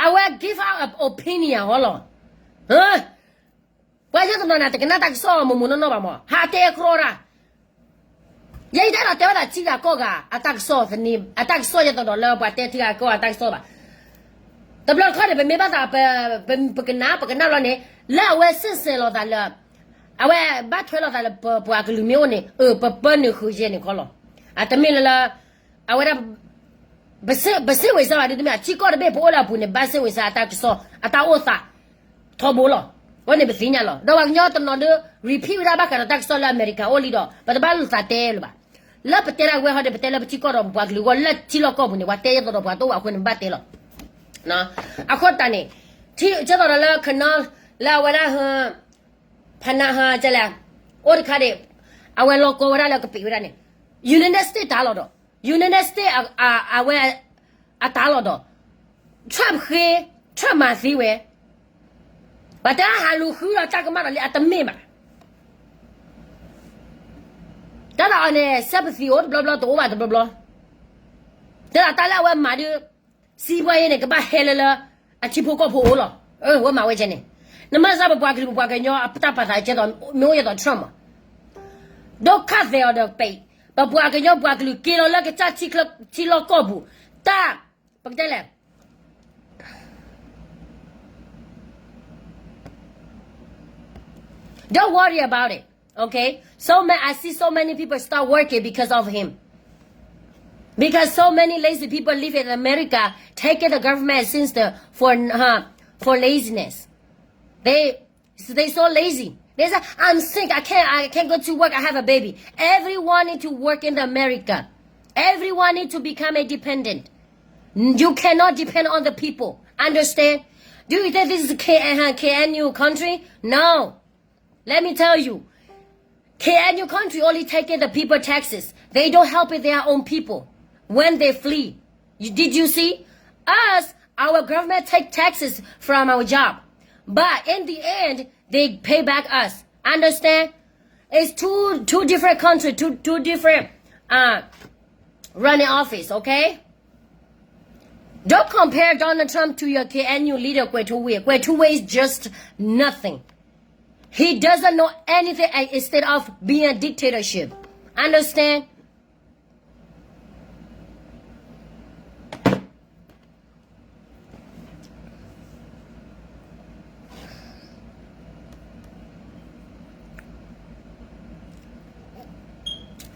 အဝဲ give out a opinion ဟီလီၤ. ပှၤယဲတနီၤန့ၣ် တကနၣ်တၢ်ကစီၣ်မုၢ်မုၢ်နီၢ်နီၢ်ဘၣ်မး ဟးတဲကြီတၢ်. ယဲယတၢ်ဒီးတဲဝဲဒၣ်ထံဂၤကီၢ်ဂၤ အတၢ်ကစီၣ်သန့, အတၢ်ကစီၣ်ယဲသိးဒီးလၢပှၤတဲထံဂၤကီၢ်ဂၤအတၢ်ကစီၣ်ဘၣ်. တဘျီတခီန့ၣ် ပမ့ၢ်ဘၣ်သး ပကနၣ် ပကနၣ်ဘျီန့ၣ် လၢအဝဲစ့ၢ်စဲးလိာ်သးလၢ အဝဲဘၣ်ထွဲလိာ်သးလၢပပှၤကလုာ်မ့ၢ်အိၣ်န့ၣ် အၢ ပပၢနုာ်ဃုာ်ယဲန့ၣ်ခီလီၤ. အတမ့ၢ်လၢလၢ အဝဲဒၣ် ပစ့ၢ်ဝ့ၤစၢ်ဘၣ်ဒ်တမ့ၢ် ထံကီၢ်တဘ့ၣ်ပအိၣ်လၢအပူၤန့ၣ် ဘၣ်စ့ၢ်ဝ့ၤစၢ်အတၢ်ကစီၣ် အတၢ်အိၣ်သး ထီဘိလီၤ. အဃိန့ၣ်ပသ့ၣ်ညါလီၤ. ဒီးပှၤကညီတနီၤဒုး repeat ဝဲဒၣ်ဘၣ်ဃးဒီးတၢ်ကစီၣ်လၢအမဲရကၤအိၣ်လံဒီး ပတဘၣ်လိာ်သးတဲလၢၤဘၣ်. လၢပတဲဒၣ်ဝဲဟီဒီး ပတဲလၢပထံကီၢ်ဒီးပပှၤကလုာ်အဂီၢ် လၢထံလီၢ်ကီၢ်ပူၤန့ၣ် ပှၤတဲယဲသိးဒီးပှၤတအိၣ်ဘၣ်အဃိန့ၣ် ပဘၣ်တဲလီၤ. အဃိတၢ်န့ၣ် ထံကဲသိးဒီးလၢခနီ လၢအဝဲဒၣ် ဖနဟါကလဲၣ်, အိၣ်တခါဒံး အဝဲလီၤကီဝဲဒၣ်လၢကပံာ်ဝဲဒၣ်န့ၣ် United States တၢ်လီၤဒီး United States အဝဲ အတၢ်လီၤဒီး Trump ဃ့ Trump မၤသ့ဝဲ ပှၤတဲဟးလူၤဃုဒီးတၢ်ကမၣ်ဒီးလံ အတမ့ၢ်ဘၣ်. တၢ်ဒီးအီၤန့ၣ် sympathy အိၣ်တဘျီဘျီ တအိၣ်ဘၣ်တဘျီဘျီ. တဲဒၣ်တၢ်လၢအဝဲမၤဒုး စံးပှၤအံၤန့ၣ် ကဘၣ်ဟဲလၢလၢ အထံဖိကီၢ်ဖိအိၣ်လီၤ. ဝဲမၤဝဲကဲန့ၣ် နမ့ၢ်စၢ်ပပှၤကလုာ်ပပှၤကညီအတၢ်ပာ်သးကဲသိး မ့ၢ်အိၣ်ယဲသိး Trump မး ဒိၣ်ခၣ်သဲးအီၤဒီးပံး ပပှၤကညီပှၤကလုာ်က့ၤလီၤလၢကစၢ်ထံလီၢ်ကီၢ်ပူၤ တၢ် ပကတဲလဲၣ် Don't worry about it. Okay? So many, I see so many people start working because of him. Because so many lazy people live in America, taking the government assistance for, uh, for laziness. They, they so lazy. They say, I'm sick. I can't, I can't go to work. I have a baby. Everyone need to work in America. Everyone need to become independent. You cannot depend on the people. Understand? Do you think this is K-, uh, K N U country? No. Let me tell you, K N U country only taking the people taxes. They don't help their own people when they flee. You, did you see? Us, our government take taxes from our job. But in the end, they pay back us. Understand? It's two, two different country, two, two different, uh, running office, okay? Don't compare Donald Trump to your K N U leader, Kwe Tuwe. Kwe Tuwe is just nothing. He doesn't know anything, uh, instead of being a dictatorship. Understand?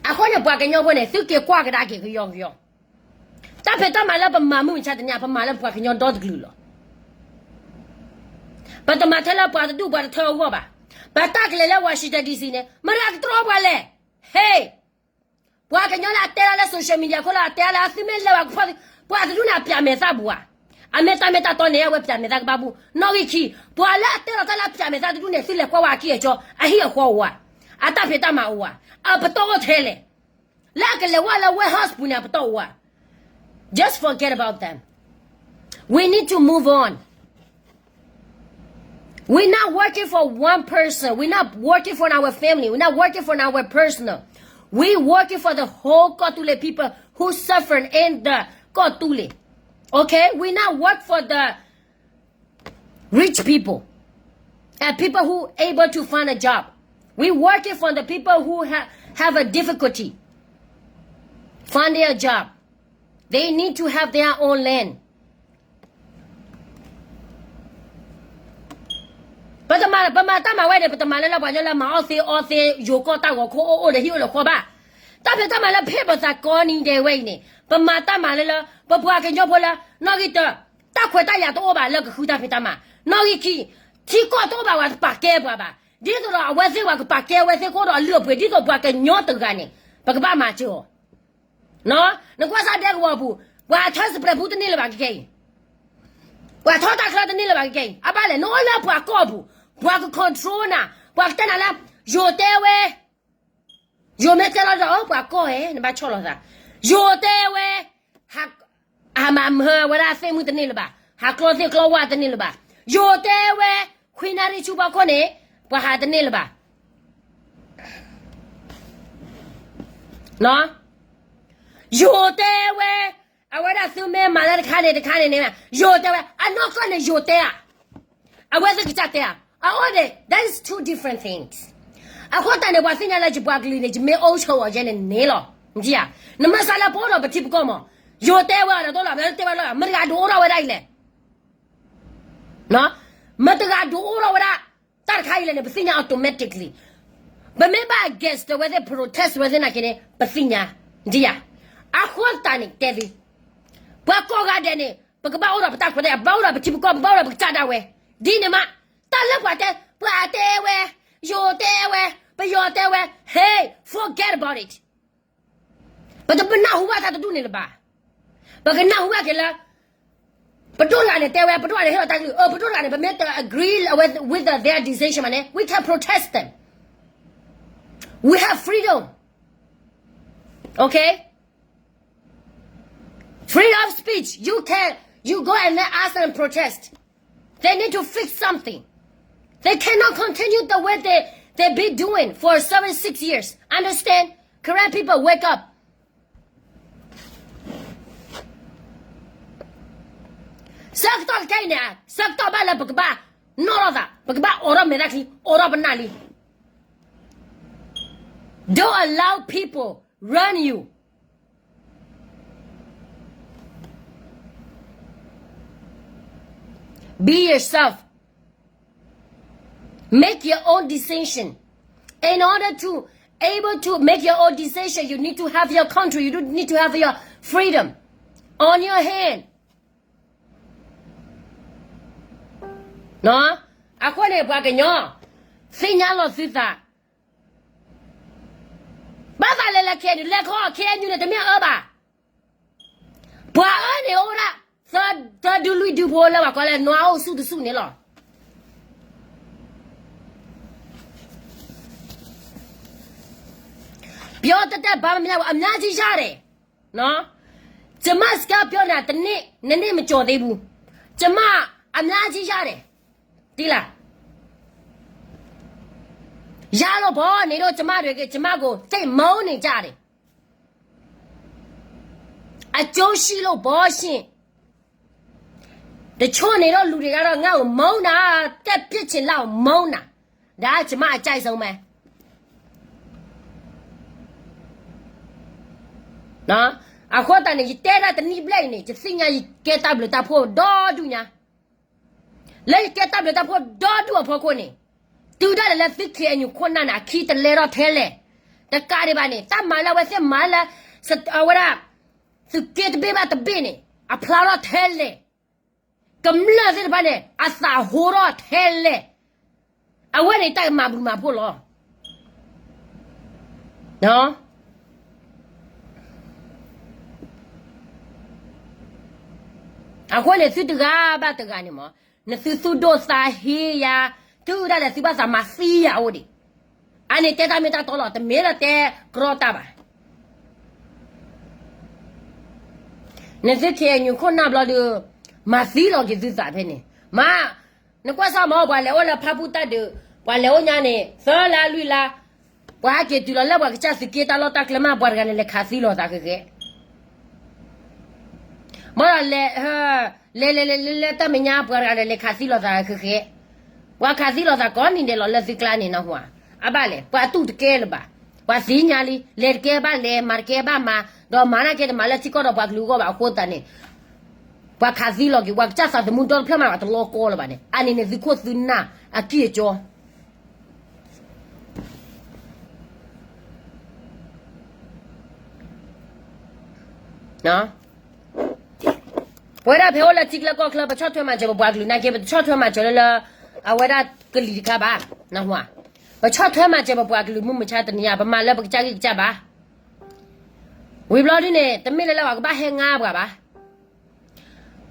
အဃိန့ၣ် ပှၤကညီဖိန့ၣ် သုက့ၤကွၢ်ကဒါက့ၤကယီကယီ, တၢ်ဖံးတၢ်မၤလၢပမၤမုၢ်မဆါတနံၤ ပမၤလၢပှၤကညီဒီတကလုာ်လီၤ. ပတမၤထဲလၢပှၤတဒူၣ်ပှၤတထၢအဂီၢ်ဘၣ်. ပတၢ်ကလဲၤလၢ Washington D C န့ၣ် မတၤကတြီပှၤလဲၣ်. ဟ့ၣ်, ပှၤကညီလၢအတဲလီၤလၢ social media ခိၣ်လၢအတဲလၢသုမ့ၢ်လဲၤဝဲကဖီၣ်, ပှၤတဒူၣ်န့ၣ်အပျးမဲာ်သၣ်ဘူးဧါ. အမ့ၢ်တၢ်မ့ၢ်တၢ်တီန့ၣ် အဝဲပျးမဲာ်သၣ်ကဘၣ်ဘူး. နီၣ်ဂံၢ်ခံ, ပှၤလၢအတဲလီၤတၢ်လၢအပျးမဲာ်သၣ်တဒူၣ်န့ၣ် သုလဲၤကွၢ်ဝဲအကံၢ်အကီ အဟံၣ်အဃီအိၣ်ဧါ, အတၢ်ဖံးတၢ်မၤအိၣ်ဧါ, အပတီၢ်အိၣ်ထဲလဲၣ်. လၢအကလဲၤဝဲလၢ White House ပူၤန့ၣ် အပတီၢ်အိၣ်ဧါ. Just forget about them. We need to move on. We're not working for one person. We're not working for our family. We're not working for our personal. We working for the whole Kawthoolei people who suffering in the Kawthoolei. Okay? We not work for the rich people and people who able to find a job. We working for the people who ha- have a difficulty finding a job. They need to have their own land. ပတမၤ ပမၤတၢ်မၤဝဲန့ၣ် ပတမၤလၢလၢပှၤကညီလၢမၤအီၣ်သ့အီသ့ ယိၤကီၢ်တၢ်ဂီၤခိၣ်အိၣ်အိၣ်ဒီးဟံၣ်အိၣ်ဒီးဃီဘၣ်. တၢ်ဖံးတၢ်မၤလၢဖ့ၣ်ပသးကိးနံၤဒဲးဝဲအံၤန့ၣ် ပမၤတၢ်မၤလၢလၢ ပပှၤကညီဖိလၢ နီၣ်ဂံၢ်တၢ တၢ်ခွဲးတၢ်ယာ်တအိၣ်ဘၣ်လၢကဃုတၢ်ဖံးတၢ်မၤ. နီၣ်ဂံၢ်ခံ, ထံကီၢ်တအိၣ်ဘၣ်ဝဲတပာ်ကဲပှၤဘၣ်. ဒ်သိးဒီးအဝဲသ့ၣ်ပှၤကပာ်ကဲဝဲသ့ၣ်ကအိၣ်ဒီးအလုၢ်အပှ့ၤ ဒ်သိးပှၤကညီတဂၤန့ၣ် ပကဘၣ်မၤစၢၤအီၤ. နကွၢ်စၢ်ဒဲကဝီၤပူၤ ပှၤထၢစပရဲးဖိတန့ၢ်လၢၤဘၣ်ကကဲအံၤ, ပှၤထီတၢ်ချၢတန့ၢ်လၢၤဘၣ်ကကဲအံၤ. အဘၣ်လဲၣ် နအိၣ်လၢပှၤကီၢ်ပူၤ, ပှၤက control နၤ, ပှၤကတဲနၤလၢ ယိၤတဲဝဲ, ယိၤမ့ၢ်တဲလီၤဒီး ပှၤကီၢ်ဧဲ နဘၣ်ဆီၣ်လီၤသး, ယိၤတဲဝဲ, ဟးမၤမၢဝဲဒၣ်သ့ၣ်မုၢ်တန့ၢ်လၢၤဘၣ်, ဟးကျီသ့ၣ်ကျီဝၣ်တန့ၢ်လၢၤဘၣ်, ယိၤတဲဝဲ, ခွံနၣ်ရံၣ်ဆူဖီခိၣ်န့ၣ် ပှၤဟးတန့ၢ်လၢၤဘၣ်. ယိၤတဲဝဲ, အဝဲဒၣ်သုမ့ၢ်မၤလၢတခါန့ၣ်တခါန့ၣ်န့ၣ်, ယိၤတဲဝဲ, အနီၢ်ကီၢ်န့ၣ် ယိၤတဲဧါ, အဝဲသ့ၣ်ကစၢ်တဲဧါ, အအိၣ်န့ၣ် that is two different things. အဃိသတးန့ၣ် ပှၤသ့ၣ်ညါလၢယပှၤကလုာ်န့ၣ် ယမ့ၢ်အိၣ်ဆိးအီၤယဲန့ၣ်န့ၣ်လီၤ. နမ့ၢ်စးလၢပအိၣ်ဒီးပထံပကီၢ်မး, ယိၤတဲဝဲအီၤဒီးတအိၣ်လီၤ, မ့ၢ်တဲဝဲလီၤ, မတဂၤဒုးအိၣ်ထီၣ်ဝဲဒၣ်အံၤလဲၣ်. မတဂၤဒုးအိၣ်ထီၣ်ဝဲဒၣ် တၢ်တခါအံၤလဲၣ်န့ၣ် ပသ့ၣ်ညါ automatically. ပမ့ၢ်ဘၣ် against ဝဲသ့ၣ် protest ဝဲသ့ၣ်နာ်က့န့ၣ် ပသ့ၣ်ညါ, ဒ်ယၤ. အဃိသတးန့ၣ် တဲသ့, ပှၤကိးဂၤဒဲးန့ၣ် ပကဘၣ်အိၣ်ဒီးပတၢ်ခွဲးတၢ်ယာ်, ပဘၣ်အိၣ်ဒီးပထံပကီၢ်, ပဘၣ်အိၣ်ဒီးပကစၢ်ဒၣ်ဝဲ, ဒ်န့ၣ်မး. တၢ်လၢပှၤတဲ, ပှၤတဲဝဲ, ယိၤတဲဝဲ, ပယီၤတဲဝဲ, hey, forget about it. ပတပနၢ်ဟူဘၣ်တၢ်တဒူၣ်န့ၣ်လၢၤဘၣ်. ပကနၢ်ဟူဘၣ်က့ၤလၢ ပဒိၣ်တဂၤန့ၣ်တဲဝဲ, ပဒိၣ်တဂၤန့ၣ်ဟ့ၣ်လီၤတၢ်ကလုၢ်, အၢ ပဒိၣ်တဂၤန့ၣ် ပမ့ၢ်တ agree with, with their decision မးန့ၣ် we can protest them. We have freedom. Okay? Freedom of speech. You can, you go and then ask them protest. They need to fix something. They cannot continue the way they, they've been doing for seventy-six years. Understand? Karen people, wake up. ဆၢကတီၢ်တခါအံၤန့ၣ်, ဆၢကတီၢ်ဘၣ်လၢပကဘၣ်နီၣ်ထီၣ်သး, ပကဘၣ်အိးထီၣ်မဲာ်ချံ, အိးထီၣ်ပနၢ်လံ. Don't allow people run you. Be yourself. Make your own decision. In order to able to make your own decision, you need to have your country, you do need to have your freedom on your hand. အဃိန့ၣ် ပှၤကညီ သ့ၣ်ညါလီၤသုသး, ဘၣ်သးလဲၤလၢ ခ့ၣ်အဲၣ်ယူၣ် လဲၤခီ ခ့ၣ်အဲၣ်ယူၣ်န့ၣ် တမ့ၢ်အအၢဘၣ်. ပှၤအၢန့ၣ်အိၣ်ဝဲဒၣ် သၢဒုလွံၢ်ဒုဖိလၢပှၤကိးလၢ နွါအိၣ်ဆူၣ်တဆူၣ်န့ၣ်လီၤ. ပြောတတ်ဘါမများဘူး အများကြီးရတယ်. ကျွန်မစကားပြောနေတာ တစ်နှစ် နှစ်နှစ်မကျော်သေးဘူး. ကျွန်မ အများကြီးရတယ်. သိလား. ရလို့ပေါ့ နေတော့ ကျမတွေက ကျမကို သိပ်မုန်းနေကြတယ်. အကျိုးရှိလို့ပေါ့ရှင်. တချို့နေတော့ လူတွေကတော့ ငါ့ကိုမုန်းတာ, တက်ပစ်ချင်လောက်မုန်းတာ. ဒါက ကျွန်မအကြိုက်ဆုံးပဲ. အဃိသတးန့ၣ် ယတဲဒၣ်တနံၣ်ဘျဲၣ်အံၤန့ၣ် ယသ့ၣ်ညါယကဲတၢ်ဘျုးတၢ်ဖှိၣ်ဒီဒူၣ်ညါ. လၢယကဲတၢ်ဘျုးတၢ်ဖှိၣ်ဒီဒူၣ်အဖီခိၣ်န့ၣ်, တုၤဒၣ်လဲာ်လၢသု ခ့ၣ်အဲၣ်ယူၣ် ခိၣ်နၢ်န့ၣ် အခံတလဲထီၣ်ထဲလဲၣ်. တကးဒံးဘၣ်န့ၣ် တၢ်မၤလၢအဝဲသ့ၣ်မၤလၢ အဝဲဒၣ် သုးက့တဘ့ၣ်ဘၣ်တဘ့ၣ်န့ၣ် အဖျါထီၣ်ထဲလဲၣ်. ကမျၢၢ်သ့ၣ်တဖၣ်န့ၣ် အသးဟိထီၣ်ထဲလဲၣ်. အဝဲန့ၣ်တၢ်မၤဘျုးမၤဖှိၣ်လီၤ. အဃိန့ၣ် သုတဂၤဘၣ်တဂၤန့ၣ်မး, နသုသူၣ်ဒိၣ်သးဟ့ယၤ, တုၤဒၣ်လဲာ်သုဘၣ်သးမၤသံယၤအိၣ်ဒံး. အန့ၣ်တဲတၢ်မ့ၢ်တၢ်တီလီၤ, တမ့ၢ်လၢတဲကြီတၢ်ဘၣ်. နသု ခ့ၣ်အဲၣ်ယူၣ် ခိၣ်နၢ်ဘျီဒီး မၤသံလီၤက့ၤသုသးဖဲန့ၣ်, မ့ၢ် နကွၢ်စၢ်မ့ၢ် ပှၤလဲၤအိၣ်လၢဖၣ်ပူၣ်တၢ်ဒုး, ပှၤလဲၤအိၣ်ညါန့ၣ် သၢလါလွံၢ်လါ, ပှၤဟဲက့ၤတုၤလီၤလၢပှၤကစၢ်သုးက့တၢ်လီၢ်တၢ်ကျဲမး ပှၤတဂၤန့ၣ်လဲၤခးသံလီၤသးဃဲးဃဲး. မ့ၢ်ဒီး လဲၤ လဲၤလဲၤလဲၤလဲၤလၢတၢ်မဲာ်ညါ ပှၤတဂၤန့ၣ်လဲၤခးသံလီၤသးဃဲးဃဲး. ပှၤခးသံလီၤသးကိးနံၤဒဲးလီၤလၢသုကျါန့ၣ် နၢ်ဟူဧါ. အဘၣ်လဲၣ် ပှၤတူၢ်တကဲလၢၤဘၣ်. ပှၤသ့ၣ်ညါလံ လဲၤတကဲဘၣ်လဲၤ မၤတကဲဘၣ်မၤ, ဒီးမၤနာ်က့တမၤလၢထံကီၢ်ဒီးပှၤကလုာ်အဂီၢ်ဘၣ်အဃိသတးန့ၣ်, ပှၤခးသံလီၤက့ၤ ပှၤကစၢ်သးသမူဒီတဖျၢၣ်မး ပှၤတလီၤကီလၢၤဘၣ်န့ၣ် အန့ၣ်န့ၣ်သုခိၣ်သုနၢ်အကံၢ်အကၠီ ပဝဲဒၣ်ဖဲအိၣ်လၢထံချၢကီၢ်ချၢ ပဆီၣ်ထွဲမၤစၢၤပပှၤကလုာ်နာ်က့ ပတဆီၣ်ထွဲမၤစၢၤလၢလၢ အဝဲဒၣ်ကလံၤတခါဘၣ်, နၢ်ဟူဧါ. ပဆီၣ်ထွဲမၤစၢၤပပှၤကလုာ်မုၢ်မဆါတနံၤညါ ပမၤလၢပကစၢ်ဂံၢ်ကစၢ်ဘၣ်. ဝံၤဘျီဒ်န့ၣ် တမ့ၢ်လၢလၢပှၤကဘၣ်ဟဲငါပှၤဘၣ်.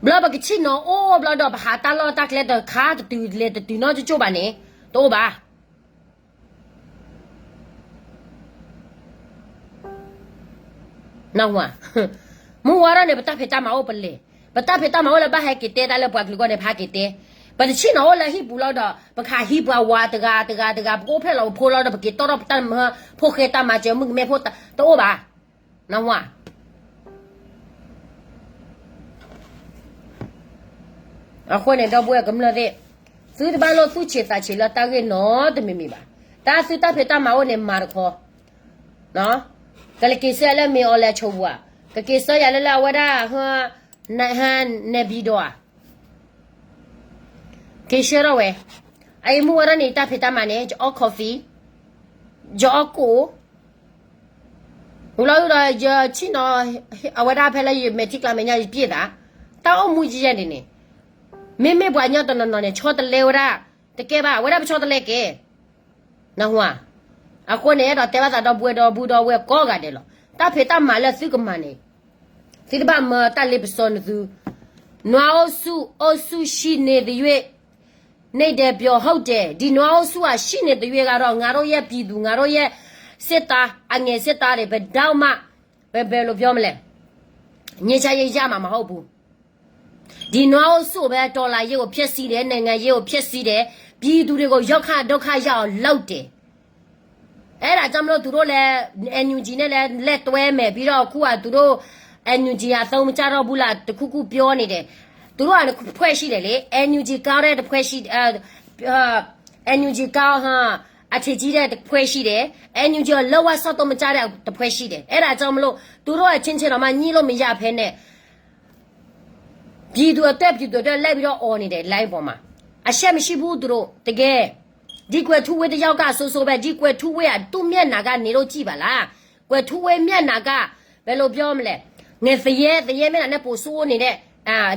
ဘျီပကဆ့ၣ်နီၤအိၣ်ဘျီဒီး ပဟးတၢ်လီၢ်တၢ်ကျဲတခါတတုၤလဲၤတတုၤနီတကၠိၢ်ဘၣ်န့ၣ် တအိၣ်ဘၣ်. နၢ်ဟူဧါ. မုၢ်ဝါထီၣ်န့ၣ် ပတၢ်ဖံးတၢ်မၤအိၣ်ပလဲၤ, ပတၢ်ဖံးတၢ်မၤအိၣ်လၢဘၣ်ဟဲက့ၤတဲတၢ်လၢပှၤကလုာ်ဂီၢ်န့ၣ် ပဟဲက့ၤတဲ. ပတဆ့ၣ်နီၤအိၣ်လၢဟံၣ်ပူၤလီၤဒီး ပကဟးဟံးပှၤဝၤတဂၤတဂၤတဂၤ ပကအိၣ်ဖျဲၣ်လီၤပဖိလီၤဒီး ပက့ၤတီထီၣ်ပတၢ်မၢဖိဃဲတၢ်မၤစၢၤမုၣ်ကမဲဖိတအိၣ်ဘၣ်. နၢ်ဟူဧါ. အဃိန့ၣ် ဒီပုၢ်ဝဲၢ်ကမျၢၢ်သ့ၣ်, သုတဘၣ်လိၣ်သူၣ်ဆံးသးဆံးလၢတၢ်ဂ့ၢ်နီတမံၤမံၤဘၣ်. တၢ်သုတၢ်ဖံးတၢ်မၤအိၣ်န့ၣ်မၤတခီ, ကလဲၤက့ၤဆှၢလၢမ့ၢ်အီၤလဲၤဆိပူၤဧါ, ကက့ၤဆှၢယၤလၢလၢအဝဲဒၣ် ဟ နဲဘံဒီဧါ. က့ၤဆှၢထီၣ်ဝဲ, အအံၤမုၢ်ဝဲဒၣ်န့ၣ် တၢ်ဖံးတၢ်မၤန့ၣ် ယအီ coffee, ယအီကိၣ်, ဝံၤလီၤဒီး ယဆ့ၣ်နီၤ အဝဲဒၣ်ဖဲလၢယမဲာ်ထံကျါမဲာ်ညါယပျ့ၢ်သး, တၢ်အိၣ်မူယဲၢ်န့ၣ်န့ၣ်, မ့မ့ၢ်ပှၤကညီတနီၤနီၤန့ၣ် ဆီတလဲဝဲဒၣ်, တကဲဘၣ် အဝဲဒၣ်ပဆီတလဲက့ၤ နၢ်ဟူဧါ. အဃိန့ၣ် အဲၣ်ဒိးတဲဘၣ်သးဒီပုၢ်ဝဲၢ်ဒီပုၢ်ဒီဝဲၢ်ကိးဂၤဒဲးလီၤ. တၢ်ဖံးတၢ်မၤလၢသုကမၤန့ၣ်, သုတဘၣ်မၤတၢ်လ့ပစီနသု, နွါအိၣ်ဆူၣ် အိၣ်ဆူၣ် ရှိနေသရွေ့ နေတယ်ပြောဟုတ်တယ်, ဒီနွါအိၣ်ဆူၣ် ရှိနေသရွေ့ကတော့ ငါတို့ရဲ့ပြည်သူ ငါတို့ရဲ့စစ်သား အငယ်စစ်သားတွေ ဘယ်တော့မှ ဘယ်လိုပြောမလဲ ငြိမ်းချမ်းရေးရမှာမဟုတ်ဘူး. ဒီနွါအိၣ်ဆူၣ်ပဲ တော်လှန်ရေးကို ဖျက်ဆီးတယ်, နိုင်ငံရေးကို ဖျက်ဆီးတယ်, ပြည်သူတွေကို ဒုက္ခ ဒုက္ခရောက်အောင် လုပ်တယ်. အဲဒါကြောင့်မလို့ သူတို့လည်း NUG နဲ့လည်း လက်တွဲမယ်, ပြီးတော့ အခုက သူတို့ NUG အသုံးမကျတော့ဘူးလား တစ်ခုခုပြောနေတယ်. သူတို့က နှစ်ဖွဲ့ရှိတယ်လေ, NUG ကောင်းတဲ့တစ်ဖွဲ့ရှိ, NUG ကောင်း ဟာ အထင်ကြီးတဲ့တစ်ဖွဲ့ရှိတယ်, NUG ကို လုံးဝစောင့်သုံးမကျတဲ့တစ်ဖွဲ့ရှိတယ်. အဲဒါကြောင့်မလို့ သူတို့အချင်းချင်းတောင်မှ ညှိလို့မရဖဲနဲ့ ပြည်သူအတွက် ပြည်သူအတွက် လိုက်ပြီးတော့ အော်နေတယ် live ပေါ်မှာ. အရှက်မရှိဘူး သူတို့, တကယ်. ဒီကွယ်ထူးဝင်းတစ်ယောက်က ဆိုးဆိုးပဲ, ဒီကွယ်ထူးဝင်းက သူ့မျက်နှာကနေလို့ ကြည့်ပါလား. ကွယ်ထူးဝင်းမျက်နှာက ဘယ်လိုပြောမလဲ, န့ၣ်သယဲ သယဲမ့ၢ်ဒၣ်နဲပိာ်စိန့ၣ်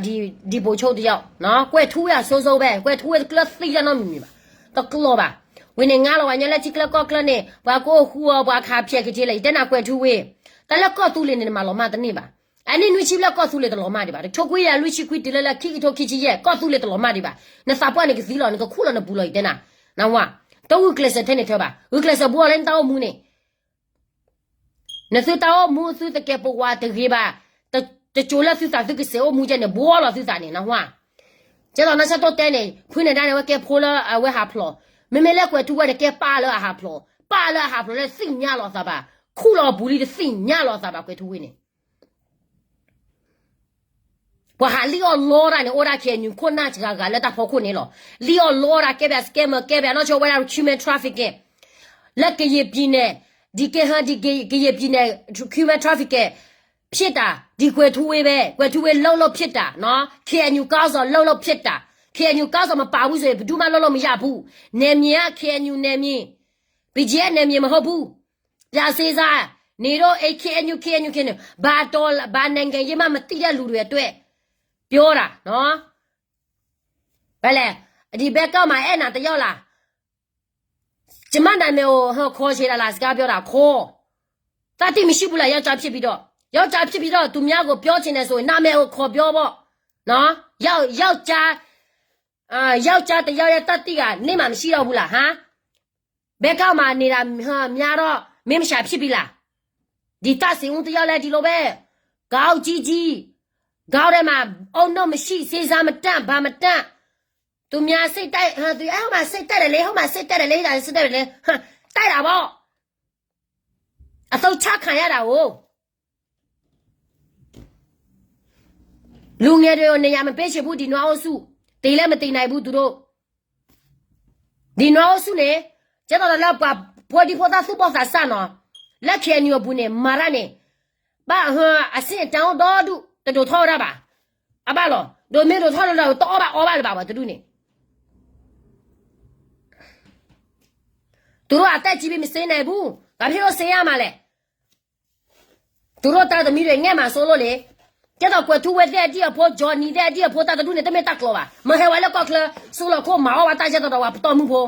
ဒီး ဒံပိာ်ဆိတယီၤ, ကွဲၤထူဝ့အစိစိဖဲ ကွဲၤထူဝ့တကျၢၤသံတၢ်နီတမံၤမံၤဘၣ်, တကျိၤဘၣ်. ဝံၤန့ၣ်ငါလီၤဝဲညီလၢထံချၢကီၢ်ချၢန့ၣ် ပှၤကအိၣ်ဃူအီၤ ပှၤခးဖျဲးက့ၤထံလၢ ယတဲနၤကွဲၤထူဝ့, တၢ်လၢကီၢ်သူလ့ၤန့ၣ် နမၤလီၤမၢ်တန့ၢ်ဘၣ်. အနံၣ်နွံဆံဘျဲၣ်ကီၢ်သူလ့ၤတလီၤမၢ်ဒံးဘၣ်, တဆိကွံယၤလွံၢ်ဆံခွံတုၤလၢလၢခံကထိခံဆံယဲၢ် ကီၢ်သူလ့ၤတလီၤမၢ်ဒံးဘၣ်. နသးပှၢ်န့ၣ်ကသံလီၤ နကခူၣ်လီၤနပူၤလီၤ ယတဲနၤ, နဝၤ, တဂုာ်ကျဲးစၢးထဲန့ၣ်ထၢဘၣ်, ဂုာ်ကျဲးစၢးဘူးအီၤလၢနတၢ်အိၣ်မူန့ၣ် နသုတၢ်အိၣ်မူသုတကဲးပဝးတဂ့ၤဘၣ်, တ, တကၠိၤလၢသုသးသုကစဲးအိၣ်မူကဲန့ၣ် ဘှီလီၤသုသးန့ၣ် နဟါ. ကဲသိးနီၢ်ဆၣ်တိၢ်တဲန့ၣ် ဖုနဒါန့ၣ် အဝဲကဲဖိလၢအဝဲဟးဖျိး, မ့မ့ၢ်လၢကွဲၤထူဝ့တကဲပၢ်လၢအဟးဖျိး, ပၢ်လၢအဟးဖျိးလၢသ့ၣ်ညါလီၤသးဘၣ်, ခူၣ်လီၤပူၤလံတသ့ၣ်ညါလီၤသးဘၣ်ကွဲၤထူဝ့န့ၣ် ပှၤဟးလံၣ်အီၣ်လီတၢ်န့ၣ် အိၣ်ဒၣ် KNU ခိၣ်နၢ်စှၤဂၤလၢတၢ်ဖီခိၣ်န့ၣ်လီၤ. လံၣ်အီၣ်လီတၢ် ကဲဘၣ် scammer ကဲဘၣ် နီၢ်ဆိဝဲဒၣ် human trafficking လၢကယံာ်ပံၤနဲၣ်, ဒ်ကဲဟၢ ဒ်ကယံာ်ပံၤနဲၣ် human trafficking ဖံးတၢ် ဒ်ကွဲၤထူဝ့ဖဲ ကွဲၤထူဝ့ လုပ်လို့ဖံးတၢ်နီၤ, KNU ကီၢ်စီၤ လုပ်လို့ဖံးတၢ်, KNU ကီၢ်စီၤ မပါဘူးဆိုရင် ဘယ်သူမှ လုပ်လို့မရဘူး, နယ်မြေက KNU နယ်မြေ, BGF နယ်မြေ မဟုတ်ဘူး, ပြန်စဉ်းစား, နင်တို့ KNU KNU KNU ဘာတော်ဘာနိုင်ငံရေးမှမသိတဲ့လူတွေအတွက် ပြောတာနော်. ဘယ်လဲ, ဒီဘက်ကမှအဲနာတယောက်လား, ကျမနာမည်ကိုခေါ်ချင်တာလား စကားပြောတာ, ခေါ်, သတ္တိမရှိဘူးလား ယောက်ျားဖြစ်ပြီးတော့, ယောက်ျားဖြစ်ပြီးတော့ သူများကိုပြောချင်တယ်ဆိုရင် နာမည်ကိုခေါ်ပြောပေါ့နော်, ယောက်ျား, ယောက်ျားတစ်ယောက်ရဲ့သတ္တိကနေ့မှမရှိတော့ဘူးလား ဟမ်. ဘဲကီၢ်မှာနေတာများတော့ မင်းမရှာဖြစ်ပြီလား. ဒီတပ်စစ်ဦးတစ်ယောက်လည်းဒီလိုပဲ, ခေါင်းကြီးကြီး, ခေါင်းထဲမှာအုံနောက်မရှိ, စင်စမ်းမတတ်, ဘာမတတ်, သူများစိတ်တိုက်, ဟိုမှာစိတ်တက်တယ်လေ, ဟိုမှာစိတ်တက်တယ်လေ, စိတ်တက်တယ်လေ, ဟမ်, တိုက်တာပေါ့. အသုံးချခံရတာကို လူငယ်တွေကိုနေရာမပေးချင်ဘူး, ဒီနွားအုပ်စု, တည်လည်းမတည်နိုင်ဘူးသူတို့. ဒီနွားအုပ်စုန့ၣ် ကဲသိးဒီးလၢပှၤဖိဒံဖိသၣ်သူၣ်ဘီၣ်သးစၢ်နီၤ, လၢ KNU အပူၤန့ၣ် မၤတၢ်န့ၣ် ဘၣ်အဟၢအဆင့်အတၢ်အိၣ်ဒီဒူၣ် တဒိးထီၣ်ဝဲဒၣ်ဘၣ်. အဘၣ်လီၤ, ဒိးမ့ၢ်ဒိးထီၣ်လီၤဒီး တအီၣ်ဘၣ်အီဘၣ်လၢၤဘၣ် ပှၤတဒူၣ်န့ၣ်. သူတို့အသက်ကြီးပြီ မစင်းနိုင်ဘူး, ဘာဖြစ်လို့စင်းရမှာလဲ. သူတို့သားသမီးတွေ ငဲ့မှာစိုးလို့လေ. ကဲသိးကွဲၤထူဝ့သ့ၣ်အဒံၣ်အဖိ, ကၠီနံၤသ့ၣ်အဒံၣ်အဖိ တၢ်တဒူၣ်န့ၣ် တမ့ၢ်တၢ်ကျိၤဘၣ်. မဟဲဝဲလၢကီၢ်ချၢ ဆူလီၤခိၣ်မၤအီၣ်ဝဲတၢ်ကဲသိးဒီးပှၤပတီၢ်မုၢ်ဖိ,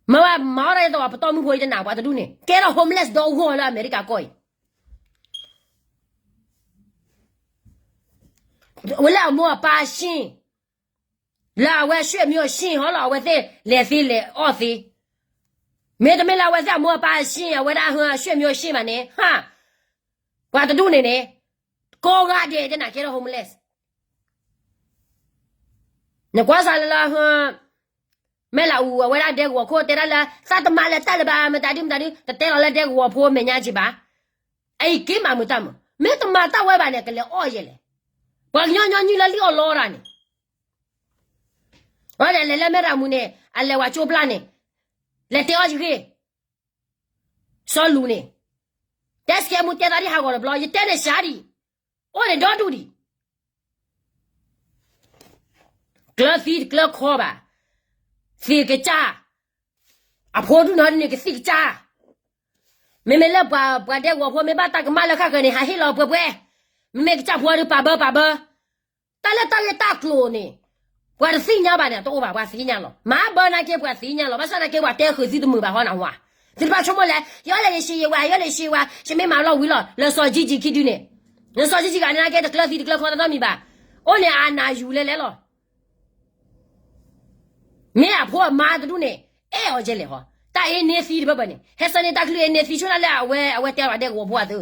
မၤဝဲမၤအီၣ်တၢ်ကဲသိးပှၤပတီၢ်မုၢ်ဖိအံၤတနၤ ပှၤတဒူၣ်န့ၣ် ကဲထီၣ် homeless ဒီဂီၢ်လၢအမဲရကၤကီၢ်အံၤ ဝဲလၢအမိၢ်အပၢ်အဆ့ၣ်, လၢအဝဲအဆွေမျိုးအဆ့ၣ်ဟီလီၤ အဝဲသ့ၣ်လဲၤသ့လဲၤအီၣ်သ့. မ့တမ့ၢ်လၢအဝဲသ့ၣ်အမိၢ်အပၢ်အဆ့ၣ် အဝဲဒၣ်ဟၢအဆွေမျိုးအဆ့ၣ်မးန့ၣ် ဟါ, ပှၤတဒူၣ်န့ၣ်န့ၣ် ကိးဂၤဒဲးတနၤကဲထီၣ် homeless. နကွၢ်စးလၢလၢဟၢ မဲၢ်လးအူ အဝဲဒၣ်ဒဲကဝီၤခိၣ် တဲဒၣ်လၢ သးတမၤလဲၤတၢ်လၢၤဘၣ် မတၤဒုမတၤဒု တတဲလီၤလၢဒဲကဝီၤဖိမဲာ်ညါက့ၤဘၣ်. အအံၤက့ၤမၤမုာ်တၢ်မုာ် မ့ၢ်တမၤတၢ်ဝဲဘၣ်န့ၣ် ကလဲၤအီၣ်ယဲလဲၣ်. ပှၤကညီညီနုၢ်လၢလံၣ်အီၣ်လီတၢ်န့ၣ် ဝဲဒၣ်လဲၤလၢမဲၢ်ရၤမူန့ၣ် အလဲၤဝဲကၠိပျၢ်န့ၣ် လဲၤတဲအီၣ်ယဂ့ၢ် စီလူးန့ၣ် တဲစကဲမူတဲသးဒ်ဟးဂီၤတဘျီ ယတဲန့ၣ်စှၤဒံး အိၣ်န့ၣ်ဒီဒူၣ်ဒံး ကျၢၤသံတကျၢၤခီဘၣ်, သံကစၢ်, အဖိဒူၣ်နီၤဒ်န့ၣ်ကသံကစၢ်, မ့မ့ၢ်လၢပှၤဒဲကဝီၤဖိ မ့ၢ်ဘၣ်တၢ်ကမၣ်လၢဃၣ်ဃၢၤန့ၣ် ဟးဟ့ၣ်လီၤပှဲၤပှဲၤ, မ့မ့ၢ်ကစၢ်ဖိဒုးပာ်ဘၢပာ်ဘၢ, တၢ်လၢတၢ်ဂ့ၢ်တၢ်ကျိၤန့ၣ် ပှၤတသ့ၣ်ညါဘၣ်န့ၣ် တအိၣ်ဘၣ် ပှၤသ့ၣ်ညါလီၤ. မၤဘၢနာ်က့ ပှၤသ့ၣ်ညါလီၤ. ဘၣ်ဆၣ်နာ်က့ ပှၤတဲဃုာ်သုတမုာ်ဘၣ်ဟီနဝၤ, သုတဘၣ်ဆိကမိၣ်လဲၣ်, ယအိၣ်လၢယရှံယဝၤ, ယအိၣ်လၢယရှံယဝၤ, ယမ့ၢ်မၤလီၤဝံၤလီၤ လၢစီၤကၠံကၠံခံဒုန့ၣ်, လၢစီၤကၠံကၠံဂၤန့ၣ်နာ်က့ တကျၢၤသံတကျၢၤခီတနီတမံၤဘၣ်, အိၣ်န့ၣ်အနးယူၤလဲၤလဲၤလီၤ. မ့ၢ်အဖိအမါတဒူၣ်န့ၣ် အဲၣ်အီၤကဲလဲၣ်ဟီ, တၢ်အ့န့သံတဘၣ်ဘၣ်န့ၣ် ဟဲဆၢန့ၢ်တၢ်ကလုၢ်အ့န့သံဆိနၤလၢအဝဲ အဝဲတဲဝဲဒဲကဝီၤဖိအသု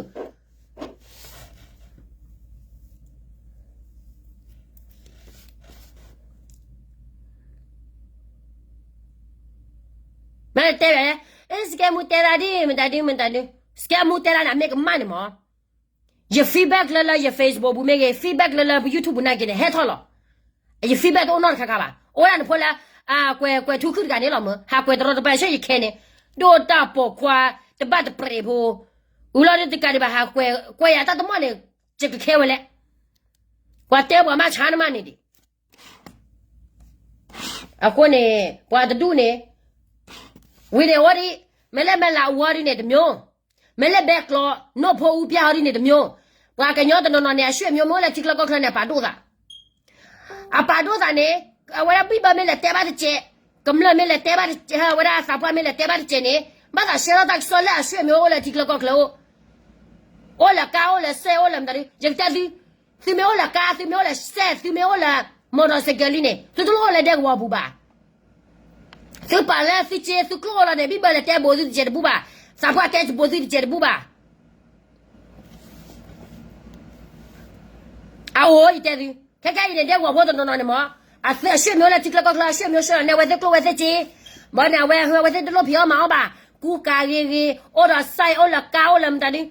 မ့ၢ်တဲဝဲ, စကဲမူတဲသးဒ် မတၤဒ် မတၤဒ်, စကဲမူတဲသးန့ၣ် အမ့ၢ်ကမၣ်န့ၣ်မး, ယ feedback လၢလၢယ Facebook ပူၤမ့ၢ်ဂ့ၤ feedback လၢလၢပ YouTube ပူၤနာ်က့န့ၣ် ဟဲထီၣ်လီၤ. ယ feedback တအိၣ်နီတခါခါဘၣ်. အိၣ်ဒၣ်နဖိလၢ ကွဲၤ ကွဲၤထူခုၣ်တဂၤန့ၣ်လီၤမး ဟးကွဲၤတရီတပါဆၢယခဲန့ၣ်, ဒိၣ်တၢ်ပိာ်ခွါ တဘၣ်တပြဲးဖိ, အူလီၤဒ်တကးဒံးဘၣ် ဟးကွဲၤ ကွဲၤယၤတၢ်တမီၢ်န့ၣ် ယကခဲဝဲလဲၣ်. ပှၤတဲပှၤမၤဆါနမးန့ၣ်ဒံး အဃိန့ၣ် ပှၤတဒူၣ်န့ၣ် ဝံၤန့ၣ်ဝဲဒ် မ့ၢ်လၢမဲၢ်လးအူဝဲဒ်န့ၣ် တစ်မျိုး, မ့ၢ်လၢဘဲကျိး နိၣ်ဖိအူပျၢ်ဟီဒ်န့ၣ်တမျိုး, ပှၤကညီတနီၤနီၤန့ၣ် အဆွေမျိုးမ့ၢ်အိၣ်လၢထံချၢကီၢ်ချၢန့ၣ် အပာ်ဒိၣ်သး အပာ်ဒိၣ်သးန့ၣ် အဝဲဒၣ်ဘံၣ်ဘၢမ့ၢ်လဲၤတဲဘၣ်တစဲး, ကမျၢၢ်မ့ၢ်လဲၤတဲဘၣ်တစဲး, အဝဲဒၣ်သးပှၢ်မ့ၢ်လဲၤတဲဘၣ်တစဲးန့ၣ် ဘၣ်သးဆှၢထီၣ်တၢ်ကစီၣ်လၢအဆွေမျိုးအိၣ်လၢထံချၢကီၢ်ချၢအိၣ်, အိၣ်လၢကါအိၣ်လၢစဲးအိၣ်လၢမတၤဒု, ယကတဲသု, သုမ့ၢ်အိၣ်လၢကါ, သုမ့ၢ်အိၣ်လၢစဲး, သုမ့ၢ်အိၣ်လၢ မော်တော်ဆိုင်ကယ်လံန့ၣ် သုတလိၣ်အိၣ်လၢဒဲကဝီၤပူၤဘၣ်. သုပာ်လၢသုစ့သုကျိၣ်အိၣ်လီၤန့ၣ် ဘံၣ်ဘၢလဲၤတဲဘိးသုတစဲးတဘူၣ်ဘၣ်, သးပှၢ်တဲဘိးသုတစဲးတဘူၣ်ဘၣ်. အအိၣ်ယတဲသု, ခဲခဲအံၤန့ၣ် ဒဲကဝီၤဖိတနီၤနီၤန့ၣ်မ့ၢ် အဆွေမျိုးလၢထံချၢကီၢ်ချၢ အဆွေမျိုးဆှၢလီၤန့ၣ် အဝဲသ့ၣ်ကျိၣ်ဝဲသ့ၣ်စ့, ဘၣ်န့ၣ် အဝဲ အဝဲသ့ၣ်တလိၣ်ဖံးအီၣ်မၤအီၣ်ဘၣ်, ကူကၤဂ့ၤဂ့ၤ, အိၣ်ဒီးစဲး အိၣ်လၢကါအိၣ်လၢမတၤဒု,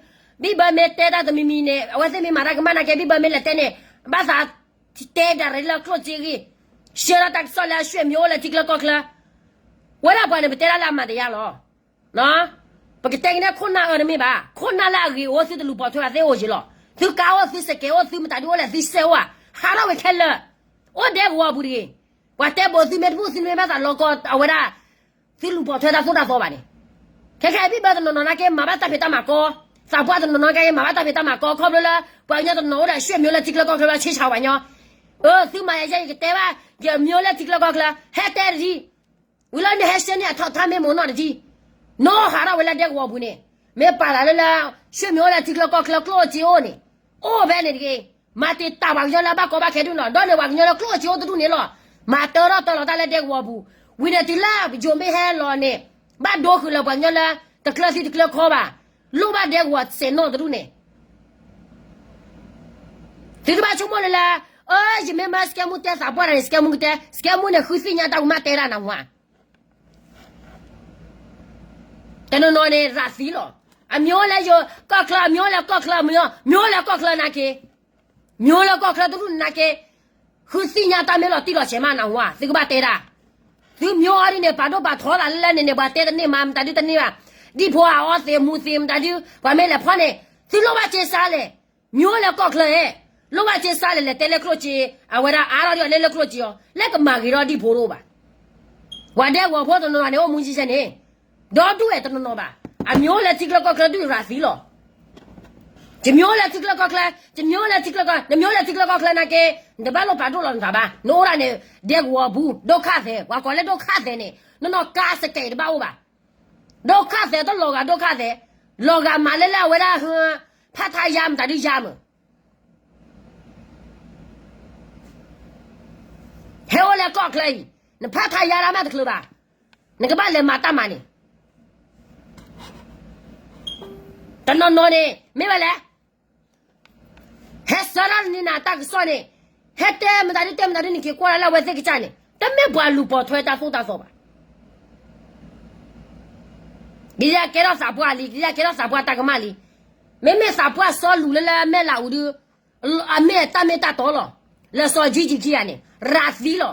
ဘံၣ်ဘၢမ့ၢ်တဲတၢ်တမံၤမံၤန့ၣ် အဝဲသ့ၣ်မ့ၢ်မၤတၢ်ကမၣ်နာ်က့ ဘံၣ်ဘၢမ့ၢ်လဲၤတဲန့ၣ် ဘၣ်သး တဲဒၣ်ရ့လၢကျိၣ်စ့ဂ့ၤ, ဆှၢထီၣ်တၢ်ကစီၣ်လၢအဆွေမျိုးအိၣ်လၢထံချၢကီၢ်ချၢ, ဝဲဒၣ်ပှၤန့ၣ် ပတဲဒၣ်လၢအမၤတယါလီၤ. ပကတဲက့ၤန့ၣ်ခိၣ်နၢ်အၢတမ့ၢ်ဘၣ်, ခိၣ်နၢ်လၢအဂ့ၤအိၣ်သုတလူၤပိာ်ထွဲအသ့အိၣ်က့ၤလီၤ. သုကါအိၣ်သုစဲးကဲးအိၣ်သုမတၤဒုအိၣ်လဲၣ်သုစဲးအိၣ်ဧါ, ဟးထီၣ်ဝဲခဲလၢာ်, အိၣ်ဒဲကဝီၤပူၤတဂ့ၤ, ပှၤတဲဘိးသုမ့ၢ်တဘူၣ်သုမ့ၢ်ဘၣ်သးလီၤကီအဝဲဒၣ် သုလူၤပိာ်ထွဲတၢ်သိၣ်တၢ်သီဘၣ်န့ၣ်, ခဲခဲအံၤဘံၣ်ဘၢတနီၤနီၤနာ်က့ မၤဘၣ်တၢ်ဖံးတၢ်မၤကီ, သးပှၢ်တနီၤနီၤနာ်က့ မၤဘၣ်တၢ်ဖံးတၢ်မၤကီ ခီဖျိလၢ ပှၤကညီတနီၤအိၣ်ဒီး ဆွေမျိုးလၢထံချၢကီၢ်ချၢ ဆ့ဆါပှၤကညီ, အၢ သုမၤယၤယဲ ယကတဲဘၣ် ဆွေမျိုးလၢထံချၢကီၢ်ချၢ ဟဲတဲတဒံ, ဝံၤလၢနဟဲဆှၢန့ၢ်အထောက်အထားမ့ၢ်မ့ၢ်နီၢ်တဒံ, နီၢ်ဟးထီၣ်ဝဲလၢဒဲကဝီၤပူၤန့ၣ်, မ့ၢ်ပာ်လၢလၢ ဆွေမျိုးလၢထံချၢကီၢ်ချၢကျိၣ်စ့အိၣ်န့ၣ်, အိၣ်ဖဲန့ၣ်တဂ့ၤ, မၤတ့ၢ်တၢ်ပှၤကညီလၢအဘၣ်ကီဘၣ်ခဲဒုးနီၤ, ဒီးန့ၣ်ပှၤကညီလၢကျိၣ်စ့အိၣ်တဒူၣ်န့ၣ်လီၤ, မၤတၢထီၣ်တၢလီၤတၢ်လၢဒဲကဝီၤပူၤ, ဝံၤန့ၣ်တုၤလၢယိၤမ့ၢ်ဟဲလီၤန့ၣ်, ဘၣ်ဒိဃုာ်လၢပှၤကညီလၢ တကျၢၤသံတကျၢၤခီဘၣ်, လိၣ်ဘၣ်ဒဲကဝီၤစဲးနီၣ်တဒူၣ်န့ၣ် သုတဘၣ်ဆိကမိၣ်လၢလၢ, အၢ ယမ့ၢ်မၤစကဲမူတဲသးပှၢ်တၢ်န့ၣ် စကဲမူကတဲ, စကဲမူန့ၣ် ဃုသ့ၣ်ညါတၢ်ဝံၤမးတဲဒၣ်နၢ်ဟူဧါ, တနီၤနီၤန့ၣ် ရၤသံလီၤ, အမျိုးလဲၣ်ယိၤကီၢ်ချၢ, အမျိုးလဲၣ်ကီၢ်ချၢ, အမျိုးလဲၣ်ကီၢ်ချၢနာ်က့, မျိုးလဲၣ်ကီၢ်ချၢတဒူၣ်န့ၣ်နာ်က့, ဃုသ့ၣ်ညါတၢ်မ့ၢ်လီၤတံၢ်လီၤဆဲးမးနၢ်ဟူဧါ, သုကဘၣ်တဲဒၣ်, သုမျိုးအီၤဒ်န့ၣ် ပာ်ဒိၣ်ပာ်ထီသးလၢလၢန့ၣ်န့ၣ် ပှၤတဲတန့ၢ်မး မတၤဒုတန့ၢ်ဘၣ်, ဒံၣ်ဖိအအီသ့ၣ်မူသ့ၣ်မတၤဒု, ပှၤမ့ၢ်လဲၤဖီၣ်န့ၣ်, သုလိၣ်ဘၣ်စ့စါလဲၣ်, မျိုးလဲၣ်ကီၢ်ချၢဧဲ, လိၣ်ဘၣ်စ့စါလဲၣ် လဲၤတဲလၢကျိၣ်စ့, အဝဲဒၣ်အါထီၣ်ဒ်အီၤလၢလၢကျိၣ်စ့အီၤ, လၢကမၤဂ့ၤထီၣ်ဒံၣ်ဖိတအိၣ်ဘၣ်, ပှၤဒဲကဝီၤဖိတနီၤနီၤန့ၣ် အိၣ်မူယံၤယဲန့ၣ်, ဒီဒူၣ်ဝဲတနီၤနီၤဘၣ်, အမျိုးလဲၣ်ထံချၢကီၢ်ချၢဒုၣ်ရၤသံလီၤ ယမျိုးလဲၣ်ထံချၢကီၢ်ချၢ, ယမျိုးလဲၣ်ထံချၢကီၢ်, နမျိုးလဲၣ်ထံချၢကီၢ်ချၢနာ်က့, နတဘၣ်လိၣ်ပာ်ဒိၣ်လီၤနသးဘၣ်, နအိၣ်ဒၣ်န့ၣ် ဒဲကဝီၤပူၤ ဒုက္ခသည်, ပှၤကိးလၢဒုက္ခသည်န့ၣ် နနီၢ်ကါစကဲးတဘၣ်အိၣ်ဘၣ်, ဒုက္ခသည်တလီၤဂာ်ဒုက္ခသည်, လီၤဂာ်မးလၢလၢအဝဲဒၣ်ဟၢ, ဖါထါယါမတၤဒုယါမုၢ် ဟဲအိၣ်လၢကီၢ်ချၢအံၤ, နဖါထါယါလၢမးတချုးဘၣ်, နကဘၣ်လဲၤမၤတၢ်မၤန့ၣ်, တနီၤနီၤန့ၣ် မ့ၢ်ဝဲလဲၣ်, ဟဲစၢထီၣ်န့ၢ်နၤတၢ်ကစီၣ်န့ၣ်, ဟဲတဲမတၤဒုတဲမတၤဒုန့ၣ် က့ၤကွၢ်လၢအဝဲသ့ၣ်ကစၢ်န့ၣ် တမ့ၢ်ပှၤလူၤပိာ်ထွဲတၢ်သိၣ်တၢ်သီဘၣ် ဒ်လဲၣ်ကဲထီၣ်သးပှၢ်လံ, ဒ်လဲၣ်ကဲထီၣ်သးပှၢ်တၢ်ကမၣ်လံ, မ့မ့ၢ်သးပှၢ်စီလူၤလၢလၢအမဲာ်လးအူဒု, အမ့ၢ်တၢ်မ့ၢ်တၢ်တီလီၤ, လၢစီၤကၠံကၠံခံဂၤန့ၣ် ရၤသံလီၤ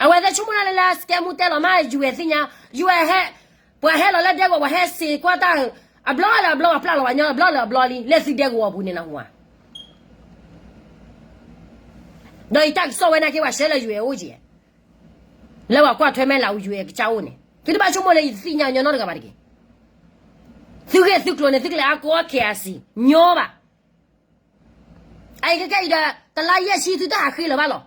အဝဲသ့ၣ်ဆိကမိၣ်ဒၣ်လၢလၢ စကဲမူတဲလီၤမး ယွဲၢ်သ့ၣ်ညါ, ယွဲၢ်ဟဲ, ပှၤဟဲလီၤလၢဒဲကဝီၤ ပှၤဟဲစ့ၤကွၢ်တၢ်, အဘျီလၢအဘျီ ပှၤပျၢ်လီၤပှၤညီ အဘျီလၢအဘျီလံ လၢသုဒဲကဝီၤပူၤန့ၣ်နၢ်ဟူဧါ, ဒီးယတၢ်ကစီၣ်ဝဲနာ်က့ ပှၤဆှၢလၢယွဲၢ်အိၣ်က့ၤ, လၢပှၤကွၢ်ထွဲမဲာ်လးအူယွဲၢ်ကစၢ်အိၣ်န့ၣ် သုတဘၣ်ဆိကမိၣ်လၢယတသ့ၣ်ညါညီနီတဂၤဘၣ်တဂ့ၤ, သုဂ့ၢ်သုကျိၤန့ၣ် သုကလဲၤအါကီခဲအစံၤ, ညီဘၣ် အအံၤခဲခဲအံၤဒီး တလါယဲၢ်ဆံသုတဟးဃ့လၢၤဘၣ်လီၤ,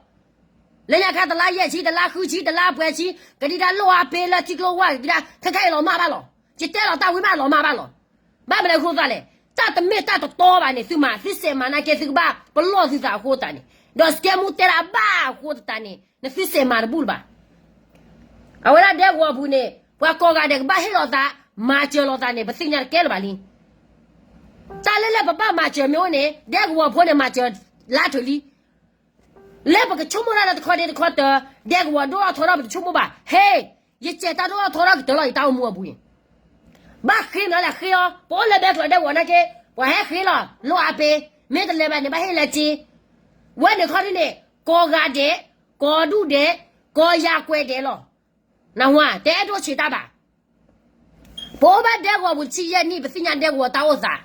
လၢညါခါတလါယဲၢ်ဆံ တလါဃုဆံ တလါပှဲၤဆံ ကဒံဒါလိၣ်အါပ့ၤလၢထံကျိဝါ ကဒံဒါ ခဲခဲအံၤလီၤမၢ်ဘၣ်လီၤ, ယတဲလီၤတၢ်ဝံၤမးလီၤမၢ်ဘၣ်လီၤ, ဘၣ်မနုၤအဃိသတးလဲၣ်, တၢ်တမ့ၢ်တၢ်တတီဘၣ်န့ၣ် သုမၤ သုစဲးမၤနာ်က့ သုကဘၣ်ပလီၢ်သုသးအဃိသတးန့ၣ်, ဒီးစကဲမူတဲဒၣ်ဘၣ်အဃိသတးန့ၣ် နသုစဲးမၤတဘူၣ်လၢၤဘၣ် အဝဲဒၣ်ဒဲကဝီၤပူၤန့ၣ် ပှၤကိးဂၤဒဲးကဘၣ်ဟ့ၣ်လီၤသး မၤစၢၤလီၤသးန့ၣ် ပသ့ၣ်ညါတကဲလၢၤဘၣ်လံ. တၢ်လၢလၢပဘၣ်မၤစၢၤမ့ၢ်အိၣ်န့ၣ် ဒဲကဝီၤဖိန့ၣ် မၤစၢၤလၢထုးလံ. လၢပကဆိကမိၣ်တၢ်လၢတခီဒ့တခီတၢၤ ဒဲကဝီၤဒိၣ်ထီၣ်ထီထီၣ်ပတဆိကမိၣ်ဘၣ်. ဟ့ၣ်, ယစဲးတၢ်ဒိၣ်ထီၣ်ထီထီၣ်ကတၢၢ်လီၤ ယတၢ်အိၣ်မူအပူၤန့ၣ် ဘၣ်ဃ့မနုၤလဲၣ် ဃ့အီၤ ပအိၣ်လၢဘဲကျိးဒဲကဝီၤနာ်က့ ပှၤဟဲဃ့လီၤ လိၣ်အါပ့ၤ မ့ၢ်တလဲၤဘၣ်န့ၣ် ဘၣ်ဟ့ၣ်လၢစ့ ဝဲန့ၣ်ခီဒ်န့ၣ် ကိးဂၤဒဲး ကိးဒူၣ်ဒဲး ကိးယၤကွဲးဒဲးလီၤ. နၢ်ဟူဧါ တအဲၣ်ဒိးဆံးတၢ်ဘၣ်. ပအိၣ်ဘၣ်ဒဲကဝီၤပူၤတဆံယဲၢ်နံၣ် ပသ့ၣ်ညါဒဲကဝီၤတၢ်အိၣ်သး.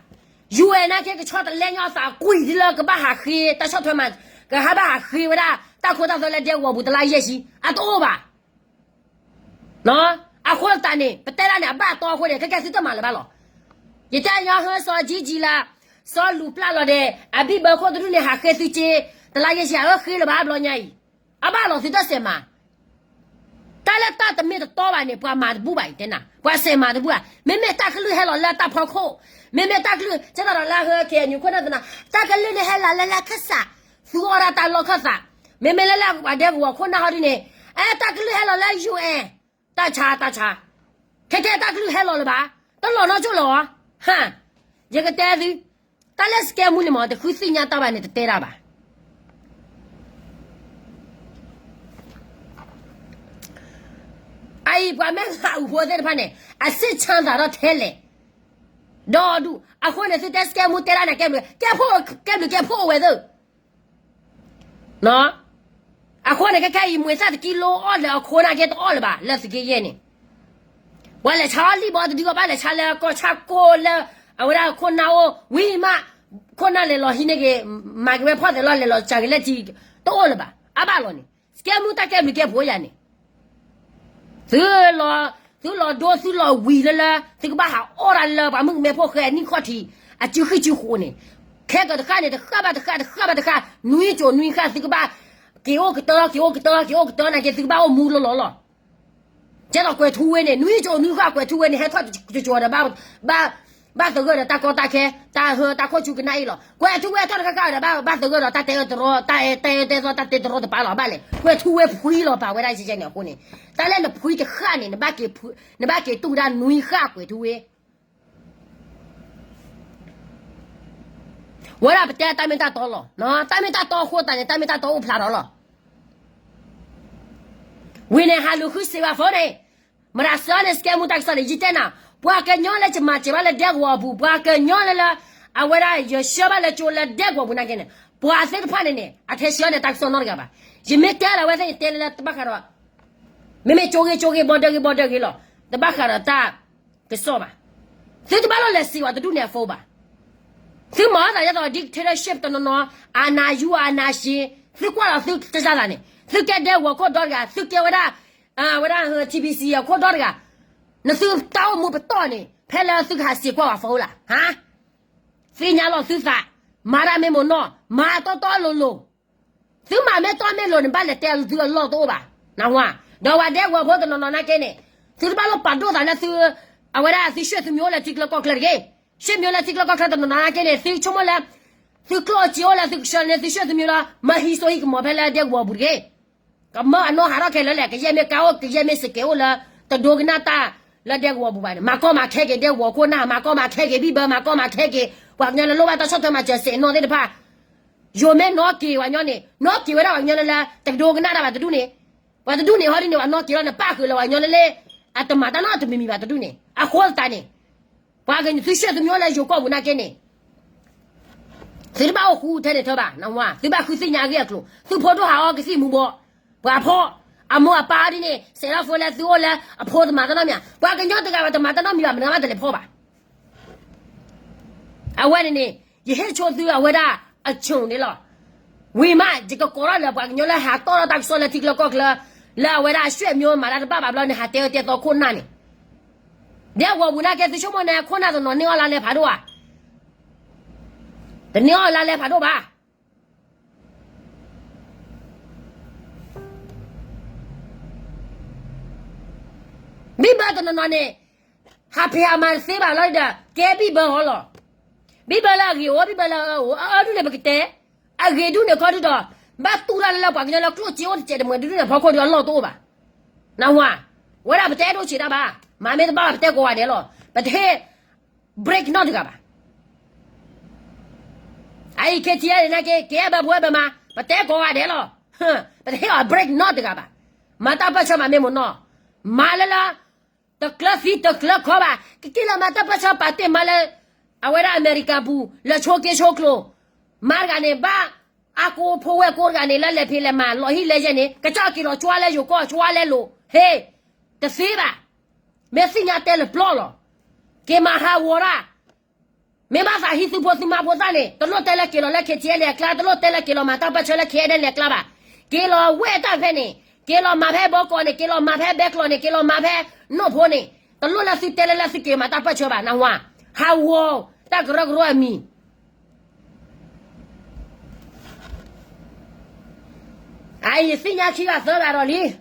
ယွဲၢ်နာ်က့ ကဆီတလဲညီသးကွံာ်ဒ်လၢကဘၣ်ဟးဃ့တၢ်ဆီၣ်ထွဲမၤ ကဟဲဘၣ်ဟးဃ့ဝဲဒၣ် တၢ်ခိတၢ်သွဲလၢဒဲကဝီၤပူၤတလါယဲၢ်ဆံ အတအိၣ်ဘၣ်. အဃိသတးန့ၣ် ပတဲဒၣ်န့ၣ် အဘၣ်အတီအဃိန့ၣ် ခဲကဲသုတမၤလၢၤဘၣ်လီၤ. ယတဲညီဟၢစီၤကၠံကၠံလၢ စီၤလူၤပျၢ်လီၤဒီး အဘံၣ်ဘၢခိၣ်တဒူၣ်န့ၣ် ဟးဃ့သုစ့, တလါယဲၢ်ဆံ အအၢဃ့လၢၤဘၣ်ဘျီညါအံၤ, အဘၣ်လီၤသုတၢ်စဲးမၤ တၢ်လၢတၢ်တမ့ၢ်တတီဘၣ်န့ၣ် ပှၤမၤတဘူၣ်ဘၣ်အံၤတဲနၤ, ပှၤစဲးမၤတဘူၣ်ဘၣ်, မ့မ့ၢ်တၢ်ကလုၢ်ဟဲလီၤလၢတၢ်ဖီခိၣ်, မ့မ့ၢ်တၢ်ကလုၢ် ကဲသိးဒီးလၢဟၢ KNU ခိၣ်နၢ်သနၤ, တၢ်ကလုၢ်န့ၣ်ဟဲလီၤလၢလၢခၢၣ်စး, သုအီၣ်ဒၣ်တၢ်လီၢ်ခၢၣ်သး, မ့မ့ၢ်လၢလၢပှၤဒဲကဝီၤခိၣ်နၢ်ဟီဒ်န့ၣ်, အဲ တၢ်ကလုၢ်ဟဲလီၤလၢ UN, တၢ်ဆါ တၢ်ဆါ, ခဲကဲတၢ်ကလုၢ်ဟဲလီၤလၢၤဘၣ်, တလီၤနီၢ်ကၠိၣ်လၢၤဧါ, ဟါ, ယကတဲသု, တၢ်လၢစကဲမူန့ၣ်မ့ၢ် တဃုသ့ၣ်ညါတၢ်ဘၣ်န့ၣ် တတဲတၢ်ဘၣ် အအံၤပှၤမ့ၢ်ဟးအုၣ်ဖိသ့ၣ်တဖၣ်န့ၣ် အစ့ၣ်ဆၣ်သးထီၣ်ထဲလဲၣ်, ဒီဒူၣ်, အဃိန့ၣ် သုတဲစကဲမူတဲဒၣ်န့ၣ် ကဲဘျုးကဲဖှိၣ် ကဲဘျုးကဲဖှိၣ်အိၣ်ဝဲသ့ၣ်, အဃိန့ၣ် ခဲခဲအံၤ မှဲၤသၣ်တကံလိအီၣ်လၢအခိၣ်နၢ်က့တအီၣ်လၢၤဘၣ် လၢသုးက့ယဲၢ်န့ၣ်, ပှၤလဲၤဆါအီၣ်လံၣ်ဘီတဒုအီၤ ဘၣ်လဲၤဆါလၢကီၢ်ဆၣ်ကိၣ်လၢ အဝဲဒၣ်ခိၣ်နၢ်အိၣ်ဝံၤမး, ခိၣ်နၢ်လဲၤလီၤဟံးန့ၢ်က့ၤ, မၤက့ၤဝဲဖီၣ်သဲးလီၤ လဲၤလီၤစှၤက့ၤလၢထံ, တအိၣ်လၢၤဘၣ်, အဘၣ်လီၤန့ၣ် စကဲမူတၢ်ကဲဘျုးကဲဖှိၣ်ယၤန့ၣ် သုလီၤ, သုလီၤဒိသုလီၤဝံၤလၢလၢ သုကဘၣ်ဟးအီၣ်တၢ်လၢပှၤမုၣ်ကမဲဖိဃဲအနံၣ်ခီၣ်ထံး အစုဃံစုဃိန့ၣ်, ခဲကတဃၣ်န့ၣ် တဃၣ်ဘၣ်တဃၣ် တဃၣ်ဘၣ်တဃၣ် နွံကၠိၤနွံဃၣ် သုကဘၣ်က့ၤအိၣ်ကတၢၢ် က့ၤအိၣ်ကတၢၢ် က့ၤအိၣ်ကတၢၢ်နာ်က့ သုကဘၣ်အိၣ်မူလီၤလီၤလီၤ. ကဲသိးကွဲၤထူဝ့န့ၣ် နွံကၠိၤနွံဃၣ် ကွဲၤထူဝ့န့ၣ် ဟဲထီၣ်ကၠိၤဒီး ဘၣ်သဂၢၢ်ဒီးတၢ်ကီတၢ်ခဲ တၢ်ဟၢတၢ်ခိၣ်ဆူကနၣ်အ့ၣ်လီၤ. ကွဲၤထူဝ့ဟဲထီၣ်တဃၣ်ဃၣ်ဒီး ဘၣ်သဂၢၢ်ဒီးတၢ်တဲအၢတရီ တၢ်အဲၣ်တဲအၢတဲသီ တၢ်တဲတရီတပါလီၤ ဘၣ်လဲၣ် ကွဲၤထူဝ့ဖှံလီၤပာ်ဝဲဒၣ်ယဲန့ၣ်အဃိန့ၣ်, တၢ်လၢနဖှံတဃၣ်န့ၣ် နဘၣ်က့ၤတူၢ်ဝဲဒၣ်နွံဃၣ်ကွဲၤထူဝ့ ဝဲဒၣ်ပတဲတၢ်မ့ၢ်တၢ်တီလီၤ. တၢ်မ့ၢ်တၢ်တီအဃိသတးန့ၣ် တၢ်မ့ၢ်တၢ်တီအိၣ်ဖျါထီၣ်လီၤ. ဝံၤန့ၣ် ဟးလူၤဃုစ့ဝါဖိန့ၣ်, မတၤစၢၤန့ၣ် စကဲမူတၢ်ကစီၣ်န့ၣ် ယတဲနၤ, ပှၤကညီလၢယမၤစၢၤဘၣ်လၢဒဲကဝီၤအပူၤ ပှၤကညီလၢလၢ အဝဲဒၣ်ယဆှၢဘၣ်လၢကၠိလၢဒဲကဝီၤပူၤနာ်က့န့ၣ် ပှၤသ့ၣ်တဖၣ်န့ၣ်န့ၣ် အထဲစၢၤန့ၣ်တၢ်ကစီၣ်နီတဂၤဘၣ်. ယမ့ၢ်တဲလၢအဝဲသ့ၣ်န့ၣ် တဲလၢလၢတဘၣ်ဃးဒီး မ့မ့ၢ်ကၠိဂ့ၤကၠိဂ့ၤ ဘီဒၢဂ့ၤဘီဒၢဂ့ၤလီၤ. တဘၣ်ဃးဒီးတၢ်ကစီၣ်ဘၣ်. သုတဘၣ်လီၤလဲၤစံးဝဲတဒူၣ်န့ၣ်အဖိဘၣ်. သုမၤအသးဒ်သိး dictatorship တနီၤနီၤ, အာဏာယူ အာဏာရှင်, သုကွၢ်လီၤသုကစၢ်သးန့ၣ်, သုကဲဒဲကဝီၤခိၣ်ဒီတဂၤ, သုကဲဝဲဒၣ်, ဝဲဒၣ် TBC အခိၣ်ဒီတဂၤ, နသုတၢ်အိၣ်မူပတီၢ်န့ၣ် ဖဲလၢသုကဟးစံးကွၢ်ဝဲဖိလၢ်ဧါ. သ့ၣ်ညါလီၤသုသး, မၤတၢ်မ့ၢ်မ့ၢ်နီၢ်, မၤတီတီလိၤလိၤ သုမၤမ့ၢ်တီမ့ၢ်လိၤန့ၣ် ဘၣ်လဲၤတဲသုအလီၢ်တအိၣ်ဘၣ်, နၢ်ဟူဧါ. ဒီးပှၤဒဲကဝီၤဖိတနီၤနီၤနာ်က့န့ၣ်, သုတဘၣ်လိၣ်ပာ်ဒိၣ်သးလၢသု, အဝဲဒၣ်သု ရွှေ့သုမျိုး လၢထံချၢကီၢ်ချၢတဂ့ၤ. ရွှေ့မျိုး လၢထံချၢကီၢ်ချၢတနီၤနီၤနာ်က့န့ၣ် သုဆိကမိၣ်လၢ သုကျိၣ်စ့အိၣ်လၢသုကဆှၢန့ၢ်သု ရွှေ့သုမျိုး လီၤ. မၢဟံးစိဟံးကမီၤဖဲလၢဒဲကဝီၤပူၤတဂ့ၤ. ကမၢအနီၢ်ဟးထီၣ်ခဲလၢာ်လဲၣ်, ကယဲၢ်မ့ၢ်ကါအိၣ် ကယဲၢ်မ့ၢ်စကဲးအိၣ်လၢ တဒိကနၣ်တၢ်လၢဒဲကဝီၤပူၤဘၣ်န့ၣ်, မၤကီမၤခဲက့ၤဒဲကဝီၤခိၣ်နၢ်, မၤကီမၤခဲက့ၤဘံၣ်ဘၢ, မၤကီမၤခဲက့ၤ ပှၤကညီလၢလိၣ်ဘၣ်တၢ်ဆီၣ်ထွဲမၤစၢၤစဲးနီၣ်သ့ၣ်တဖၣ်. ယိၤမ့ၢ်နီၣ်က့ၤပှၤကညီန့ၣ်, နီၣ်က့ၤဝဲဒၣ်ပှၤကညီလၢလၢ တဒိကနၣ်တၢ်ဘၣ်တဒူၣ်န့ၣ်, ပှၤတဒူၣ်န့ၣ်ဟီဒ်န့ၣ် ပှၤနီၣ်က့ၤလီၤန့ၣ် ပၣ်ဃုာ်လၢပှၤကညီလၢလၢ အတမၤတၢ်နီတမံၤမံၤဘၣ်တဒူၣ်န့ၣ်. အဃိသတးန့ၣ် ပှၤကသု ရွှေ့သုမျိုး လၢယိၤကီၢ်ပူၤနာ်က့န့ၣ် သုတဘၣ်အိၣ်ဃူထဲန့ၣ်ထၢဘၣ်, သုဘၣ်ဃုသ့ၣ်ညါအဂ့ၢ်အကျိၤ, သုဖိဒိၣ်ဟးအီကသံၣ်မူၤဘှီး, ပှၤဖီၣ်, အမိၢ်အပၢ်ဒ်န့ၣ် စဲးထီၣ်ဖိလၢသုအိၣ်လၢအဖိတမၤတၢ်နီတမံၤ, ပှၤကညီတဂၤဘၣ်တမၤတၢ်နီတမံၤဘၣ် မတၤဘၣ်တလဲၤဖီၣ်ဘၣ်. အဝဲန့ၣ်န့ၣ် ယဟ့ၣ်ဆိသုအဝဲဒၣ်အဆိၣ်န့ၣ်လီၤ. ဝံၤမး ယကကိးထီၣ်လၢပှၤကညီလၢဟးတီၣ်ထီၣ်တၢ်ကစီၣ်လၢထံချၢကီၢ်ချၢ လၢအဝဲဒၣ် ရွှေ့မျိုး မၤတၢ်တဘၣ်ဘၣ်ဘျီန့ၣ် ဟးတဲအၢတဲသီခိၣ်နၢ်န့ၣ်, ဒဲကဝီၤပူၤနာ်က့ သုဆိကမိၣ်န့ၣ် ခိၣ်နၢ်တနီၤန့ၢ်အီၣ်လါလဲဖးဒိၣ်ဧါ. တန့ၢ်အီၣ်လါလဲဖးဒိၣ်ဘၣ်. ဘံၣ်ဘၢတနီၤနီၤန့ၣ် ဟးဖံးဟးမၤတသ့ဘၣ်လီၤဒီး ကဲဘံၣ်ဘၢအီၤလီၤ. ဘံၣ်ဘၢလၢအဂ့ၤအိၣ် ဘံၣ်ဘၢလၢအအၢအိၣ် အအၢဒုးန့ၣ် ပကတဲ, အဂ့ၤဒုးန့ၣ်ခီဒုးဒီး ဘၣ်တူၢ်တၢ်လၢလၢပှၤကညီလၢကျိၣ်စ့အိၣ်တစဲးတမှဲၤဒုးန့ၣ် ဖီခိၣ်ဒီးအလီၢ်တအိၣ်ဘၣ်. နၢ်ဟူဧါ, ဝဲဒၣ်ပတဲဒိၣ်ဆံးတၢ်ဘၣ်, မၤမ့ၢ်တဘၣ်ဘၣ် ပတဲကိးဂၤဒဲးလီၤ. ပတဟ့ၣ် break နီတဂၤဘၣ်. အအံၤ KTLA နာ်က့ ကဲဘၣ်ဘှဲဘၣ်မး ပတဲကိးဂၤဒဲးလီၤ. ပတဟ့ၣ်အီၤ break နီတဂၤဘၣ်. မၤတၢ်ပၢၢ်ဆၢမၤမ့ၢ်မ့ၢ်နီၢ်, မၤလၢလၢ တကျၢၤသံတကျၢၤခီဘၣ်, ကက့ၤလီၤမၤတၢ်ပၢၢ်ဆၢပာ်တ့ၢ်မၤလၢ အဝဲဒၣ်အမဲရကၤပူၤ လၢဆိက့ဆိကျိၤ, မၤတဂၤန့ၣ် ဘၣ်အကိးဖိဝဲၢ်ကိးတဂၤန့ၣ် လၢလဲၤဖံးလဲၤမၤ လီၤဟံၣ်လဲၤယဲၢ်န့ၣ် ကစၢ်က့ၤလီၤကွၢ်လၢယိၤကီၢ်ကွၢ်လဲလိာ်, ဟ့ၣ်, တသ့ဘၣ်. မ့ၢ်သ့ၣ်ညါတဲလၢပျီလီၤ. က့ၤမၤဟးဂီၤတၢ် မ့ၢ်ဘၣ်သးဟံးသုဖိသုမါဖိသၣ်န့ၣ် တလိၣ်တဲလၢက့ၤလီၤလၢ KTLA အကျါ, တလိၣ်တဲလၢက့ၤလီၤမၤတၢ်ပၢၢ်ဆၢလၢ KNLA အကျါဘၣ်. က့ၤလီၤဝဲတၢ်ဖဲန့ၣ်, က့ၤလီၤမၤဖဲဘီကီးန့ၣ်, က့ၤလီၤမၤဖဲဘဲကျိးန့ၣ်, က့ၤလီၤမၤဖဲနိၣ်ဖိန့ၣ်, တလိၣ်လၢသုတဲလၢလၢသုက့ၤမၤတၢ်ပၢၢ်ဆၢဘၣ်, နၢ်ဟူဧါ. ဟးဂီၤတၢ်ကရၢကရိအမံၤ, အအံၤ ယသ့ၣ်ညါခံဂၤသၢဂၤဒီးလံ.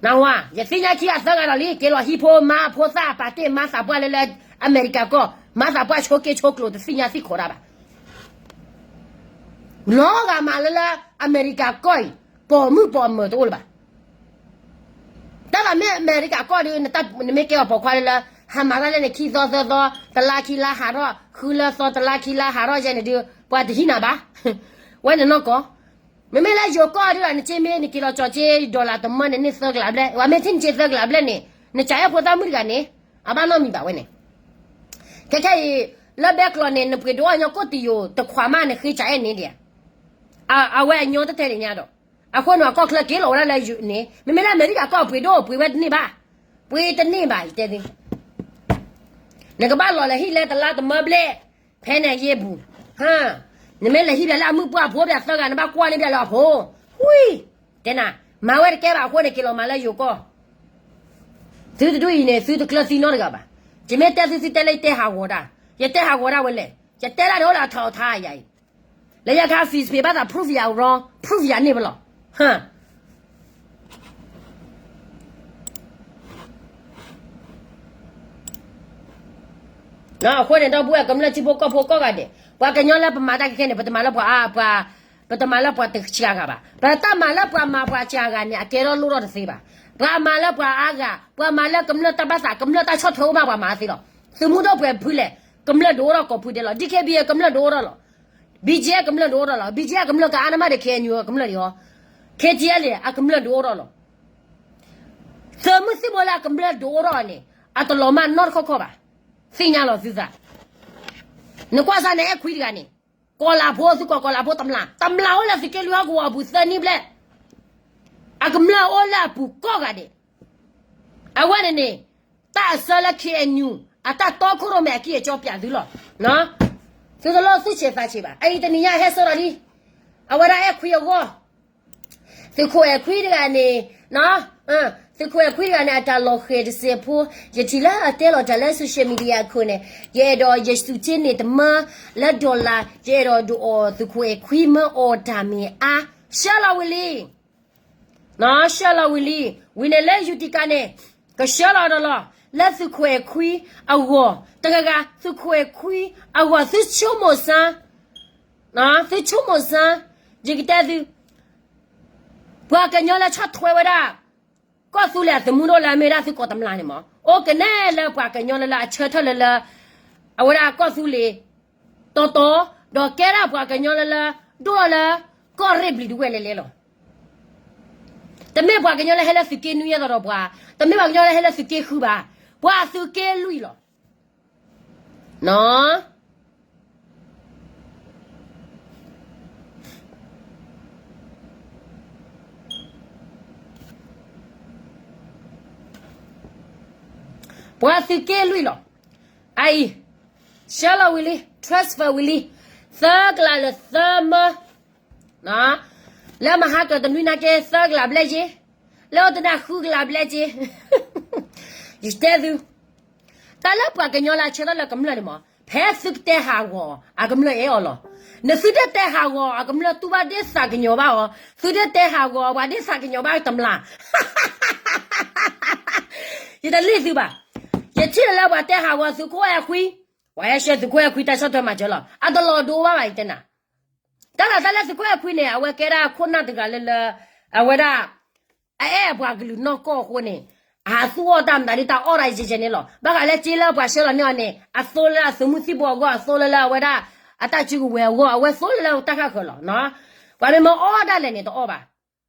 နဝၤ, ယသ့ၣ်ညါခံဂၤသၢဂၤဒီးလံ, က့ၤလီၤဟံးဖိမါဖိသၣ်ပာ်တ့ၢ်မါသးပှၢ်လၢလၢအမဲရကၤကီၢ်, မါသးပှၢ်ဆိက့ဆိကျိၤတသ့ၣ်ညါသံၣ်ခိးတၢ်ဘၣ်. လီၤဂာ်မးလၢလၢအမဲရကၤကီၢ်အံၤ, ပိာ်မုၣ်ပိာ်မၢၤတအိၣ်လၢၤဘၣ်. တၢ်သးမ့ၢ်အမဲရကၤကီၢ်ဒီး နမ့ၢ်ကဲအီၤပိာ်ခွါလၢလၢ ဟးမၤတၢ်လၢနခံသီသၢသီ, တလါခံလါဟးထီၣ်, ဃုလၢသီတလါခံလါဟးထီၣ်ယဲန့ၣ်ဒီး ပှၤတဟံးနၤဘၣ်. ဝဲန့ၣ်နီၢ်ကီၢ်, မ့မ့ၢ်လၢယိၤကီၢ်ဒ်ဒီး နက့မ့ၢ်နက့ၤလီၤကၠီၤက့ dollar တမၢန့ၣ်န့ၢ်သၢကလးဘျဲၣ်, ပှၤမ့ၢ်ထံၣ်နက့သၢကလးဘျဲၣ်န့ၣ် နကးအဲၣ်ဖိသၣ်မုၣ်တဂၤန့ၣ် အဘၣ်နီတမံၤဘၣ်ဝဲန့ၣ်. ခဲခဲအံၤ လၢဘဲကျိးန့ၣ် နပှ့ၤဒိအီၣ်ညီကိၣ်တယိာ်တခွးမး နဃ့ကးအဲၣ်န့ၣ်ဒံးဧါ. အဝဲအညီတတဲဒံးညါဒီး, အဃိန့ၣ် အကီၢ်ချၢက့ၤလီၤဝဲဒၣ်လၢန့ၣ်, မ့မ့ၢ်လၢအမဲရကၤကီၢ်ပှ့ၤဒိၣ်ပှ့ၤဝဲတန့ၢ်ဘၣ်, ပှ့ၤတန့ၢ်ဘၣ် ယတဲသု နကဘၣ်လီၤလဲၤဟံၣ်လၢတလါတမၢဘျဲၣ်, ဖဲန့ၣ်ယ့ၢ်ပူၤ, နမ့ၢ်လဲၤဟံၣ်ဘၣ်လၢအမုၣ်ပှၢ်ဖိဘၣ်သၢဂၤ နဘၣ်ကွၢ်န့ၢ်ဘၣ်လၢအဖိ, ဝံ, တဲနၤ, မၤဝဲတကဲဘၣ်အဃိန့ၣ် က့ၤလီၤမၤလၢယိၤကီၢ်. သုတဒူၣ်အံၤန့ၣ် သုတကျၢၤသံနီတဂၤဘၣ်. ယမ့ၢ်တဲသု သုတဲလၢယတဲဟးဂီၤတၢ်, ယတဲဟးဂီၤဒၣ်ဝဲလဲၣ်, ယတဲဒၣ်ဒ်အိၣ်လၢအထီးအထါယၤအံၤ, လၢယခါ Facebook ဘၣ်သး proof ယၤ wrong, proof ယၤန့ၢ်ပလီၢ်. အဃိန့ၣ် ဒီပုၢ်ဝဲၢ်ကမျၢၢ်ထံဖိကီၢ်ဖိကိးဂၤဒဲး, ပှၤကညီလၢပမၤတၢ်ခဲခဲန့ၣ် ပတမၤလၢပှၤအါ, ပှၤ, ပတမၤလၢပှၤတစှၤဂၤဘၣ်. ပတၢ်မၤလၢပှၤမၤပှၤစှၤဂၤန့ၣ် အကဲထီၣ်လိၣ်ထီၣ်တသ့ဘၣ်. ပှၤမၤလၢပှၤအါဂၤ, ပှၤမၤလၢကမျၢၢ်တၢ်ဘၣ်သး, ကမျၢၢ်တၢ်ဆီၣ်ထွဲအိၣ်မး ပှၤမၤသ့လီၤ. သုးမုၢ်ဒိၣ်ပှဲၤဖုလဲၣ်, ကမျၢၢ်ဒိၣ်ထီၣ်ကိးဖုဒဲးလီၤ. DKBA ကမျၢၢ်ဒိၣ်ထီၣ်လီၤ. BGF ကမျၢၢ်ဒိၣ်ထီၣ်လီၤ. BGF ကမျၢၢ်ကအါန့ၢ်မးဒီး KNU ကမျၢၢ်ဒံးအီၤ, KTLA အကမျၢၢ်ဒိၣ်ထီၣ်လီၤ. သုးမုၢ်သံၣ်ဘိလၢအကမျၢၢ်ဒိၣ်ထီၣ်န့ၣ် အတလီၤမၢ်နီတခီခီဘၣ်. သ့ၣ်ညါလီၤသုသး, နကွၢ်စၢ်န့ၣ် အဲၣ်ခွံတဂၤန့ၣ်, ကီၤလၤဖိ သုကိးကီၤလၤဖိတမျၢ်, တမျၢ်အိၣ်လၢသုးက့လွံၢ်ဟီၣ်ကဝီၤအပူၤသၢနံၣ်ဘျဲၣ်, အကမျၢၢ်အိၣ်လၢအပူၤကိးဂၤဒဲး. အဝဲန့ၣ်န့ၣ် တၢ်အစၢလၢ KNU အတၢ်တီခိၣ်ရိၣ်မဲအကံၢ်အကၠီပၠးသုလီၤ. သုတလိၣ်သူၣ်ဆံးသးဆံးဘၣ်. အအံၤတနံၤညါဟဲစိာ်ဒီးလံ, အဝဲဒၣ်အဲၣ်ခွံအဂီၢ် သုးခိၣ်အဲၣ်ခွံတဂၤန့ၣ်, သုးခိၣ်အဲၣ်ခွံတဂၤန့ၣ် အတၢ်လီၤဃဲၤတစဲးဖိ, ယထံၣ်လၢအတဲလီၤတၢ်လၢ social media အခိၣ်န့ၣ်, ယအဲၣ်ဒိးယစူးက့န့ၣ်တမၢလၢ dollar, ယအဲၣ်ဒိးဒုးအီၣ်သုးခိၣ်အဲၣ်ခွံမၢအီၣ်တၢ်မ့ၢ်အါ, ဆှၢလီၤဝံၤလံ ဆှၢလီၤဝံၤလံ. ဝံၤန့ၣ်လၢ Utica န့ၣ် ကဆှၢလီၤဒီးလီၤ လၢသုးခိၣ်အဲၣ်ခွံအဂီၢ်, တဂၤဂၤ သုးခိၣ်အဲၣ်ခွံအဂီၢ် သုဆိကမိၣ်စၢ်, သုဆိကမိၣ်စၢ်, ယကတဲသု, ပှၤကညီလၢဆီၣ်ထွဲဝဲဒၣ် ကီၢ်သူလ့ၤအသုးမုၢ်ဒိၣ်လၢအမ့ၢ်ဒၣ်သုးကိးတမျၢ်န့ၣ်မး, အိၣ်ကနဲလၢပှၤကညီလၢလၢအဆၢထၢၣ်လၢလၢ, အဝဲဒၣ်ကီၢ်သူလ့ၤ တီတီ, ဒီးကဲဒၣ်ပှၤကညီလၢလၢ ဒိၣ်ထီၣ်လၢ ကီၢ်ရ့ၣ်ဘျံၤဒဝဲၢ်လဲၤလဲၤလီၤ. တမ့ၢ်ပှၤကညီလၢဟဲလၢသုးက့နွံယဲၢ်သိးဒီးပှၤ, တမ့ၢ်ပှၤကညီလၢဟဲလၢသုးက့ဃုဘၣ်, ပှၤသုးက့လွံၢ်လီၤ. ပှၤသုးက့လွံၢ်လီၤ. အအံၤ ဆှၢလီၤဝံၤလံ, transfer ဝံၤလံ, သၢကလးလၢသၢမၢ, လၢမဟါကတနွံနာ်က့ သၢကလးဘျဲၣ်က့, လၢအိၣ်တနၢ်ဃုကလးဘျဲၣ်က့, ယတဲသု တၢ်လၢပှၤကညီလၢအဆၢထၢၣ်လၢကမျၢၢ်န့ၣ်မး, ဖဲသုကတဲဟးဂီၤအီၤ အကမျၢၢ်အဲၣ်အီၤလီၤ. နသုတတဲဟးဂီၤအီၤ အကမျၢၢ်တူၢ်ဘၣ်ဒ့သးကညီၤဘၣ်အီၤ, သုတတဲဟးဂီၤအီၤ ပှၤဒ့သးကညီၤဘၣ်တမျၢ် ယတလံၣ်သုဘၣ်. ယထံၣ်လၢပှၤတဲဟးဂီၤသုးခိၣ်အဲၣ်ခွံ, ပှၤဟဲဆှၢသုးခိၣ်အဲၣ်ခွံတၢ်ဆီၣ်ထွဲမၤစၢၤလီၤ. အတလီၤဒိဘၣ်ဘၣ် ယတဲနၤ. တၢ်လၢတၢ်လၢသုးခိၣ်အဲၣ်ခွံန့ၣ် အဝဲကဲဒၣ်ခိၣ်နၢ်တဂၤလၢလၢ, အဝဲဒၣ် အအဲၣ်အပှၤကလုာ်နီၢ်ကီၢ်အဃိန့ၣ်, အသူၣ်အီၣ်တၢ်မတၤဒ်တၢ်အီၣ်တၢ်ယဲၢ်ယဲၢ်န့ၣ်လီၤ. ဘၣ်ဃးလၢက့လၢပှၤဆှၢလီၤန့ၢ်အီၤန့ၣ် အသိလၢအသုးမုၢ်သံၣ်ဘိအဂီၢ်, အသိလၢလၢအဝဲဒၣ် အတၢ်စုကဝဲၤအဂီၢ်, အဝဲသိလၢလၢတၢ်ဃၣ်ဃၢၤလီၤ. ပှၤမ့ၢ်မ့ၢ်အီၣ်ဒၣ်လဲာ်န့ၣ် တအီၣ်ဘၣ်.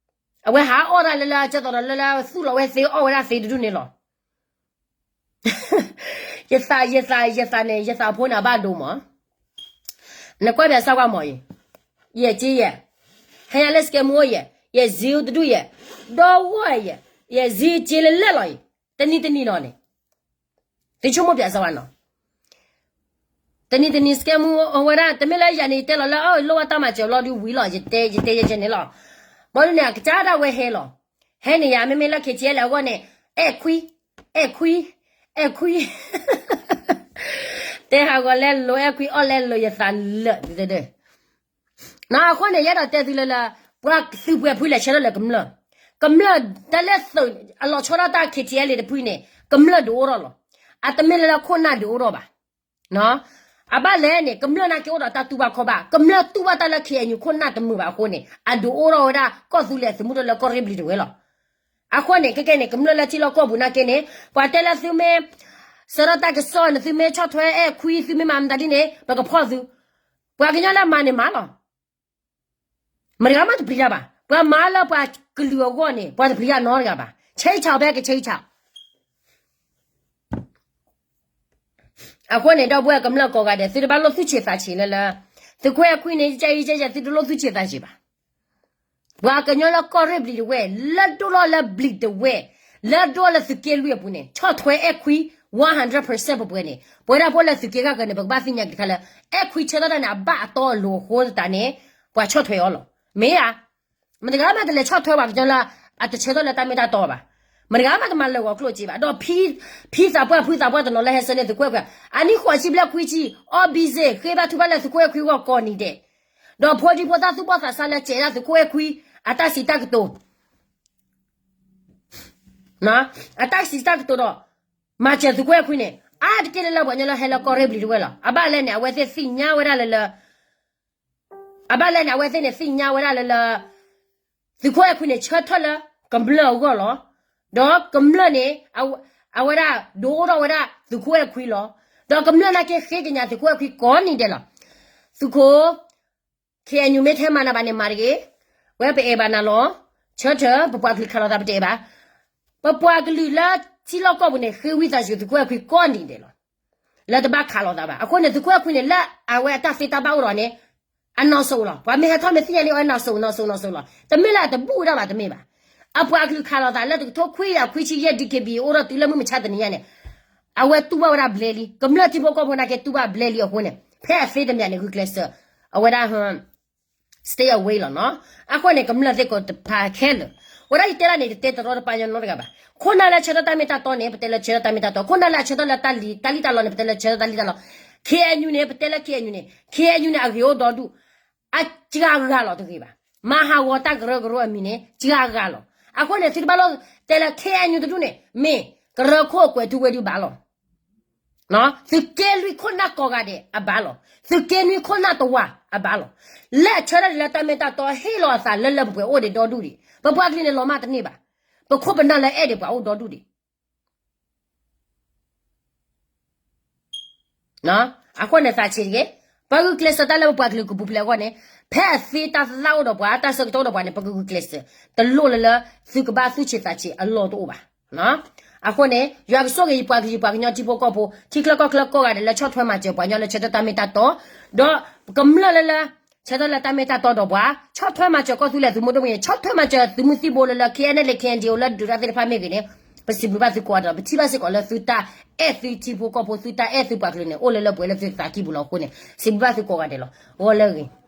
အဝဲဟးအီၣ်ဒၣ်လၢလၢကဲသိးဒီးလၢလၢသူၣ်လီၤဝဲသ့အီၣ်ဝဲဒၣ်သ့တဒူၣ်န့ၣ်လီၤ. ယသး, ယသး, ယသးန့ၣ်, ယသးဖိန့ၣ် အဘၣ်ဒိမး. နကွၢ်ပၠးစၢ်ကွၢ်မးအံၤ, ယဲၢ်က့ယဲၢ်, ဟဲညါလၢ scam အိၣ်ယဲၢ်, ယဲၢ် zeal တဒူၣ်ယဲၢ်, ဒီဝီၢ်ယဲၢ်, ယဲၢ် zeal က့လၢလဲၣ်လီၤအံၤ, တနံၤတနံၤနီၤန့ၣ်, သုဆိကမိၣ်ပၠးစၢ်ဝဲနီၤ. တနံၤတနံၤ scam အိၣ်ဝဲဒၣ်, တမ့ၢ်လၢယၤန့ၣ် ယတဲလီၤလၢ အလိၣ်ဘၣ်တၢ်မၤစၢၤဘျီဒီးဝံၤလီၤ, ယတဲ, ယတဲယဲၢ်န့ၣ်လီၤ. ဘၣ်ဒ်န့ၣ် အကစၢ်ဒၣ်ဝဲဟဲလီၤ. ဟဲန့ၣ်ယၤ မ့မ့ၢ်လၢ KTLA အဂီၢ်န့ၣ်, အဲၣ်ခွံ, အဲၣ်ခွံ, အဲၣ်ခွံ. တဲဟးဂီၤလဲလိာ် အဲၣ်ခွံအီၣ်လဲလိာ် ယသးလၢာ်, အဃိန့ၣ် ယအဲၣ်ဒိးတဲသုလၢလၢ ပှၤသုးပှဲၤဖုလဲၤဆၢထၢၣ်လၢကမျၢၢ်, ကမျၢၢ်တၢ်လၢသုး အလီၤဆီဒၣ်တၢ် ခ့ထံအဲလ့ၣ် တဖုန့ၣ် ကမျၢၢ်ဒုးအိၣ်ထီၣ်လီၤ. အတမ့ၢ်လၢလၢခိၣ်နၢ်ဒုးအိၣ်ထီၣ်ဘၣ်. အဘၣ်လဲၣ်န့ၣ် ကမျၢၢ်နာ်က့အိၣ်ဒီးတၢ်တူၢ်ဘၣ်ခီၣ်ဘၣ်, ကမျၢၢ်တူၢ်ဘၣ်တၢ်လၢ ခ့ၣ်အဲၣ်ယူၣ် ခိၣ်နၢ်တမုာ်ဘၣ်အဃိန့ၣ် အဒုးအိၣ်ထီၣ်ဝဲဒၣ်ကီၢ်သူလ့ၤသုးမုၢ်ဒိၣ်လၢကီၢ်ရ့ၣ်ဘျံၤတဝဲလီၤ. အဃိန့ၣ် ခဲကဲန့ၣ် ကမျၢၢ်လၢထံလီၢ်ကီၢ်ပူၤနာ်က့န့ၣ် ပှၤတဲလၢသုမ့ၢ် ဆၢထၢၣ်တၢ်ကစီၣ်န့ၣ် သုမ့ၢ်ဆီၣ်ထွဲအဲၣ်ခွံ သုမ့ၢ်မၤမတၤဒ်န့ၣ် ပကဖီၣ်သု, ပှၤကညီလၢမၤန့ၣ်မၤလီၤ. မတၤတဂၤမးတပျံၤတၢ်ဘၣ်. ပှၤမၤလၢပှၤကလုာ်အဂီၢ်န့ၣ် ပှၤတပျံၤတၢ်နီတဂၤဘၣ်. ဆဲးဆးဖဲကဆဲးဆး အဃိန့ၣ် ဒီပုၢ်ဝဲၢ်ကမျၢၢ်ကိးဂၤဒဲး သုတဘၣ်လိၣ်သူၣ်ဆံးသးဆံးလၢလၢ သုးခိၣ်အဲၣ်ခွံန့ၣ် ကဲအံၤကဲယဲ သုတလိၣ်သူၣ်ဆံးသးဆံးဘၣ်. ပှၤကညီလၢကီၢ်ရ့ၣ်ဘျံၤတဝဲၢ် လၢဒိၣ်လီၤလၢဘျံၤတဝဲၢ် လၢဒိၣ်လၢသုးက့လွံၢ်အပူၤန့ၣ် ဆီၣ်ထွဲအဲၣ်ခွံ one hundred percent ပှဲၤပှဲၤန့ၣ် ပဝဲဒၣ်ဖိလၢသုးက့ဂၤကန့ၣ် ပကဘၣ်သ့ၣ်ညါက့ၤတခါလၢ အဲၣ်ခွံဆၢထၢၣ်တၢ်န့ၣ် အဘၣ်အတီအလိၤအဃိသတးန့ၣ် ပှၤဆီၣ်ထွဲအီၤလီၤ. မ့ၢ်ဧါ. မတၤတဂၤမးတလဲၤဆီၣ်ထွဲပှၤကညီလၢ အတဆၢထၢၣ်လၢတၢ်မ့ၢ်တၢ်တီဘၣ်. မတၤတဂၤမးတမၤလၢာ်ဂီၤကျိၣ်စ့ဘၣ်. ဒီးဖံသးပှၢ်ဖုသးပှၢ်တနီၤလၢဟဲဆၢန့ၢ်သုးခိၣ်အဲၣ်ခွံ အနံၣ်ဃိးဆံဘျဲၣ်ခွံဆံ အီၣ်ဘံစ့ၣ် ဃ့ဘါထုကဖၣ်လၢသုးခိၣ်အဲၣ်ခွံအဂီၢ်ကိးနံၤဒဲး ဒီးဖိဒံဖိသၣ်သူၣ်ဘီၣ်သးစၢ်လၢစဲးဒၣ်သုးခိၣ်အဲၣ်ခွံ အတၢ်စံးတၢ်ကတိၤ အတၢ်စံးတၢ်ကတိၤဒီး မၤစၢၤသုးခိၣ်အဲၣ်ခွံန့ၣ် အါတက့ၢ်လၢလၢပှၤကညီလၢဟဲလၢကီၢ်ရ့ၣ်ဘျံၤတဝဲၢ်လီၤ. အဘၣ်လဲၣ်န့ၣ် အဝဲသ့ၣ်သ့ၣ်ညါဝဲဒၣ်လၢလၢ အဘၣ်လဲၣ်န့ၣ် အဝဲသ့ၣ်န့ၣ်သ့ၣ်ညါဝဲဒၣ်လၢလၢ သုးခိၣ်အဲၣ်ခွံန့ၣ် ဆၢထၢၣ်လၢကမျၢၢ်အဂီၢ်လီၤ. ဒီးကမျၢၢ်န့ၣ် အဝဲဒၣ်ဒုးအိၣ်ထီၣ်ဝဲဒၣ်သုးခိၣ်အဲၣ်ခွံလီၤ. ဒီးကမျၢၢ်နာ်က့ဃ့ကညးသုးခိၣ်အဲၣ်ခွံကိးနံၤဒဲးလီၤ. သုးခိၣ် ခ့ၣ်အဲၣ်ယူၣ် မ့ၢ်ထဲမၤနၤဘၣ်န့ၣ်မၤတဂ့ၤ. ဝဲပအဲၣ်ဘၣ်နၤလီၤ. ဆၢထၢၣ် ပပှၤကလုာ်ခးလိာ်သးပတအဲၣ်ဘၣ်. ပပှၤကလုာ်လၢထံလီၢ်ကီၢ်ပူၤန့ၣ် ဃ့ဝံသးစူၤသုးခိၣ်အဲၣ်ခွံကိးနံၤဒဲးလီၤ. လၢတဘၣ်ခးလိာ်သးဘၣ်. အဃိန့ၣ် သုးခိၣ်အဲၣ်ခွံန့ၣ် လၢအဝဲအတၢ်သ့တၢ်ဘၣ်အိၣ်ဒီးန့ၣ် အနီၢ်စိလီၤ. ပှၤမ့ၢ်ဟဲထီၣ်မ့ၢ်သ့ၣ်ညါလံ အဝဲနီၢ်စိနီၢ်စိနီၢ်စိလီၤ. တမ့ၢ်လၢအတဘူၣ်ဝဲဒၣ်ဘၣ် တမ့ၢ်ဘၣ်. အပှၤကလုာ်ခးလိာ်သးလၢတကထိခွံကယၤခွံဆံယဲၢ် DKBA အိၣ်ထီၣ်တုၤလၢမုၢ်မဆါတနံၤညါန့ၣ် အဝဲတူၢ်ဘၣ်ဝဲဒၣ်ဘျဲလံ. ကမျၢၢ်ထံဖိကီၢ်ဖိနာ်က့တူၢ်ဘၣ်ဘျဲလံအဃိန့ၣ် ဖဲအသ့တမံၤန့ၣ် ဂုာ်ကျဲးစၢး အဝဲဒၣ် stay away လီၤနီၤ. အဃိန့ၣ် ကမျၢၢ်သ့ၣ်ကိးတဖၣ်ခဲလၢာ် ဝဲဒၣ်ယတဲဒၣ်န့ၣ် တတဲတရီတပါညီနီတဂၤဘၣ်. ခိၣ်နၢ်လၢဆၢထၢၣ်တၢ်မ့ၢ်တၢ်တီန့ၣ် ပတဲလၢဆၢထၢၣ်တၢ်မ့ၢ်တၢ်တီ, ခိၣ်နၢ်လၢအဆၢထၢၣ်လၢတၢ်လံတၢ်လီၢ်န့ၣ် ပတဲလၢဆၢထၢၣ်တၢ်လံတၢ်လီၢ်. ခ့ၣ်အဲၣ်ယူၣ်န့ၣ် ပတဲလၢခ့ၣ်အဲၣ်ယူၣ်န့ၣ် ခ့ၣ်အဲၣ်ယူၣ်န့ၣ် အဂ့ၢ်အိၣ်ဒီဒူၣ် အစှၤဂၤလီၤတဂ့ၤဘၣ်. မၤဟးဂီၤတၢ်ကရၢကရိအမံၤန့ၣ် စှၤဂၤလီၤ. အဃိန့ၣ် သုတဘၣ်လိၣ်တဲလၢ ခ့ၣ်အဲၣ်ယူၣ် တဒူၣ်န့ၣ် မ့ၢ်ကရၢခိၣ်အကွဲးထူဝဲဒုးဘၣ်လီၤ. သုးက့လွံၢ်ခိၣ်နၢ်ကိးဂၤဒဲးအဘၣ်လီၤ. သုးက့နွံခိၣ်နၢ်တဝာ်အဘၣ်လီၤ. လၢအဆၢထၢၣ်လၢတၢ်မ့ၢ်တၢ်တီဟ့ၣ်လီၤအသးလၢလၢပှဲၤပှဲၤအိၣ်ဒံးဒီဒူၣ်ဒံး. ပပှၤကလုာ်န့ၣ်လီၤမၢ်တန့ၢ်ဘၣ်. ပခိၣ်ပနၢ်လၢအဲၣ်ဒံးပှၤအိၣ်ဒီဒူၣ်ဒံး အဃိန့ၣ်သးဆံးတက့ၢ်. ပဂုာ်ကျဲးစၢးတၢ်လၢပပှၤကလုာ်ကပူၤဖျဲးအဂီၢ်န့ၣ် ဖဲအသ့တၢ်သၣ်အိၣ်ဒီးပှၤ တၢ်ဆၢကတီၢ်အိၣ်ဒီးပှၤန့ၣ် ပကဂုာ်ကျဲးစၢး တလိၣ်လၢလၢ သုကဘၣ်သူၣ်ဆံးသးဆံးအလီၢ်တအိၣ်ဘၣ်. အဃိန့ၣ် ယွၤကဆိၣ်ဂ့ၤယပှၤကလုာ်ယပှၤကညီထံဖိကီၢ်ဖိ ထံချၢကီၢ်ချၢကိးဂၤဒဲးလၢဆီၣ်ထွဲမၤစၢၤပှၤကညီလၢဆၢထၢၣ်တၢ်မ့ၢ်တၢ်တီ, ဒီးကမျၢၢ်လၢလၢ ဆၢထၢၣ်လၢတၢ်မ့ၢ်တၢ်တီဒီးပှၤ ဆီၣ်ထွဲမၤစၢၤကီၢ်သူလ့ၤသုးမုၢ်ဒိၣ်မ့ၢ်ဂ့ၤ ဆီၣ်ထွဲမၤစၢၤသုးမုၢ်သံၣ်ဘိလၢလၢ ခ့ၣ်အဲၣ်ယူၣ် လၢ ခ့ၣ်အဲၣ်ယူၣ် လၢဒုးတၢ်သ့ၣ်တဖၣ်မ့ၢ်ဂ့ၤန့ၣ် ပစံးဘျုးဘၣ်သုကိးဂၤဒဲးလီၤ. ပထံၣ်ဘၣ်စ့ၢ်ကီးလၢသုတၢ်အဲၣ်သုထံဖိကီၢ်ဖိ သုတၢ်အဲၣ်သုပှၤကလုာ်န့ၣ် အိၣ်လၢလၢပှဲၤလၢသုသးကံၢ်ပူၤလီၤအဃိန့ၣ် စံးဘျုးဘၣ်သုကိးဂၤဒဲးလီၤ. ဂီၤလၢအဂ့ၤ.